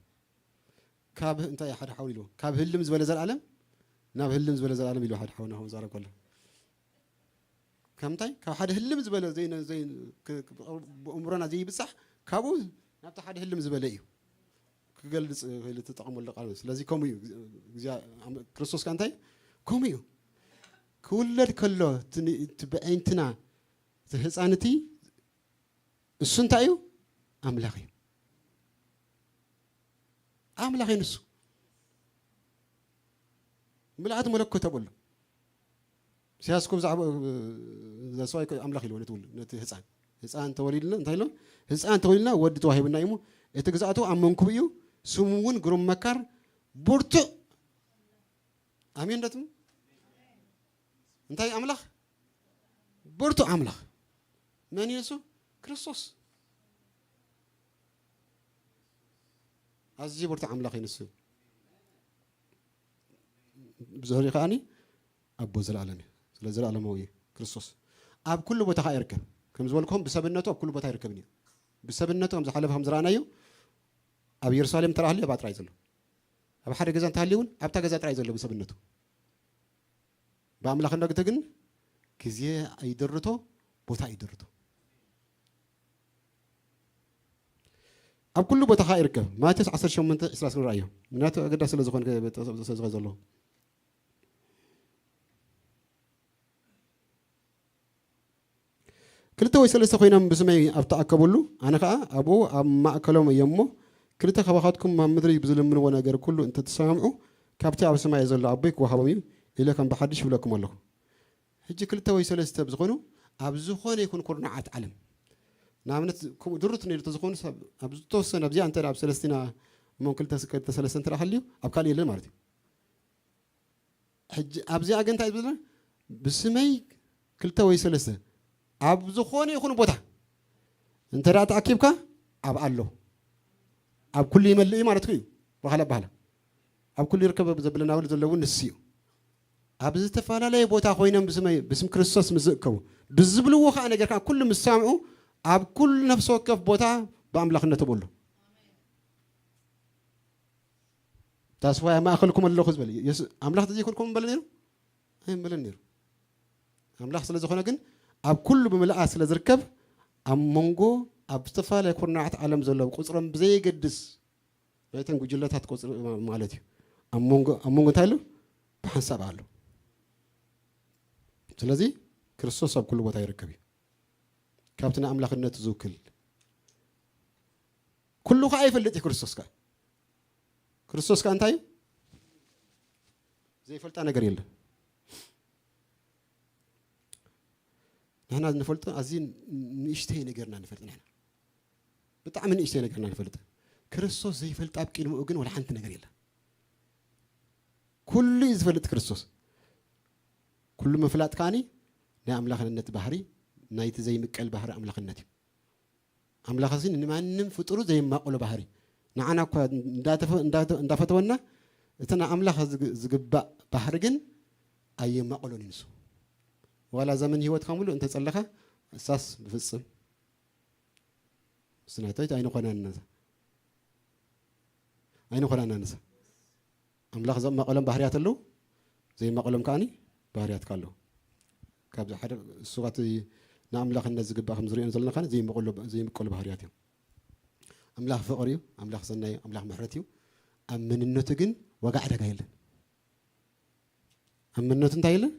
ካብ እንታይ ሓደ ሓውል ኢሉ ካብ ህልም ዝበለ ዘለኣለም ናብ ህልም ዝበለ ዘለኣለም ኢሉ ሓደ ሓውና ዛረብ ከሎ ከምታይ ካብ ሓደ ህልም ዝበለ ብእምሮና ዘይብፃሕ ካብኡ ናብቲ ሓደ ህልም ዝበለ እዩ ክገልፅ ተጠቐመሉ ቃል። ስለዚ ከምኡ እዩ ክርስቶስ ከ እንታይ ከምኡ እዩ ክውለድ ከሎ እቲ ብዐይንትና እቲ ህፃን እቲ እሱ እንታይ እዩ ኣምላኽ እዩ ኣምላኽ እዩ ንሱ ምልኣት መለኮት ተብሎ ኢሳያስ እኮ ብዛዕባ ሰብኣይ ኣምላኽ ኢልዎ ነቲ ውሉ ነቲ ህፃን ህፃን ተወሊድና እንታይ ኢሎ ህፃን ተወሊድና ወዲ ተዋሂብና እዩ እቲ ግዛእቱ ኣብ መንኩብ እዩ ስሙ እውን ግሩም መካር ብርቱዕ ኣሜን ደትም እንታይ ኣምላኽ ብርቱዕ ኣምላኽ መን እዩ ንሱ ክርስቶስ ኣዝዩ ብርቱዕ ኣምላኽ እዩ ንሱ ብዝህሪ ከዓኒ ኣቦ ዘለኣለም እዩ ስለ ዘለኣለማዊ እዩ ክርስቶስ ኣብ ኩሉ ቦታ ከዓ ይርከብ ከም ዝበልኩም ብሰብነቱ ኣብ ኩሉ ቦታ ይርከብን እዩ ብሰብነቱ ከም ዝሓለፈ ከም ዝረኣናዩ ኣብ ኢየሩሳሌም ተረኣሃሉ ኣብ ኣጥራይ ዘሎ ኣብ ሓደ ገዛ እንተሃልዩ እውን ኣብታ ገዛ ጥራይ ዘሎ ብሰብነቱ ብኣምላኽነቱ ግን ግዜ ኣይድርቶ ቦታ ኣይድርቶ ኣብ ኩሉ ቦታ ከዓ ይርከብ ማቴዎስ ዓሰርተ ሸሞንተ ዕስራ ስንራእዮ ምክንያቱ ኣገዳሲ ስለ ዝኾነ ስለ ዝኾነ ዘለዎ ክልተ ወይ ሰለስተ ኮይኖም ብስመይ ኣብ ተኣከብሉ ኣነ ከዓ ኣብኡ ኣብ ማእከሎም እየ እሞ ክልተ ካባኻትኩም ኣብ ምድሪ ብዝልምንዎ ነገር ኩሉ እንተተሰማምዑ ካብቲ ኣብ ሰማይ ዘሎ ኣቦይ ክወሃቦም እዩ ኢለ ከም ብሓድሽ ይብለኩም ኣለኹ ሕጂ ክልተ ወይ ሰለስተ ብዝኾኑ ኣብ ዝኾነ ይኹን ኩርናዓት ዓለም ንኣብነት ከምኡ ድሩት ነይሩ ተዝኾኑ ኣብ ዝተወሰነ ኣብዚኣ እንተ ኣብ ሰለስቲና እሞ ክልተ ሰለስተ እንተ ሃልዩ ኣብ ካልእ የለን ማለት እዩ ሕጂ ኣብዚኣ ግን እንታይ ዝብልና ብስመይ ክልተ ወይ ሰለስተ ኣብ ዝኾነ ይኹን ቦታ እንተ ደኣ ተኣኪብካ ኣብ ኣሎ ኣብ ኩሉ ይመልእ እዩ ማለት እዩ። ብኻልእ ኣባህላ ኣብ ኩሉ ይርከብ ዘብለና እውን ዘለዉ ንሱ እዩ። ኣብ ዝተፈላለየ ቦታ ኮይኖም ብስመይ ብስም ክርስቶስ ምስ ዝእከቡ ብዝብልዎ ከዓ ነገር ከዓ ኩሉ ምስ ሰምዑ ኣብ ኩሉ ነፍሲ ወከፍ ቦታ ብኣምላኽነቱ በሉ። ታስፋይ ኣብ ማእኸልኩም ኣለኹ ዝበል የሱስ ኣምላኽ ተዘይኮንኩም በለ ነይሩ ኣይበለን ነይሩ። ኣምላኽ ስለ ዝኾነ ግን ኣብ ኩሉ ብምልኣት ስለ ዝርከብ ኣብ መንጎ ኣብ ዝተፈላለየ ኩርናዓት ዓለም ዘለዉ ቁፅሮም ብዘየገድስ ናይተን ጉጅለታት ቁፅሪ ማለት እዩ። ኣብ መንጎ ኣብ መንጎ እንታይ ኣሎ? ብሓንሳብ ኣሎ። ስለዚ ክርስቶስ ኣብ ኩሉ ቦታ ይርከብ እዩ። ካብቲ ንኣምላኽነቱ ዝውክል ኩሉ ከዓ ይፈልጥ እዩ። ክርስቶስ ከዓ ክርስቶስ ከዓ እንታይ እዩ? ዘይፈልጣ ነገር የለን። ንሕና ንፈልጦ ኣዝዩ ንእሽተይ ነገርና ንፈልጥ ንሕና ብጣዕሚ ንእሽተይ ነገርና ንፈልጥ። ክርስቶስ ዘይፈልጥ ኣብ ቅድሚኡ ግን ወላ ሓንቲ ነገር የለን። ኩሉ እዩ ዝፈልጥ ክርስቶስ። ኩሉ ምፍላጥ ከዓኒ ናይ ኣምላኽነት ባህሪ ናይቲ ዘይምቀል ባህሪ ኣምላኽነት እዩ። ኣምላኽ እዚ ንማንም ፍጡሩ ዘይማቕሎ ባህሪ ንዓና እኳ እንዳተፈ- እንዳተ- እንዳፈተወና እቲ ንኣምላኽ ዝግ- ዝግባእ ባህሪ ግን ኣየማቕሎን እዩ ንሱ። ዋላ ዘመን ህይወትካ ሙሉእ እንተጸለኻ እሳስ ብፍጽም ስናይታይት ኣይንኾናን ነዛ ኣይንኾናን ነዛ ኣምላኽ ዘማቐሎም ባህርያት ኣለዉ ዘይማቐሎም ከዓኒ ባህርያትካ ኣለዉ። ካብዚ ሓደ እሱ እቲ ንኣምላኽነት ዝግባእ ከም ዝሪኦ ዘለና ከዓኒ ዘይምቀሎ ዘይምቀሎ ባህርያት እዮም። ኣምላኽ ፍቕሪ እዩ። ኣምላኽ ሰናይ እዩ። ኣምላኽ ምሕረት እዩ። ኣብ መንነቱ ግን ዋጋ ዕዳጋ የለን። ኣብ መንነቱ እንታይ የለን?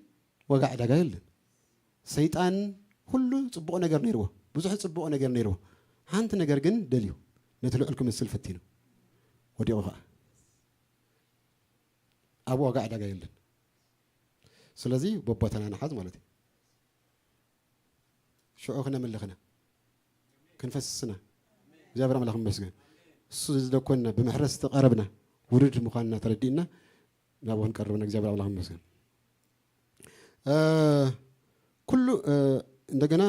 ዋጋ ዕዳጋ የለን። ሰይጣን ኩሉ ጽቡቕ ነገር ነይርዎ፣ ብዙሕ ጽቡቕ ነገር ነይርዎ። ሓንቲ ነገር ግን ደልዩ ነቲ ልዑል ክመስል ፈቲኑ ወዲቑ ኸዓ ኣብ ዋጋ ዕዳጋ የለን። ስለዚ በቦታና ንሓዝ ማለት እዩ። ሽዑ ክነምልኽና ክንፈስስና እግዚኣብሔር ኣምላኽ ይመስገን። እሱ ዝደኮንና ብምሕረት ዝተቐረብና ውሉድ ምዃንና ተረዲእና ናብኡ ክንቀርብና እግዚኣብሔር ኣምላኽ ይመስገን። እ፣ ኩሉ እ፣ እንደገና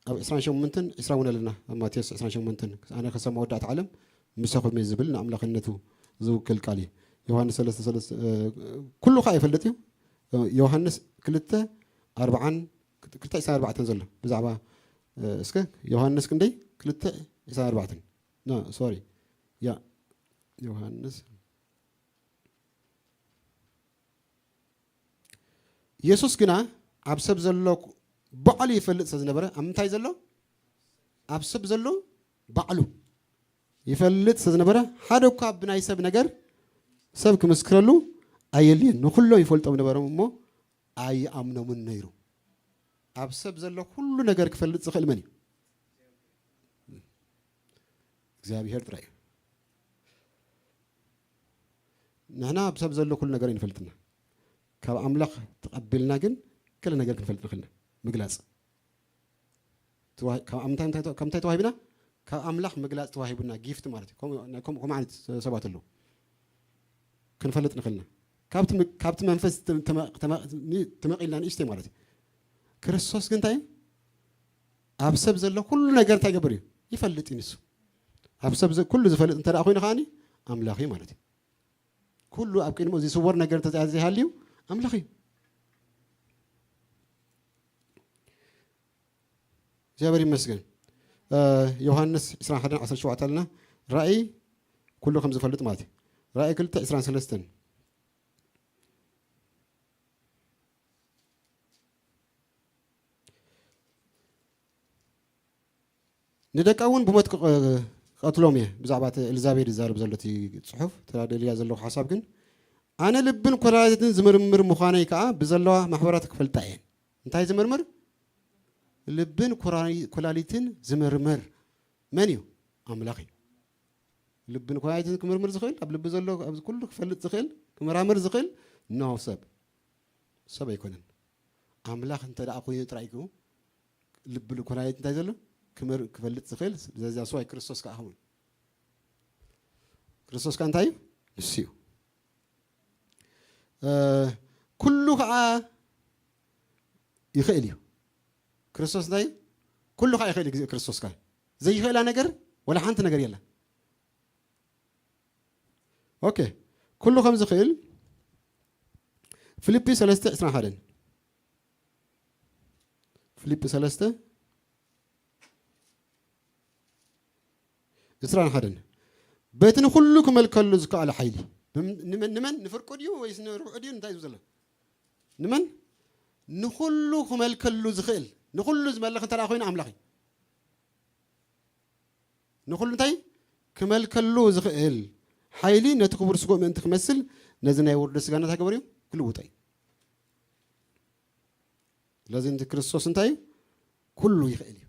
ኣብ ዕስራን ሸሞንተን ዕስራ እውን ኣለና ኣብ ማቴዎስ ዕስራን ሸሞንተን ኣነ ከሰማ ወዳእቲ ዓለም ምሳኹም እየ ዝብል ንኣምላኽነቱ ዝውክል ቃል እዩ። ዮሃንስ ሰለስተ ሰለስተ እ፣ ኩሉ ከዓ ይፈልጥ እዩ። እ፣ ዮሃንስ ክልተ ኣርብዓን ክልተ ዕስራን ኣርባዕተን ዘሎ ብዛዕባ እ፣ እስከ ዮሃንስ ክንደይ ክልተ ዕስራን ኣርባዕተን ኖ ሶሪ ያ ዮሃንስ የሱስ ግና ኣብ ሰብ ዘሎ ባዕሉ ይፈልጥ ስለ ዝነበረ ኣብ ምንታይ ዘሎ ኣብ ሰብ ዘሎ ባዕሉ ይፈልጥ ስለ ዝነበረ ሓደ እኳ ብናይ ሰብ ነገር ሰብ ክምስክረሉ ኣየልየን ንኩሎም ይፈልጦም ነበሮም እሞ ኣይኣምኖምን ነይሩ። ኣብ ሰብ ዘሎ ኩሉ ነገር ክፈልጥ ዝኽእል መን እዩ? እግዚኣብሔር ጥራይ እዩ። ንሕና ኣብ ሰብ ዘሎ ኩሉ ነገር ይንፈልጥና ካብ ኣምላኽ ተቐቢልና ግን ገለ ነገር ክንፈልጥ ንኽእልና ምግላፅ ካብ ምንታይ ተዋሂብና ካብ ኣምላኽ ምግላፅ ተዋሂቡና ጊፍት ማለት እዩ። ከምኡ ዓይነት ሰባት ኣለዉ ክንፈልጥ ንኽእልና ካብቲ መንፈስ ተመቒልና ንእሽተይ ማለት እዩ። ክርስቶስ ግን እንታይ እዩ ኣብ ሰብ ዘሎ ኩሉ ነገር እንታይ ገብር እዩ ይፈልጥ እዩ ንሱ ኣብ ሰብ ኩሉ ዝፈልጥ እንተ ኮይኑ ከዓኒ ኣምላኽ እዩ ማለት እዩ። ኩሉ ኣብ ቅድሚኡ ዝስወር ነገር እንተ ዘይሃልዩ ኣምላኽ እዩ። እግዚኣብሔር ይመስገን። ዮሃንስ ዕስራን ሓደን ዓሰርተ ሸውዓተ ኣለና። ራእይ ኩሉ ከም ዝፈልጥ ማለት እዩ። ራእይ ክልተ ዕስራን ሰለስተን ንደቃ እውን ብሞት ክቐትሎም እየ። ብዛዕባ እቲ ኤልዛቤል ዝዛረብ ዘሎ እቲ ፅሑፍ ተዳደልያ ዘለኹ ሓሳብ ግን ኣነ ልብን ኮላሊትን ዝምርምር ምዃነይ ከዓ ብዘለዋ ማሕበራት ክፈልጣ እየን። እንታይ ዝምርምር? ልብን ኮላሊትን ዝምርምር መን እዩ? ኣምላኽ እዩ። ልብን ኮላሊትን ክምርምር ዝኽእል ኣብ ልቢ ዘሎ ኣብዚ ኩሉ ክፈልጥ ዝኽእል ክመራምር ዝኽእል ኖ ሰብ ሰብ ኣይኮነን። ኣምላኽ እንተ ደኣ ኮይኑ ጥራይ እዩ ልቢ ልኮናየት እንታይ ዘሎ ክመር ክፈልጥ ዝኽእል ስለዚ ኣስዋይ ክርስቶስ ከዓ ኸውን። ክርስቶስ ከዓ እንታይ እዩ? ንሱ እዩ። ኩሉ ከዓ ይኽእል እዩ። ክርስቶስ እንታይ እዩ? ኩሉ ከዓ ይኽእል እዩ። ግዜ ክርስቶስ ከዓ ዘይኽእላ ነገር ወላ ሓንቲ ነገር የለን። ኦኬ፣ ኩሉ ከም ዝኽእል ፊልጲ ሰለስተ ዕስራን ሓደን፣ ፊልጲ ሰለስተ ዕስራን ሓደን፣ በቲ ንኹሉ ክመልከሉ ዝከኣለ ሓይሊ። ብም-፣ ንመን፣ ንመን? ንፍርቁ ድዩ ወይስ ንርብዑ ድዩ? እንታይ እዩ ዘሎ? ንመን? ንኹሉ ክመልከሉ ዝኽእል፣ ንኹሉ ዝመልኽ እንተ ደኣ ኮይኑ ኣምላኽ እዩ። ንኹሉ እንታይ? ክመልከሉ ዝኽእል ሓይሊ ነቲ ክቡር ስግኡ ምእንቲ ክመስል ነዚ ናይ ውርደት ስጋ እንታይ ገበርዮ? ክልውጦ እዩ። ስለዚ እቲ ክርስቶስ እንታይ እዩ? ኩሉ ይኽእል እዩ።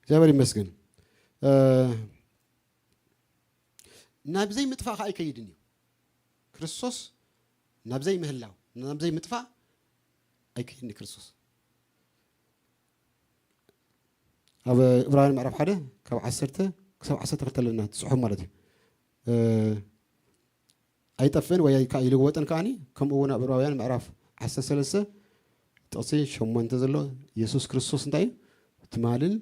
እግዚኣብሔር ይመስገን። እ፣ ናብ ዘይምጥፋእ ከኣ ኣይከይድን እዩ። ክርስቶስ ናብ ዘይምህላው፣ ናብ ዘይምጥፋእ ኣይከይድን እዩ ክርስቶስ። ኣብ ዕብራውያን ምዕራፍ ሓደ ካብ ዓሰርተ ክሳብ ዓሰርተ ክልተ ኣለና፣ እቲ ጽሑፍ ማለት እዩ። እ፣ ኣይጠፍእን ወይ ኣይካ-፣ ኣይልወጥን ከኣኒ፣ ከምኡ እውን ኣብ ዕብራውያን ምዕራፍ ዓሰርተ ሰለስተ ጥቕሲ ሸሞንተ ዘሎ፣ የሱስ ክርስቶስ እንታይ እዩ? ትማልን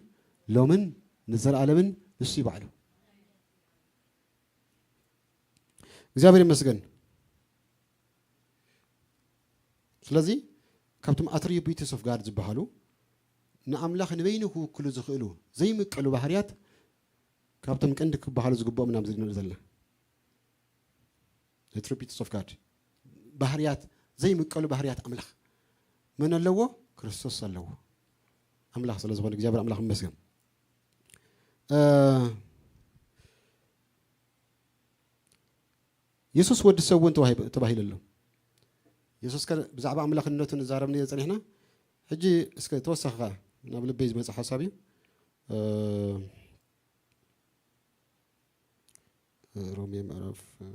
ሎምን ንዘለኣለምን ንሱ እዩ ባዕሉ። እግዚኣብሔር ይመስገን። ስለዚ ካብቶም ኣትሪቢዩትስ ኦፍ ጋድ ዝበሃሉ፣ ንኣምላኽ ንበይኑ ክውክሉ ዝኽእሉ ዘይምቀሉ ባህርያት፣ ካብቶም ቀንዲ ክበሃሉ ዝግብኦም ኢና ኣብዚ ንርኢ ዘለና። ኣትሪቢዩትስ ኦፍ ጋድ፣ ባህርያት፣ ዘይምቀሉ ባህርያት ኣምላኽ መን ኣለዎ? ክርስቶስ ኣለዎ። ኣምላኽ ስለ ዝኾነ እግዚኣብሔር ኣምላኽ ይመስገን። እ፣ የሱስ ወዲ ሰብ እውን ተዋሂቡ-፣ ተባሂሉ ኣሎ። የሱስ ከ ብዛዕባ ኣምላኽነቱ ንዛረብ ነይሩ ጸኒሕና። ሕጂ እስከ ተወሳኺ ከኣ ናብ ልበይ ዝመጽእ ሓሳብ እዩ። እ፣ ሮሜ ምዕራፍ፣ እ፣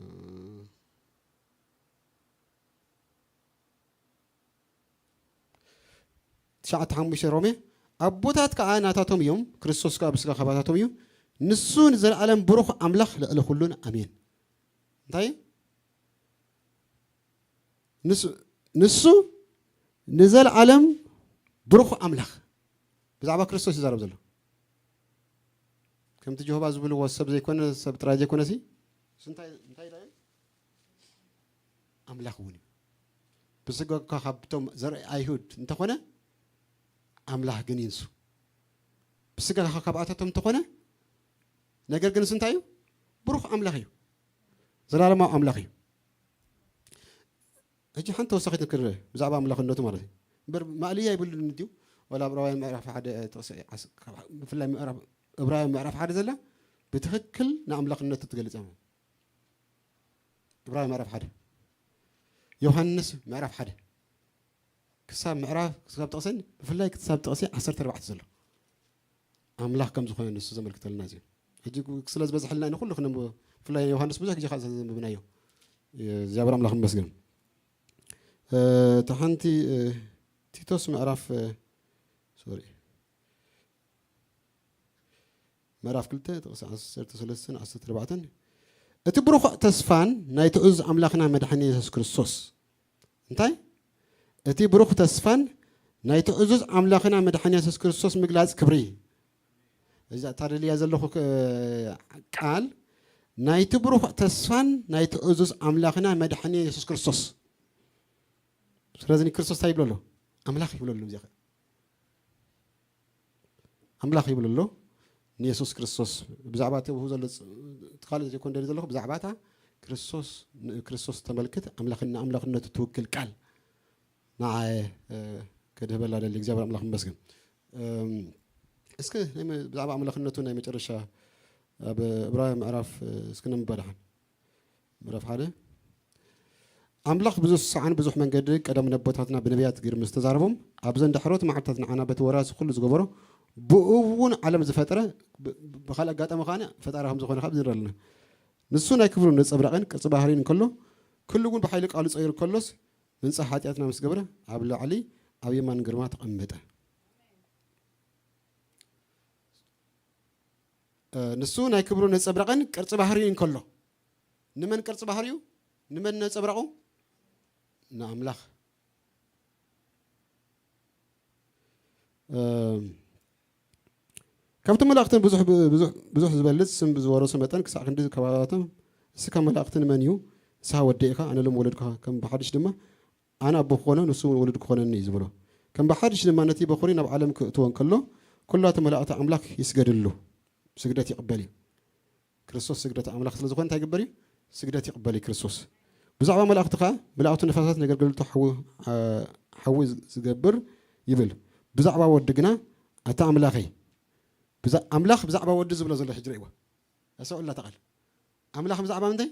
ትሽዓተ ሓሙሽተ ሮሜ፣ ኣቦታት ከኣ ናታቶም እዮም፣ ክርስቶስ ከኣ ብስጋ ካባታቶም እዩ፣ ንሱ ንዘለኣለም ብሩኽ ኣምላኽ ልዕሊ ኩሉን ኣሜን። እንታይ? ንሱ፣ ንሱ ንዘለኣለም ብሩኽ ኣምላኽ። ብዛዕባ ክርስቶስ ይዛረብ ዘሎ። ከምቲ ጀሆባ ዝብልዎ ሰብ ዘይኮነ፣ ሰብ ጥራይ ዘይኮነሲ፣ እንታይ፣ እንታይ ኢሎም? ኣምላኽ እውን እዩ። ብስጋካ ካብቶም ዘርኢ ኣይሁድ እንተኾነ፣ ኣምላኽ ግን ይንሱ። ብስጋካ ካብኣታቶም እንተኾነ፣ ነገር ግን ንሱ እንታይ እዩ? ብሩኽ ኣምላኽ እዩ። ዘላለማዊ ኣምላኽ እዩ። ሕጂ ሓንቲ ተወሳኺት ክር-፣ ብዛዕባ ኣምላኽነቱ ማለት እዩ። እምበር ማእለያ ይብሉን ድዩ? ወላ ኣብ ዕብራውያን ምዕራፍ ሓደ ጥቕሲ ዓስ-፣ ካብ-፣ ብፍላይ ምዕራፍ፣ ዕብራውያን ምዕራፍ ሓደ ዘላ ብትኽክል ንኣምላኽነቱ ትገልጽ እያ። ዕብራውያን ምዕራፍ ሓደ፣ ዮሃንስ ምዕራፍ ሓደ ክሳብ ምዕራፍ፣ ክሳብ ጥቕስን ብፍላይ ክሳብ ጥቕሲ ዓሰርተ ኣርባዕተ ዘሎ ኣምላኽ ከም ዝኾነ ንሱ ዘመልክተልና እዚ እዩ። ሕጂ ስለ ዝበዝሐልና ኢና ንኹሉ ክነንብቦ፣ ብፍላይ ዮሃንስ ብዙሕ ግዜ ካብ ዘንብብናዮ። እግዚኣብሔር ኣምላኽ ይመስገን። እ፣ እታ ሓንቲ፣ እ፣ ቲቶስ ምዕራፍ፣ እ፣ ሶሪ፣ ምዕራፍ ክልተ ጥቕሲ ዓሰርተ ሰለስተን ዓሰርተ ኣርባዕተን፣ እቲ ብሩኽ ተስፋን ናይ ትእዙዝ ኣምላኽና መድሓኒ የሱስ ክርስቶስ፣ እንታይ? እቲ ብሩኽ ተስፋን ናይ ትእዙዝ ኣምላኽና መድሓኒ የሱስ ክርስቶስ ምግላጽ ክብሪ። እዛ እታ ደልያ ዘለኹ ክ-፣ ቃል፣ ናይቲ ብሩኽ ተስፋን ናይ ትእዙዝ ኣምላኽና መድሓኒ የሱስ ክርስቶስ። ስለዚ ንክርስቶስ እንታይ ይብሎ ኣሎ? ኣምላኽ ይብሎ ኣሎ። እዚኣ ኣምላኽ ይብሎ ኣሎ ንየሱስ ክርስቶስ። ብዛዕባ እቲ ኣብኡ ዘሎ ጽ-፣ እቲ ካልእ ዘይኮን ደልዩ ዘለኹ፣ ብዛዕባ እታ ክርስቶስ፣ ንክርስቶስ ተመልክት፣ ኣምላኽን ንኣምላኽነቱ ትውክል ቃል ንዓየ፣ እ፣ ከድህበላ ደሊ። እግዚኣብሔር ኣምላኽ ይመስገን። እም፣ እስከ ናይ መ-፣ ብዛዕባ ኣምላኽነቱ ናይ መጨረሻ ኣብ ዕብራውያን ምዕራፍ፣ እ፣ እስከ ነንብባ ደሓን። ምዕራፍ ሓደ፣ ኣምላኽ ብዙሕ ሰዓን ብዙሕ መንገዲ ቀደም ነቦታትና ብነቢያት ገይሩ ምስ ተዛረቦም፣ ኣብዘን ዳሕሮት መዓልታት ንዓና በቲ ወራሲ ኩሉ ዝገበሮ፣ ብእኡ እውን ዓለም ዝፈጠረ፣ ብ-፣ ብኻልእ ኣጋጣሚ ከኣ ፈጣሪ ከም ዝኾነ ካብ ዝንርኢ ኣለና። ንሱ ናይ ክብሩ ነጸብራቕን ቅርጺ ባህሪን እንከሎ፣ ኩሉ እውን ብሓይሊ ቃሉ ጸይሩ ከሎስ፣ ምንጻህ ሓጢኣትና ምስ ገብረ፣ ኣብ ላዕሊ ኣብ የማን ግርማ ተቐመጠ። እ፣ ንሱ ናይ ክብሩ ነጸብራቕን ቅርጺ ባህሪን እንከሎ፣ ንመን ቅርጺ ባህሪኡ? ንመን ነጸብራቑ? ንኣምላኽ። እም፣ ካብቶም መላእኽትን ብዙሕ፣ ብዙሕ፣ ብዙሕ ዝበልጽ ስም ብዝወረሱ መጠን፣ ክሳዕ ክንዲ ከባባቶም፣ "እስኻ መላእኽትን መን እዩ? ንስኻ ወደይ ኢኻ፣ ኣነ ሎም ወለድካ፣ ከም ብሓድሽ ድማ ኣነ ኣቦ ክኾኖ፣ ንሱ እውን ወለድ ክኾነኒ" እዩ ዝበሎ። ከም ብሓድሽ ድማ ነቲ በኹሪ ናብ ዓለም ክእትዎ እንከሎ፣ ኩላቱ መላእኽቲ ኣምላኽ ይስገድሉ፣ ስግደት ይቕበል እዩ። ክርስቶስ ስግደት ኣምላኽ ስለ ዝኾነ እንታይ ይግበር እዩ? ስግደት ይቕበል እዩ ክርስቶስ። ብዛዕባ መላእኽቲ ኸዓ፣ "መላእኽቱ ነፋሳት፣ ነገልገልቱ ሓዊ፣ አ፣ ሓዊ ዝገብር" ይብል። ብዛዕባ ወዲ ግና፣ "ኣታ ኣምላኸይ"፣ ብዛ-፣ ኣምላኽ ብዛዕባ ወዲ ዝብሎ ዘሎ ሕጂ ርእይዎ። ኣስተውዕላ እታ ቃል። ኣምላኽ ብዛዕባ ምንታይ?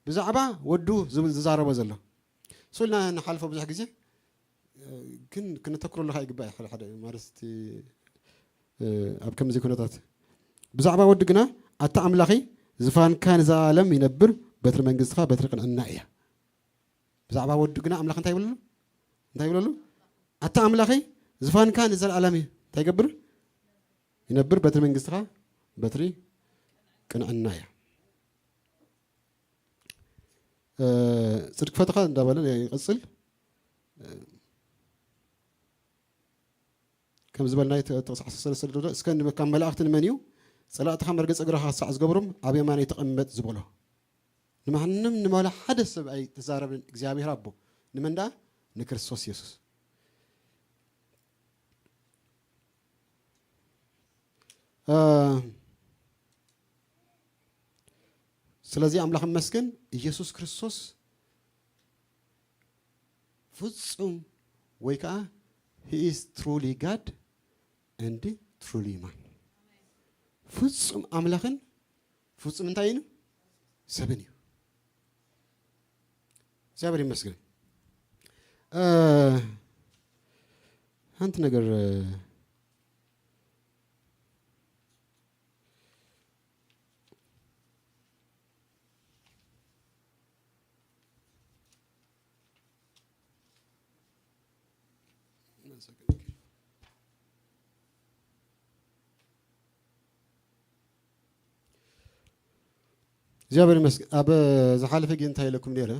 ብዛዕባ ወዱ ዝብል ዝዛረቦ ዘሎ። እሱ ኢልና ንሓልፎ ብዙሕ ግዜ፣ ግን ክነተኩረሉ ኸዓ ይግባእ እዩ። ሓደ ሓደ ማለት እቲ፣ እ፣ ኣብ ከምዚ ኩነታት ብዛዕባ ወዲ ግና፣ "ኣታ ኣምላኸይ፣ ዝፋንካ ንዘለኣለም ይነብር፣ በትሪ መንግስትኻ በትሪ ቅንዕና እያ።" ብዛዕባ ወዱ ግና ኣምላኽ እንታይ ይብለሉ? እንታይ ይብለሉ? "ኣታ ኣምላኸይ፣ ዝፋንካ ንዘለኣለም እዩ እንታይ ይገብር? ይነብር፣ በትሪ መንግስትኻ በትሪ ቅንዕና እያ።" እ፣ "ጽድቂ ፈተኻ" እንዳበለ ይቕጽል። እ፣ ከም ዝበልናዮ፣ እቲ ጥቕሲ ዓሰርተ ሰለስተ ዘሎ፣ "እስከ ካብ መላእኽቲ ንመን እዩ ጸላእትኻ መርገጺ እግርኻ ክሳዕ ዝገብሮም ኣብ የማነይ ተቐመጥ" ዝበሎ? ንማንም ንማለ ሓደ ሰብ ኣይተዛረበን እግዚኣብሔር ኣቦ። ንመን ደኣ? ንክርስቶስ የሱስ። እ፣ ስለዚ ኣምላኽ ይመስገን፣ ኢየሱስ ክርስቶስ ፍጹም ወይ ከዓ he is truly God and truly man። ፍጹም ኣምላኽን ፍጹም እንታይ እዩ? ሰብን እዩ። እግዚኣብሔር ይመስገን። እ፣ ሓንቲ ነገር፣ እ፣ እግዚኣብሔር ይመስገን። ኣብ ዝሓለፈ ግዜ እንታይ ኢለኩም ነይረ?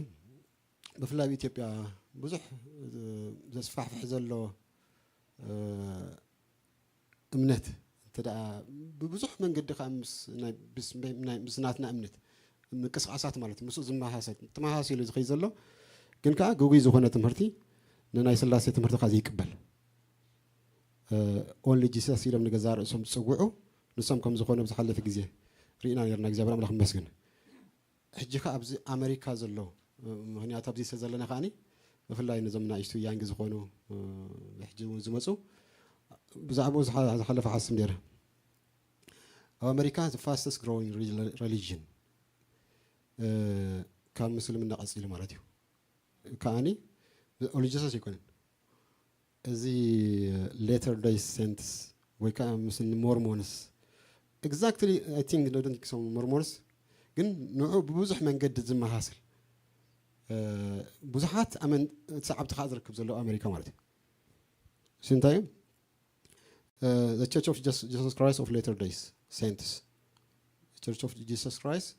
ብፍላይ ኣብ ኢትዮጵያ ብዙሕ፣ እ፣ ዘስፋሕፍሕ ዘሎ፣ እ፣ እምነት፣ እንተ ደኣ ብብዙሕ መንገዲ ከኣ ምስ ናይ፣ ምስ፣ ናይ፣ ምስ ናትና እምነት ምንቅስቓሳት ማለት እዩ፣ ምስኡ ዝመሳሰል፣ ተመሳሲሉ ዝኸይድ ዘሎ፣ ግን ከኣ ግጉይ ዝኾነ ትምህርቲ፣ ንናይ ስላሴ ትምህርቲ ከኣ ዘይቅበል፣ እ፣ ኦንሊ ጂሰስ ኢሎም ንገዛእ ርእሶም ዝጽውዑ፣ ንሶም ከም ዝኾነ ብዝሓለፈ ግዜ ርኢና ነርና። እግዚኣብሔር ኣምላኽ ይመስገን። ሕጂ ከኣ ኣብዚ ኣመሪካ ዘሎ፣ እ፣ ምኽንያቱ ኣብዚ ስለ ዘለና ከኣኒ፣ ብፍላይ ነዞም ናእሽቱ ያንግ ዝኾኑ፣ እ፣ ሕጂ እውን ዝመጹ፣ ብዛዕባኡ ዝሓ-፣ ዝሓለፈ ሓስብ ነይረ። ኣብ ኣመሪካ the fastest growing reli-፣ religion፣ እ፣ ካብ ምስልምና ቀጺሉ ማለት እዩ። ከኣኒ ኦንሊ ጂሰስ ኣይኮነን። እዚ ሌተር ደይ ሴንትስ ወይ ከዓ ምስ ሞርሞንስ፣ exactly I think don't think so፣ ሞርሞንስ ግን ንዑ ብብዙሕ መንገዲ ዝመሳሰል፣ እ፣ ብዙሓት ኣመን-፣ ሰዓብቲ ከዓ ዝረክብ ዘሎ ኣሜሪካ ማለት እዩ። እሱ እንታይ እዩ? እ፣ The Church of Jesus፣ Jesus Christ of Latter Day Saints፣ Church of Jesus Christ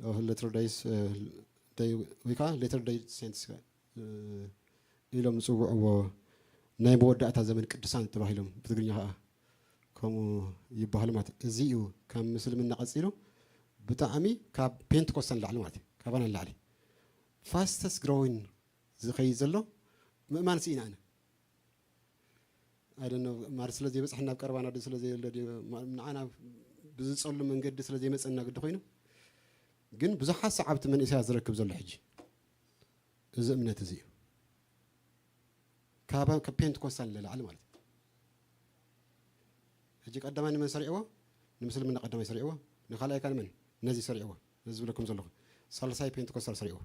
of Latter Day፣ እ፣ Day ወይ ከዓ ሌተር ደይ ሴንትስ፣ እ፣ ኢሎም ዝፅውዕዎ ናይ መወዳእታ ዘመን ቅዱሳን ተባሂሎም ብትግርኛ ከዓ ከምኡ ይበሃሉ ማለት እዩ። እዚ እዩ ካብ ምስልምና ቀፂሉ ብጣዕሚ ካብ ፔንትኮስታል ንላዕሊ ማለት እዩ፣ ካባና ንላዕሊ ፋስተስት ግሮዊን ዝኸይድ ዘሎ ምእማን ስኢና ኣነ። I don't know፣ ማለት ስለ ዘይበፅሐና፣ ኣብ ቀረባና ድዩ ስለ ዘየለ ድዩ፣ ማ-፣ ንዓና ብዝፀሉ መንገዲ ስለ ዘይመፀና ግዲ ኮይኑ፣ ግን ብዙሓት ሰዓብቲ መንእሰያት ዝረክብ ዘሎ ሕጂ እዚ እምነት እዚ እዩ። ካብ፣ ካብ ፔንትኮስታል ንላዕሊ ማለት እዩ። ሕጂ ቀዳማይ ንመን ሰሪዕዎ? ንምስልምና ቀዳማይ ሰሪዕዎ። ንኻልኣይ ከ ንመን? ነዚ ሰሪዕዎ። ነዚ ዝብለኩም ዘለኹ። ሳልሳይ ፔንትኮስታል ሰሪዕዎ።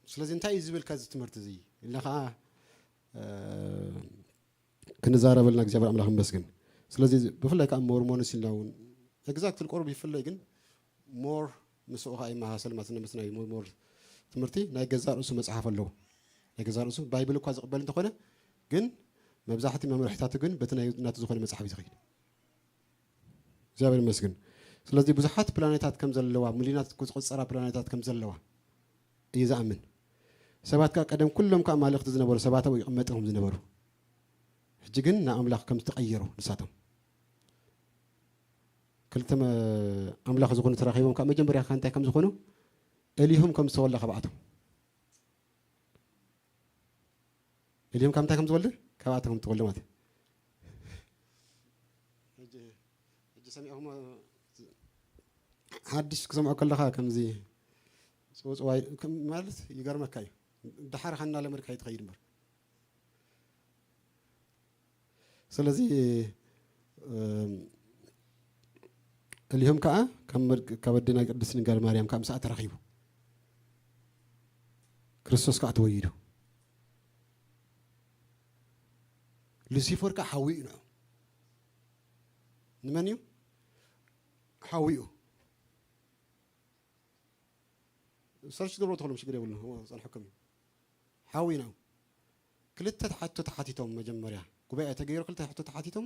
ስለዚ እንታይ እዩ ዝብል ከዚ ትምህርቲ እዚ ኢልና ከዓ፣ እ፣ ክንዛረበልና እግዚኣብሔር ኣምላኽ ይመስገን። ስለዚ ብፍላይ ከዓ ሞርሞንስ ኢልና እውን ኤግዛክትሊ ቁሩብ ይፍለይ፣ ግን ሞር ምስኡ ከዓ ይመሳሰል ማለት ነው። ምስ ናይ ሞር ትምህርቲ ናይ ገዛእ ርእሱ መጽሓፍ ኣለዎ። ናይ ገዛእ ርእሱ ባይብል እኳ ዝቕበል እንተኾነ፣ ግን መብዛሕትኡ መምርሕታቱ ግን በቲ ናይ ናቱ ዝኾነ መጽሓፍ እዩ ዝኸይድ። እግዚኣብሔር ይመስገን። ስለዚ ብዙሓት ፕላኔታት ከም ዘለዋ፣ ሚልዮናት ዝቑጸራ ፕላኔታት ከም ዘለዋ እዩ ዝኣምን። ሰባት ከኣ ቀደም ኩሎም ከኣ ኣማልኽቲ ዝነበሩ ሰባት ኣብኡ ይቕመጡ ከም ዝነበሩ። ሕጂ ግን ንኣምላኽ ከም ዝተቐየሩ ንሳቶም ክልተ መ-፣ ኣምላኽ ዝኾኑ ተራኺቦም ካብ መጀመርያ እንታይ ከም ዝኾኑ ኤሊሁም ከም ዝተወልደ ካብኣቶም ኤሊሁም ካብ እንታይ ከም ዝወልደ ካብኣቶም ከም ዝተወልደ ማለት እዩ። ሕጂ ሕጂ ሰሚዕኹም ሓድሽ ክሰምዖ ከለኻ ከምዚ ጽውጽዋይ ከም ማለት ይገርመካ እዩ። ደሓር ኻና ለመድካ ይትኸይድ እምበር ስለዚ እም፣ እሊሆም ከዓ ካብ መድ- ካብ ኣዴና ቅድስት ድንጋል ማርያም ከዓ ምስኣ ተራኺቡ ክርስቶስ ከዓ ተወይዱ። ሉሲፈር ከዓ ሓዊኡ ንዑ ንመን እዩ ሓዊኡ ሰርች ዝገብሮ ተኽሎም ሽግር የብሉ ጸንሐኩም እዩ ሓዊኡ ንዑ ክልተ ተሓቶ ተሓቲቶም መጀመርያ ጉባኤ ተገይሩ ክልተ ሕቶ ተሓቲቶም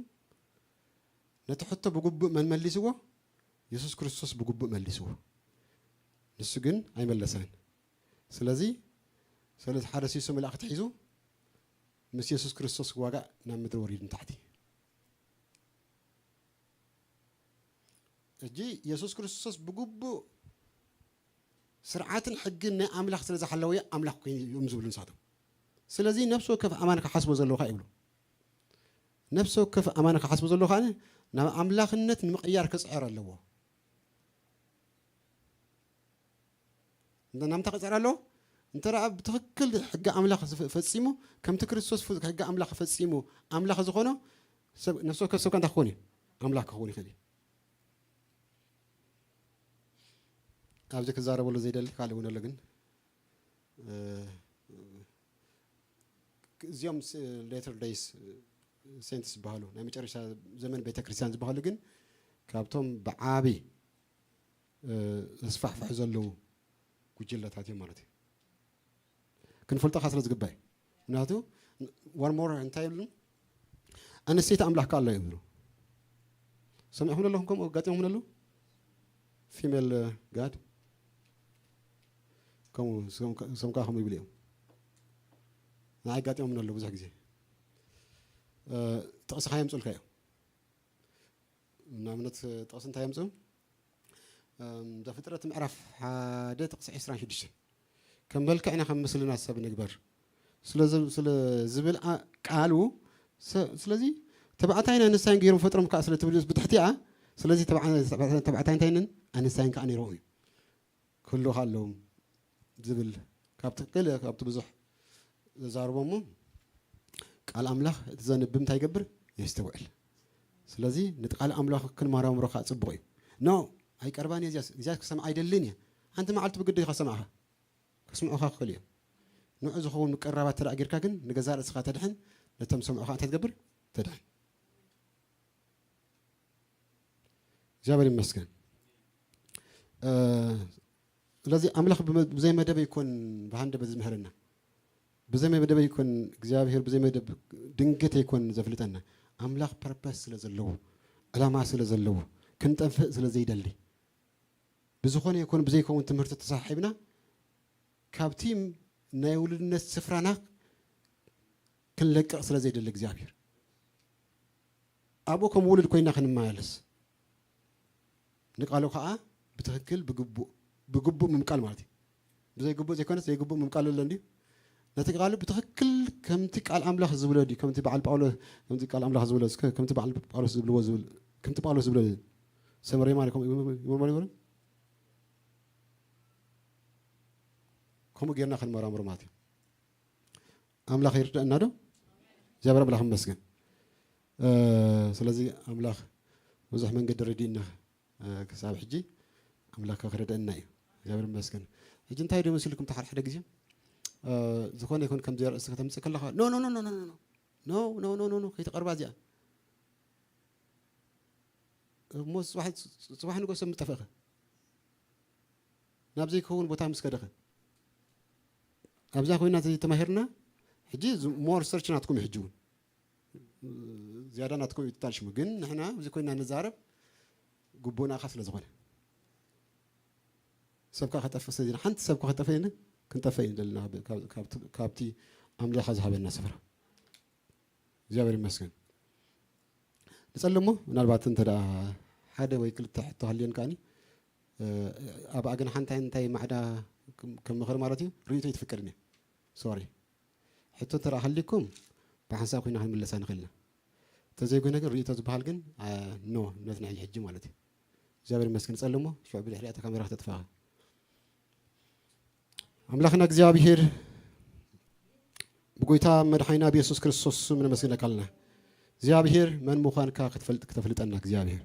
ነቲ ሕቶ ብግቡእ መን መሊስዎ? የሱስ ክርስቶስ ብግቡእ መሊስዎ። ንሱ ግን ኣይመለሰን። ስለዚ ስለዚ ሓደ ሲሶ መልኣኽቲ ሒዙ ምስ የሱስ ክርስቶስ ዋጋእ ናብ ምድሪ ወሪዱ ንታሕቲ። ሕጂ የሱስ ክርስቶስ ብግቡእ ስርዓትን ሕግን ናይ ኣምላኽ ስለ ዝሓለወዮ ኣምላኽ ኮይኑ እዮም ዝብሉ ንሳቶም። ስለዚ ነፍሲ ወከፍ ኣማን ክሓስቦ ዘለውኻ ይብሉ። ነፍሲ ወከፍ ኣማን ክሓስቦ ዘለዎ ከዓ ናብ ኣምላኽነት ንምቕያር ክፅዕር ኣለዎ። እንተ ናምታ ክፅዕር ኣለዎ እንተ ደኣ ብትኽክል ሕጊ ኣምላኽ ዝፈ- ፈፂሙ ከምቲ ክርስቶስ ፍ- ሕጊ ኣምላኽ ፈፂሙ ኣምላኽ ዝኾኖ ሰብ ነፍሲ ወከፍ ሰብ ከ እንታይ ክኸውን እዩ ኣምላኽ ክኸውን ይኽእል እዩ። ኣብዚ ክዛረበሉ ዘይደሊ ካልእ እውን ኣሎ ግን እዚኦም ሌተር ደይስ ሴንትስ ዝበሃሉ ናይ መጨረሻ ዘመን ቤተ ክርስቲያን ዝበሃሉ ግን ካብቶም ብዓቢ ተስፋሕፍሑ ዘለዉ ጉጅለታት እዮም ማለት እዩ። ክንፈልጦ ከዓ ስለ ዝግባእ ምክንያቱ ዋን ሞር እንታይ ይብሉ ኣነስተይቲ ኣምላኽ ከዓ ኣሎ ይብሉ። ሰሚዕኹም ኣለኹም ከምኡ ኣጋጢሞም ኣለዉ ፊሜል ጋድ ከምኡ እሶም ከዓ ከምኡ ይብሉ እዮም። ንዓይ ኣጋጢሞም ኣለዉ ብዙሕ ግዜ ጥቕሲ ከዓ የምፅኡልካ እዮም። ንኣብነት ጥቕሲ እንታይ የምፅኡ ዘፍጥረት ምዕራፍ ሓደ ጥቕሲ ዕስራን ሽዱሽተን ከም መልክዕና ከም ምስልና ሰብ ንግበር ስለ ዝብል ቃሉ ስለዚ ተባዕታይን ኣንስታይን ገይሮም ፈጥሮም ከዓ ስለ ትብል ብትሕቲኣ ስለዚ ተባዕታይ እንታይንን ኣንስታይን ከዓ ነይሮም እዩ ክህልውካ ኣለዎም ዝብል ካብ ትክክል ካብቲ ብዙሕ ዘዛርቦ እሞ ቃል ኣምላኽ እቲ ዘንብብ እንታይ ይገብር የስተውዕል። ስለዚ ነቲ ቃል ኣምላኽ ክንመራምሮ ከዓ ፅቡቕ እዩ። ኖ ኣይቀርባን እየ እዚያስ እዚያስ ክሰምዓ ኣይደልን እየ። ሓንቲ መዓልቲ ብግዲ ኢኻ ሰማዕኻ ከስምዑኻ ክኽእል እዮም። ንዑ ዝኸውን ምቅርራባት ተደኣ ጌርካ ግን ንገዛ ርእስኻ ተድሕን ነቶም ሰምዑኻ እንታይ ትገብር ተድሕን። እግዚኣብሔር ይመስገን። ስለዚ ኣምላኽ ብዘይ መደብ ይኮን ብሃንደበት ዝምህረና ብዘይ መደብ ይኮን እግዚኣብሔር ብዘይ መደብ ድንገት ይኮን ዘፍልጠና ኣምላኽ ፐርፐስ ስለ ዘለዎ ዕላማ ስለ ዘለዎ ክንጠፍእ ስለ ዘይደሊ ብዝኾነ ይኮን ብዘይከውን ትምህርቲ ተሳሒብና ካብቲ ናይ ውሉድነት ስፍራና ክንለቅቕ ስለ ዘይደሊ እግዚኣብሔር ኣብኡ ከም ውሉድ ኮይና ክንመላለስ ንቃሉ ከዓ ብትክክል ብግቡእ ብግቡእ ምምቃል ማለት እዩ። ብዘይግቡእ ዘይኮነስ ዘይግቡእ ምምቃል ኣሎ እንዲዩ ነቲ ቃሉ ብትክክል ከምቲ ቃል ኣምላኽ ዝብሎ ድዩ ከምቲ በዓል ጳውሎስ ከምቲ ቃል ኣምላኽ ዝብሎ እስከ ከምቲ በዓል ጳውሎስ ዝብልዎ ዝብል ከምቲ ጳውሎስ ዝብሎ ሰመሬማ ይመርመር ይበሉ ከምኡ ጌርና ክንመራምሮ ማለት እዩ። ኣምላኽ ይርዳእና ዶ? እግዚኣብሔር ኣምላኽ ይመስገን። ስለዚ ኣምላኽ ብዙሕ መንገዲ ረዲእና ክሳብ ሕጂ ኣምላኽ ክረደእና እዩ። እግዚኣብሔር ይመስገን። ሕጂ እንታይ ዶ መሲልኩም ተሓድሓደ ግዜ ዝኾነ ይኹን ከምዚ ኣርእስቲ ከተምፅእ ከለኻ ኖ ኖ ኖ ኖ ኖ ኖ ኖ ኖ ኖ ኖ ኖ ከይትቐርባ እዚኣ እሞ ፅባሕ ንጎ ሰብ ምጠፍእኸ ናብ ዘይከውን ቦታ ምስ ከደኸ ኣብዛ ኮይና ተማሂርና ሕጂ more search ናትኩም እዩ ሕጂ እውን ዝያዳ ናትኩም እዩ ትታል ሽሙ ግን ንሕና እዚ ኮይና ንዛረብ ግቡእና እኻ ስለ ዝኾነ ሰብካ ከጠፍእ ስለ ሓንቲ ሰብካ ከጠፍእ ክንጠፍእ እዩ ዘለና ካብቲ ኣምላኻ ዝሃበና ስፍራ እግዚኣብሔር ይመስገን። ንጸልሞ ምናልባት እንተ ደኣ ሓደ ወይ ክልተ ሕቶ ሃልየን ከኣኒ፣ እ፣ ኣብ ኣግን ሓንታይ እንታይ ማዕዳ ከም፣ ከም ምኽሪ ማለት እዩ፣ ርእይቶ ይትፍቀድኒ። ሶሪ። ሕቶ እንተ ደኣ ሃልይኩም ብሓንሳብ ኮይና ክንምለሳ ንኽእል ኢና። እንተዘይኮይነ ግን ርእይቶ ዝበሃል ግን፣ እ፣ ኖ፣ እምነት ናይ ሕጂ ማለት እዩ። እግዚኣብሔር ይመስገን። ጸልሞ፣ ሽዑ ብድሕሪኣ እታ ካሜራ ከተጥፍኣ። ኣምላኽና እግዚኣብሔር ብጎይታ መድሓኒና ብየሱስ ክርስቶስ ስም ነመስግነካ ኣለና። እግዚኣብሔር መን ምዃንካ ክትፈልጥ፣ ክተፍልጠና እግዚኣብሔር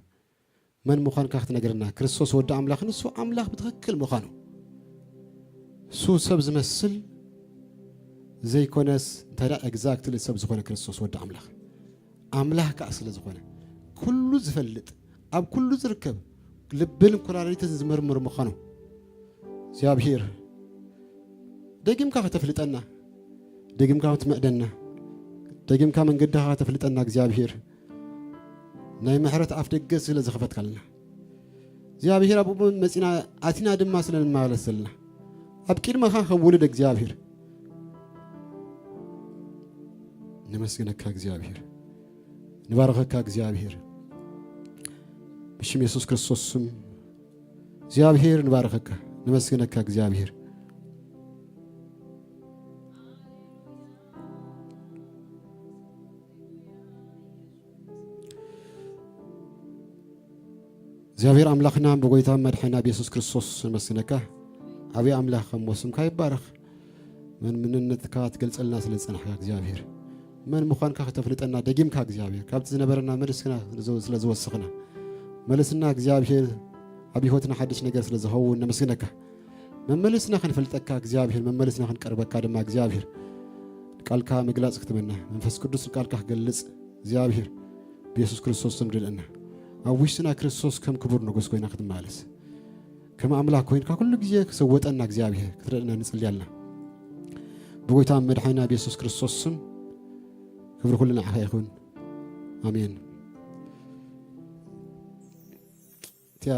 መን ምዃንካ ክትነግረና። ክርስቶስ ወዲ ኣምላኽ ንሱ ኣምላኽ ብትኽክል ምዃኑ እሱ ሰብ ዝመስል ዘይኮነስ እንታይ ደኣ ኤግዛክትሊ ሰብ ዝኾነ ክርስቶስ ወዲ ኣምላኽ ኣምላኽ ከኣ ስለ ዝኾነ ኩሉ ዝፈልጥ ኣብ ኩሉ ዝርከብ ልብን ኩላሊትን ዝምርምር ምዃኑ እግዚኣብሔር ደጊምካ ከተፍልጠና፣ ደጊምካ ክትምዕደና፣ ደጊምካ መንገድኻ ከተፍልጠና እግዚኣብሔር ናይ ምሕረት ኣፍ ደገ ስለ ዝኸፈትካልና እግዚኣብሔር ኣብኡ መጺና ኣቲና ድማ ስለ ንመላለስ ዘለና ኣብ ቅድመኻ ከም ውሉድ እግዚኣብሔር ነመስግነካ እግዚኣብሔር፣ ንባረኸካ እግዚኣብሔር፣ ብሽም የሱስ ክርስቶስ ስም እግዚኣብሔር ንባረኸካ፣ ነመስግነካ እግዚኣብሔር። እግዚኣብሔር ኣምላኽና ብጎይታ መድሓኒና ብየሱስ ክርስቶስ ነመስግነካ። ዓብዪ ኣምላኽ እሞ ስምካ ይባረኽ። መን ምንነትካ ትገልጸልና ስለ ዝጸናሕካ እግዚኣብሔር፣ መን ምዃንካ ከተፍልጠና ደጊምካ እግዚኣብሔር፣ ካብቲ ዝነበረና መልስና ስለ ዝወሰኽና፣ መልስና እግዚኣብሔር ኣብ ህይወትና ሓድሽ ነገር ስለ ዝኸውን ነመስግነካ። መመልስና ክንፈልጠካ እግዚኣብሔር፣ መመልስና ክንቀርበካ ድማ እግዚኣብሔር፣ ቃልካ ምግላጽ ክትበና፣ መንፈስ ቅዱስ ቃልካ ክገልጽ እግዚኣብሔር፣ ብየሱስ ክርስቶስ ስም ድልእና። ኣብ ውሽጥና ክርስቶስ ከም ክቡር ንጉስ ኮይና ክትመላለስ፣ ከም ኣምላኽ ኮይንካ ኩሉ ግዜ ክሰወጠና እግዚኣብሔር ክትረድና ንጽሊ ኣለና። ብጎይታ መድሓኒና ብየሱስ ክርስቶስ ስም ክብሪ ኩሉ ንዓኻ ይኹን። ኣሜን። እቲኣ